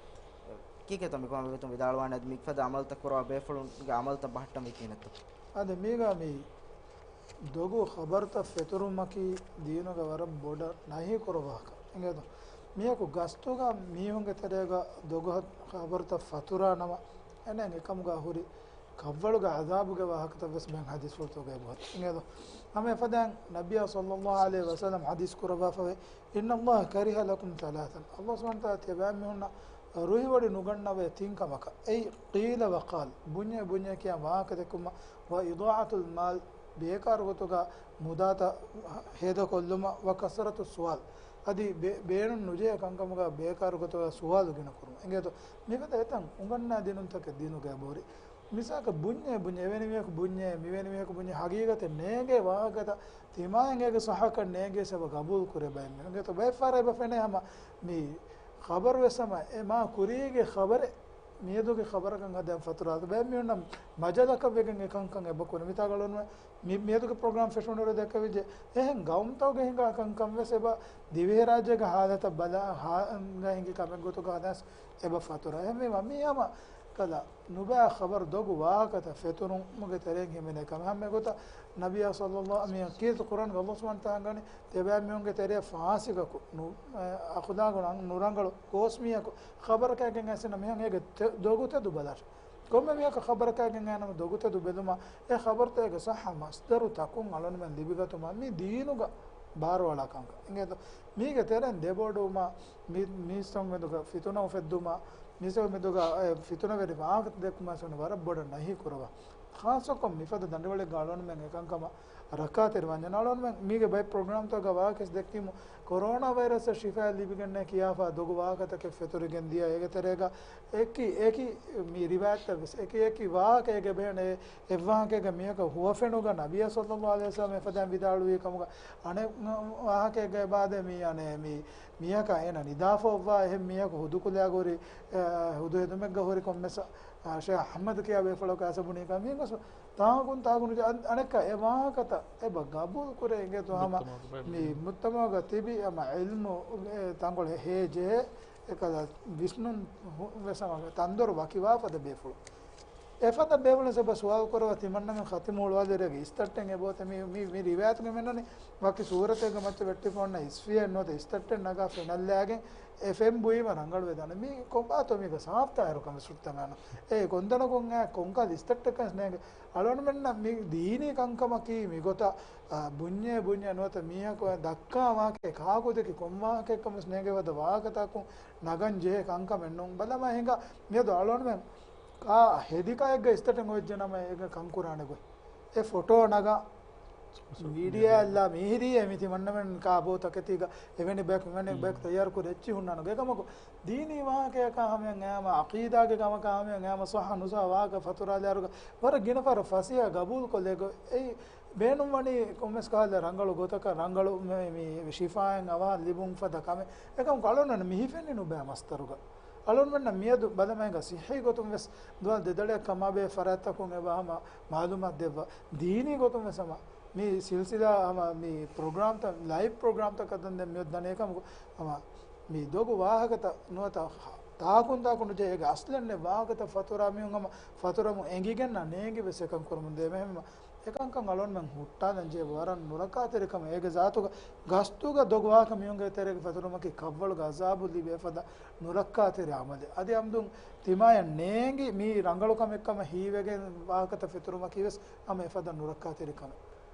ކީކޭތޯ މިކަމާ ބެހޭގޮތުން ވިދާޅުވާނެ؟ އަދި މިފަދަ އަމަލުތައް ކުރައްވާ ބޭފުޅުންގެ އަމަލުތައް ބަހައްޓަން ވީ ކިހިނެއްތޯ؟ އަދި މީގަ މި ދޮގު ޚަބަރުތައް ފެތުރުމަކީ ދީނުގަ ވަރަށް ބޮޑަށް ނަހީ ކުރު ވާހަކަ. އިނގޭތޯ؟ މިޔަކު ގަސްތުގަ މީހުންގެ ތެރޭގަ ދޮގު ޚަ-، ޚަބަރުތައް ފަތުރާ ނަމަ، އެނެއް އެކަމުގަ ހުރި ކަށްވަޅުގެ ޢަޛާބުގެ ވާހަކަތައް ވެސް ބައެއް ޙަދީޘްފުޅުތަކުގައި އެބަހުރި. އިނގޭތޯ؟ ހަމަ އެފަދައިން ނަބިއްޔާ ޞައްލައްލާހު ޢަލައިހި ވަސައްލަމަ ޙަދީޘް ކުރައްވާފަވޭ، "إن الله كره لكم ثلاثا." ﷲ ސުބްޙާނަހޫ ވަތަޢާލާ ތިޔަބައިމީހުންނަށް ރުހިވޮޑި ނުގަންނަވޭ ތިން ކަމަކަށް. އެއީ، "قيل وقال." ބުންޏޭ ބުންޏޭ ކިޔާ ވާހަކަ ދެއްކުމަށް، "وإضاعة المال." ބޭކާރު ގޮތުގަ މުދާތައް ހޭދަކޮށްލުމަށް، "وكثرة السؤال." އަދި ބޭ-، ބޭނުން ނުޖެހޭ ކަންކަމުގަ ބޭކާރު ގޮތުގަ ސުވާލު ގިނަ ކުރުން. އިނގޭތޯ؟ މިފަދަ އެތަން އުނގަންނާ ދިނުންތަކެއް ދީނުގައި އެބަހުރި. މިސާލަކަށް ބުންޏޭ ބުންޏޭ، އެވެނި މީހަކު ބުންޏޭ، މިވެނި މީހަކު ބުންޏޭ، ހަގީގަތެއް ނޭނގޭ ވާހަކަތައް ތިމާއިން އޭގެ ޞައްޙަކަން ނޭނގޭ ސަބަބު ގަބޫލު ކުރޭ ބައެއް މީހުން. އިނގޭތޯ؟ ބައެއް ފަހަރަށް އެބަ ފެނޭ ހަމަ މި ޚަބަރު ވެސް ހަމަ އެ މާ ކުރީގެ ޚަބަރެއް މިއަދުގެ ޚަބަރަކަށް ހަދަން ފަތުރާ. ބައެއް މީހުންނަށް މަޖަލަކަށް ވެގެން އެ ކަންކަން އެބަ ކުރޭ. މިތާގަ އަޅުގަނޑު މި-، މިއަދުގެ ޕްރޮގްރާމް ފެށުނުއިރު ދެއްކެވިއްޖެ. އެހެން ގައުމުތަކުގަ ހިނގާ ކަންކަން ވެސް އެބަ ދިވެހިރާއްޖޭގެ ހާލަތަށް ބަލާ، ހާ-، ހިނގި ކަމެއް ގޮތުގަ ހަދާސް އެބަ ފަތުރާ. އެހެންވީމަ މީ ހަމަ ކަލާ ނުބައި ޚަބަރު ދޮގު ވާހަކަތައް ފެތުރުމުގެ ތެރެއިން ހިމެނޭ ކަމެއް. ހަމަ އެގޮތަށް ނަބިއްޔާ ޞައްލައްލާހު މި ކީރިތި ޤުރްއާންގަ ﷲ ސުބްޙާނަހޫ ވަތަޢާލާ އަންގަނީ ތިޔަބައިމީހުންގެ ތެރެއަށް ފާސިގަކު ނު-، އަޚުލާގު ނަ-، ނުރަނގަޅު ގޯސް މީހަކު ޚަބަރަކާގެން އައިސް މީހުން އޭގެ ތެ-، ދޮގު ތެދު ބަލާށި. ކޮންމެ މީހަކު ޚަބަރަކާގެން އައިނަމަ ދޮގު ތެދު ބެލުމަށް އެ ޚަބަރުތަކުގެ ޞައްޙަ މަޞްދަރު ތަކުން އަޅުގަނޑުމެން ލިބިގަތުމަށް މި ދީނުގަ ބާރުއަޅާ ކަންކަން. އިނގޭތޯ؟ މީގެ ތެރެއިން ދެބޮޑުވުމަށް މި-، މީސްތަކުން މެދުގަ ފިތުނަ އުފެއްދުމަށް، މީސްތަކުން މެދުގަ އެ ފިތުނަވެރި ވާހަކަ ދެއްކުމަށް ވަރަށް ބޮޑަށް ނަހީ ކުރައްވާ. ޚާއްޞަކޮށް މިފަދަ ދަނޑިވަޅެއްގަ އަޅުގަނޑުމެން އެކަންކަމަށް ރައްކާތެރިވާންޏާ އަޅުގަނޑުމެން މީގެ ބައެއް ޕްރޮގްރާމްތަކުގަ ވާހަކަވެސް ދެއްކީމު، ކޮރޯނާ ވައިރަސްއަށް ޝިފާ ލިބިގެންނޭ ކިޔާފަ ދޮގު ވާހަކަތަކެއް ފެތުރިގެން ދިޔަ. އޭގެ ތެރޭގަ އެކި އެކި މި ރިވާޔަތްތައް ވެސް އެކި އެކި ވާހަކަ އޭގެ ބެހޭނެ. އެއްވާހަކައެއްގަ މީހަކަށް ހުވަފެނުގަ ނަބިއްޔާ ޞައްލައްލާހު ޢަލައިހި ވަސައްލަމަ އެފަދައިން ވިދާޅުވި ކަމުގަ، އަނެއް ވާހަކައެއްގަ އެބައާދޭ މީ އަނެއް މީ މީހަކަށް އޭނަ ނިދާފަ އޮއްވާ އެހެން މީހަކު ހުދުކުލައިގަ ހުރި، އަ، ހުދު ހެދުމެއްގަ ހުރި ކޮންމެސް، އަ، ޝޭޚް އަޙްމަދު ކިޔާ ބޭފުޅަކު އައިސް ބުނީ ކަމެއް ގޮސް ތާކުން ތާކުން އަން-، އަނެއްކާ އެ ވާހަކަތައް އެބަ ގަބޫލު ކުރޭ އިނގޭތޯ ހަމަ މުޖްތަމަޢުގަ ބައެއް މި މީހުން. މުޖްތަމަޢުގަ ތިބި ހަމަ ޢިލްމު އެ ތަންކޮޅެއް ހޭ ޖެހޭ އެކަލަ ވިސްނުން ހު-، ވެސް ހަމަ ތަންދޮރު ވަކިވާ ފަދަ ބޭފުޅު. އެފަދަ ބޭފުޅުން ސަބަ ސުވާލު ކުރަވާ ތިމަންނަމެން ޚަތިމު ހުޅުވާލި އިރެގެ އިސްތައްޓެން އެބޯތެ މި، މި، މި ރިވާޔަތުގެ މެންނަނީ ވަކި ސޫރަތެއްގެ މައްޗަށް ވެއްޓިފަ އޮންނަ އިސްފިޔެއް ނުވަތަ އިސްތައްޓެއް ނަގާ ފެނައްލާގެން އެ ފެން ބުއީމަ ރަނގަޅު ވެދާނެ. މީ ކޮބާތޯ މީގަ ސާފްތާއިރު ކަމެއް ސުއްތަމާނު. އޭ ކޮންދަނަކުން އެ ކޮންކަހަލަ އިސްތައްޓެއްކަން ނޭނގެ. އަޅުގަނޑުމެންނަށް މި ދީނީ ކަންކަމަކީ މިގޮތަށް، އާ، ބުންޏޭ ބުންޏޭ ނުވަތަ މީހަކު ދައްކާ ވާހަކަ ކާކުދެކި ކޮން ވާހަކައެއްކަމަސް ނޭނގެ ވަދަ ވާހަކަތަކުން ނަގަން ޖެހޭ ކަންކަމެއް ނޫން. ބަލަމާ ހިނގާ މިއަދު އަޅުގަނޑުމެން ކާ ހެދި ކައެއްގަ އިސްތައްޓެއް އޮވެއްޖެ ނަމަ އޭގެ ކަންކުރާނެ ގޮތް. އެ ފޮޓޯ ނަގާ މީޑިއާ އެއްލާ މީހިރީ އެ މި ތިމަންނަމެން ކާ ބޯ ތަކެތީގަ އެވެނި ބަޔަކު އެވެނި ބަޔަކު ތައްޔާރު ކުރި އެއްޗިހި ހުންނާނު. އެކަމަކު ދީނީ ވާހަކަޔަކާ ހަމަޔަށް އައިމަ، ޢަޤީދާގެ ކަމަކާ ހަމަޔަށް އައިމަ، ޞައްޙަ ނުޞައްޙަ ވާހަކަ ފަތުރާލާއިރުގަ ވަރަށް ގިނަ ފަހަރު ފަސޭހަ ގަބޫލުކޮށްލޭ ގޮތް އެއީ ބޭނުންވަނީ ކޮންމެސް ކަހަލަ ރަނގަޅު ގޮތަކަށް ރަނގަޅު މި، މި ޝިފާއެއް އަވަހަށް ލިބުން ފަދަ ކަމެއް. އެކަމަކު އަޅުގަނޑުމެންނަށް މި ހިފެނީ ނުބައި މަސްދަރުގަ. އަޅުގަނޑުމެންނަށް މިއަދު ބަލަމާ ހިނގާ ޞިއްޙީ ގޮތުން ވެސް ދުވަހަށް ދެ ދަޅައަށް ކަމާބެހޭ ފަރާތްތަކުން އެބަ ހަމަ މައުލޫމާތު ދެއްވާ. ދީނީ ގޮތުން ވެސް ހަމަ މި ސިލްސިލާ ހަމަ މި ޕްރޮގްރާމްތައް، ލައިވް ޕްރޮގްރާމްތަކަށް ދަން ދެން މިއޮތް ދަނީ ކަމަކު ހަމަ މި ދޮގު ވާހަކަތައް ނުވަތަ ތާކުން ތާކު ނުޖެހޭ އޭގެ އަސްލެއް ނެތް ވާހަކަތައް ފަތުރާ މީހުން ހަމަ ފަތުރަމުން އެނގިގެންނާ ނޭނގި ވެސް އެކަން ކުރަމުން ދޭ. އެހެންވީމަ އެކަންކަން އަޅުގަނޑުމެން ހުއްޓާލަން ޖެހޭ ވަރަށް ނުރައްކާތެރި ކަމެއް. އޭގެ ޒާތުގަ ގަސްތުގަ ދޮގު ވާހަކަ މީހުންގެ ތެރޭގަ ފެތުރުމަކީ ކަށްވަޅުގެ އަޒާބު ލިބޭ ފަދަ ނުރައްކާތެރި އަމަލެއް. އަދި އަމްދުން ތިމާޔަށް ނޭނގި މީ ރަނގަޅު ކަމެއް ކަމަށް ހީވެގެން ވާހަކަތައް ފެތުރުމަކީ ވެސް ހަމަ އެފަދަ ނުރައްކާތެރި ކަމެއް.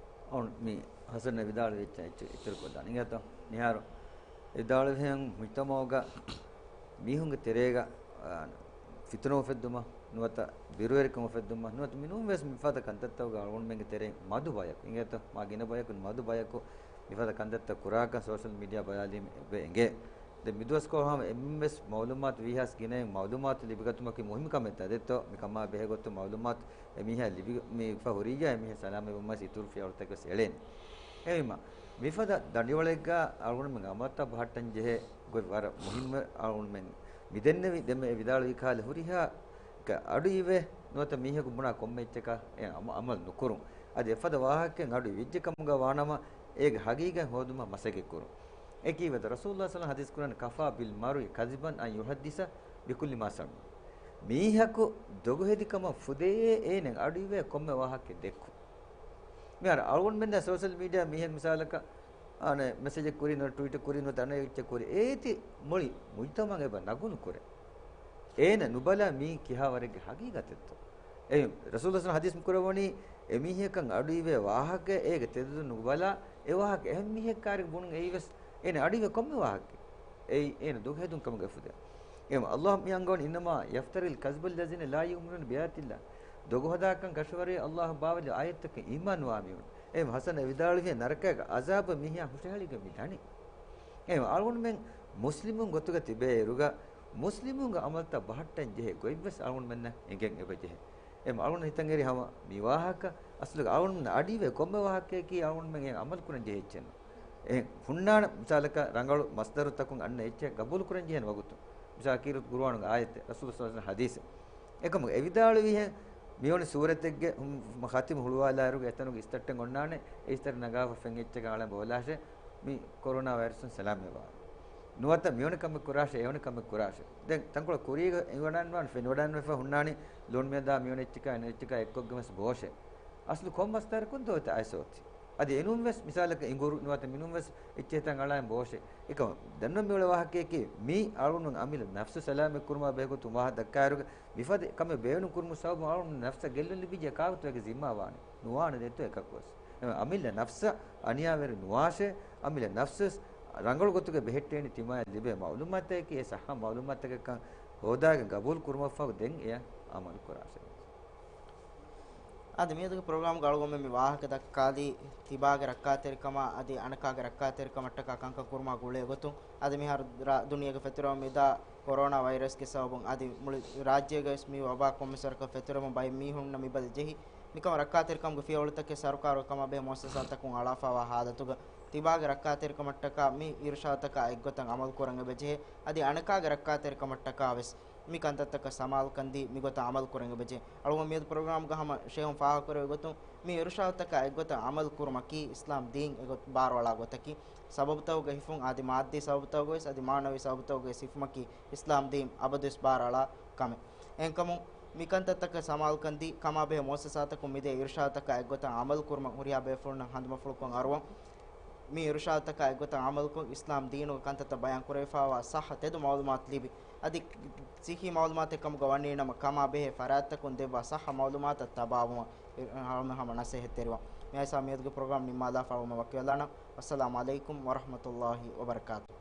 އޮން މި ހަސަން ވިދާޅުވި އެއްޗެއް އެއްޗެއް އިތުރު ކޮށްދާނެ. އިނގޭތޯ މިހާރު ވިދާޅުވިހެން މުޖްތަމަޢުގަ މީހުންގެ ތެރޭގަ، އާ، ފިތުނަ އުފެއްދުމަށް ނުވަތަ ބިރުވެރިކަން އުފެއްދުމަށް ނުވަތަ މިނޫން ވެސް މިފަދަ ކަންތައްތަކުގަ އަޅުގަނޑުމެންގެ ތެރެއިން މަދު ބަޔަކު އިނގޭތޯ މާ ގިނަ ބަޔަކު މަދު ބަޔަކު މިފަދަ ކަންތައްތައް ކުރާކަން ސޯޝަލް މީޑިއާ ބަލާލީމަ އެބަ އެނގޭ. ދެން މިދުވަސްކޮޅު ހަމަ އެންމެންވެސް މައުލޫމާތު ވީހާވެސް ގިނައިން މައުލޫމާތު ލިބިގަތުމަކީ މުހިއްމު ކަމެއް ދަދެއްތޯ؟ މިކަމާ ބެހޭ ގޮތުން މައުލޫމާތު އެމީހާ ލިބި މި ފަހުރިއްޔާ އެމީހާ ސަލާމަތްވުމަށް އިތުރު ފިޔަވަޅުތަކެއް ވެސް އެޅޭނެ. އެހެންވީމަ، މިފަދަ ދަނޑިވަޅެއްގަ އަޅުގަނޑުމެން އަމަލުތައް ބަހައްޓަން ޖެހޭ ގޮތް ވަރަށް މުހިއްމު. އަޅުގަނޑުމެން މިދެންނެވި ދެންމެ އެ ވިދާޅުވި ކަހަލަ ހުރިހާ އަޑު އިވޭ ނުވަތަ މީހަކު ބުނާ ކޮންމެ އެއްޗަކަށް އެ އަމަ-، އަމަލު ނުކުރުން. އަދި އެފަދަ ވާހަކައެއް އަޑު އިވިއްޖެ ކަމުގަ ވާނަމަ، އޭގެ ހަގީގަތް ހޯދުމަށް މަސައްކަތް ކުރުން. އެކީ ވެދަ ރަސޫލުﷲ ޞައްލަﷲ ޙަދީޘް ކުރަން، "كفى بالمرء كذبا أن يحدث بكل ما سمع." މީހަކު ދޮގުހެދިކަމަށް ފުދޭ އޭނަ އަޑުއިވޭ ކޮންމެ ވާހަކައެއް ދެއްކުން. މިހާރު އަޅުގަނޑުމެންނަށް ސޯޝަލް މީޑިއާ މީހެއް މިސާލަކަށް އަނެއް މެސެޖެއް ކުރި ނުވަތަ ޓްވީޓެއް ކުރި ނުވަތަ އަނެއް އެއްޗެއް ކުރި އޭތި މުޅި މުޖްތަމަޢަށް އެބަ ނަގުލު ކުރޭ. އޭނަ ނުބަލާ މީ ކިހާވަރެއްގެ ހަގީގަތެއްތޯ؟ އެ ރަސޫލުﷲ ޙަދީޘް ކުރައްވަނީ އެމީހަކަށް އަޑުއިވޭ ވާހަކަ އޭގެ ތެދު ނުބަލާ އެ ވާހަކަ އެހެން މީހެއް ކާރިގަ ބުނުން އެއީވެސް އޭނަ އަޑުއިވޭ ކޮންމެ ވާހަކައެއް. އެއީ އޭނަ ދޮގުހެދުން ކަމުގަ އެފުދޭ. އެހެން ﷲ މި އަންގަވަނީ، "إنما يفتري الكذب الذين لا يؤمنون بآيات الله." ދޮގުހަދާކަން ކަށަވަރޭ ﷲ ބާވަލި އާޔަތްތަކަށް އީމާންވާ މީހުން. އެހެން ޙަސަން ވިދާޅުވި ނަރަކައިގެ ޢަޒާބަށް މީހާ ހުށަހެޅިގެން މި ދަނީ. އެހެން އަޅުގަނޑުމެން މުސްލިމުން ގޮތުގަ ތިބޭއިރުގަ މުސްލިމުންގެ އަމަލުތައް ބަހައްޓަން ޖެހޭ ގޮތްވެސް އަޅުގަނޑުމެންނަށް އެނގެން އެބަޖެހޭ. އެހެން އަޅުގަނޑު ހިތަށް އެރި ހަމަ މި ވާހަކަ އަސްލުގަ އަޅުގަނޑުމެން އަޑުއިވޭ ކޮންމެ ވާހަކައަކީ އަޅުގަނޑުމެން އެ އަމަލު ކުރަން ޖެހޭ އެއްޗެއް ނޫން. އެ ހުންނާނެ މިސާލަކަށް ރަނގަޅު މަސްދަރުތަކުން އަންނަ އެއްޗެއް ގަބޫލު ކުރަން ޖެހޭނެ ވަގުތު. މިސާލަކަށް ކީރިތި ޤުރުއާނުގެ އާޔަތެއް، ރަސޫލު ޞައްލަﷲ ޢަލައިހި ވަސައްލަމަ ޙަދީޘެއް. އެކަމަކު އެ ވިދާޅުވިހެން މިވަނި ސޫރަތެއްގެ ހު-، ޚަތިމު ހުޅުވާލާއިރުގަ އެތަނުގެ އިސްތައްޓެއް އޮންނާނެ، އެ އިސްތައްޓެއް ނަގާފަ ފެން އެއްޗަކަށް އަޅަން ބޯލާށޭ، މި ކޮރޯނާ ވައިރަސުން ސަލާމަތްވާނެ. ނުވަތަ މިވަނި ކަމެއް ކުރާށޭ، އެވަނި ކަމެއް ކުރާށޭ. ދެން ތަންކޮޅެއް ކުރީގަ އެނގިވަޑައިގަންނަވާނެ، ފެނިވަޑައިގަންނަވާފަ ހުންނާނީ ލޫނު މިއަދާ މިވަނި އެއްޗަކާ އެންމެ އެއްޗަކާ އެއްކޮށްގެން ވެސް ބޯށޭ. އަސްލު ކޮން މަސްދަރަކުން ދޯތަ އައިސް އޮތީ؟ އަދި އެނޫން ވެސް މިސާލަކަށް އިނގުރު ނުވަތަ މިނޫން ވެސް އެއްޗެހިތަން އަޅާން ބޯށޭ. އެކަމަ ދަންނަ މިއުޅޭ ވާހަކައަކީ މީ އަޅުގަނޑު އަމިއްލަ ނަފްސު ސަލާމަތް ކުރުމާ ބެހޭގޮތުން ވާހަކަ ދައްކާއިރުގަ މިފަދަ ކަމެއް ބޭނުން ކުރުމުގެ ސަބަބުން އަޅުގަނޑު ނަފްސަށް ގެއްލުން ލިބިއްޖެ ކާކުތަ އޭގެ ޒިންމާ ވާނެ؟ ނުވާނެ ދެއްތޯ އެކަކުވެސް. އެ އަމިއްލަ ނަފްސަށް އަނިޔާވެރި ނުވާށޭ، އަމިއްލަ ނަފްސަށް ރަނގަޅު ގޮތުގަ ބެހެއްޓޭނެ ތިމާޔަށް ލިބޭ މައުލޫމާތަކަކީ އެ ޞައްޙަ މައުލޫމާތަކަށްކަން ހޯދާގެން ގަބޫލު ކުރުމަށްފަހު ދެން އެޔަށް އަމަލު ކުރާށޭ. އަދި މިއަދުގެ ޕްރޮގްރާމްގަ އަޅުގަނޑުމެން މި ވާހަކަ ދައްކާލީ ތިބާގެ ރައްކާތެރިކަމާ އަދި އަނެކާގެ ރައްކާތެރިކަމަށްޓަކާ ކަންކަން ކުރުމާ ގުޅޭ ގޮތުން. އަދި މިހާރު ރާ-، ދުނިޔޭގެ ފެތުރަމުން މިދާ ކޮރޯނާ ވައިރަސްގެ ސަބަބުން އަދި މުޅި ރާއްޖޭގަވެސް މި ވަބާ ކޮންމެސް ވަރަކަށް ފެތުރަމުން ބައެއް މީހުންނަށް މި ބަލި ޖެހި، މިކަމަށް ރައްކާތެރިކަމުގެ ފިޔަވަޅުތަކެއް ސަރުކާރުގެ ކަމާ ބެހޭ މުއައްސަސާތަކުން އަޅާފަވާ ހާލަތުގަ ތިބާގެ ރައްކާތެރިކަމަށްޓަކާ މި އިރުޝާދުތަކާ އެއްގޮތަށް އަމަލު ކުރަން އެބަޖެހޭ. އަދި އަނެކާގެ ރައްކާތެރިކަމަށްޓަކާ ވެސް މި ކަންތައްތަކަށް ސަމާލުކަންދީ މިގޮތަށް އަމަލު ކުރަން އެބަޖެހޭ. އަޅުގަނޑު މިއަދު ޕްރޮގްރާމްގަ ހަމަ ޝޭހުން ފާހަގަކުރެއްވި ގޮތުން، މި އިރުޝާދުތަކާ އެއްގޮތަށް އަމަލު ކުރުމަކީ އިސްލާމް ދީން އެގޮތް ބާރުއަޅާ ގޮތަކީ. ސަބަބުތަކުގެ ހިފުން އަދި މާއްދީ ސަބަބުތަކުގަވެސް އަދި މާނަވީ ސަބަބުތަކުގެވެސް ހިފުމަކީ އިސްލާމް ދީން އަބަދުވެސް ބާރުއަޅާ ކަމެއް. އެހެންކަމުން، މި ކަންތައްތަކަށް ސަމާލުކަން ދީ، ކަމާބެހޭ މުއައްސަސާތަކުން މިދޭ އިރުޝާދުތަކާ އެއްގޮތަށް ޢަމަލު ކުރުމަށް ހުރިހާ ބޭފުޅުންނަށް ހަނދުމަފުޅުކޮށް އަރުވަން. މި އިރުޝާދުތަކާ އެއްގޮތަށް ޢަމަލުކޮށް، އިސްލާމް ދީނުގެ ކަންތައްތައް ބަޔާން ކުރެވިފާވާ ޞައްޙަ ތެދު މަޢުލޫމާތު ލިބި، އަދި ޞިއްޙީ މަޢުލޫމާތެއް ކަމުގަ ވަނީނަމަ، ކަމާބެހޭ ފަރާތްތަކުން ދެއްވާ ޞައްޙަ މަޢުލޫމާތަށް ތަބާވުމަށް ހަމަ ހަމަ ނަޞޭޙަތްތެރިވަން. މިއާއެކު މިއަދުގެ ޕްރޮގްރާމް ނިންމާލާފަ ވަމަ ވަކިވެލާނަން. ވައްސަލާމު ޢަލައިކުމް ވަރަޙްމަތުﷲި ވަބަރަކާތުހު.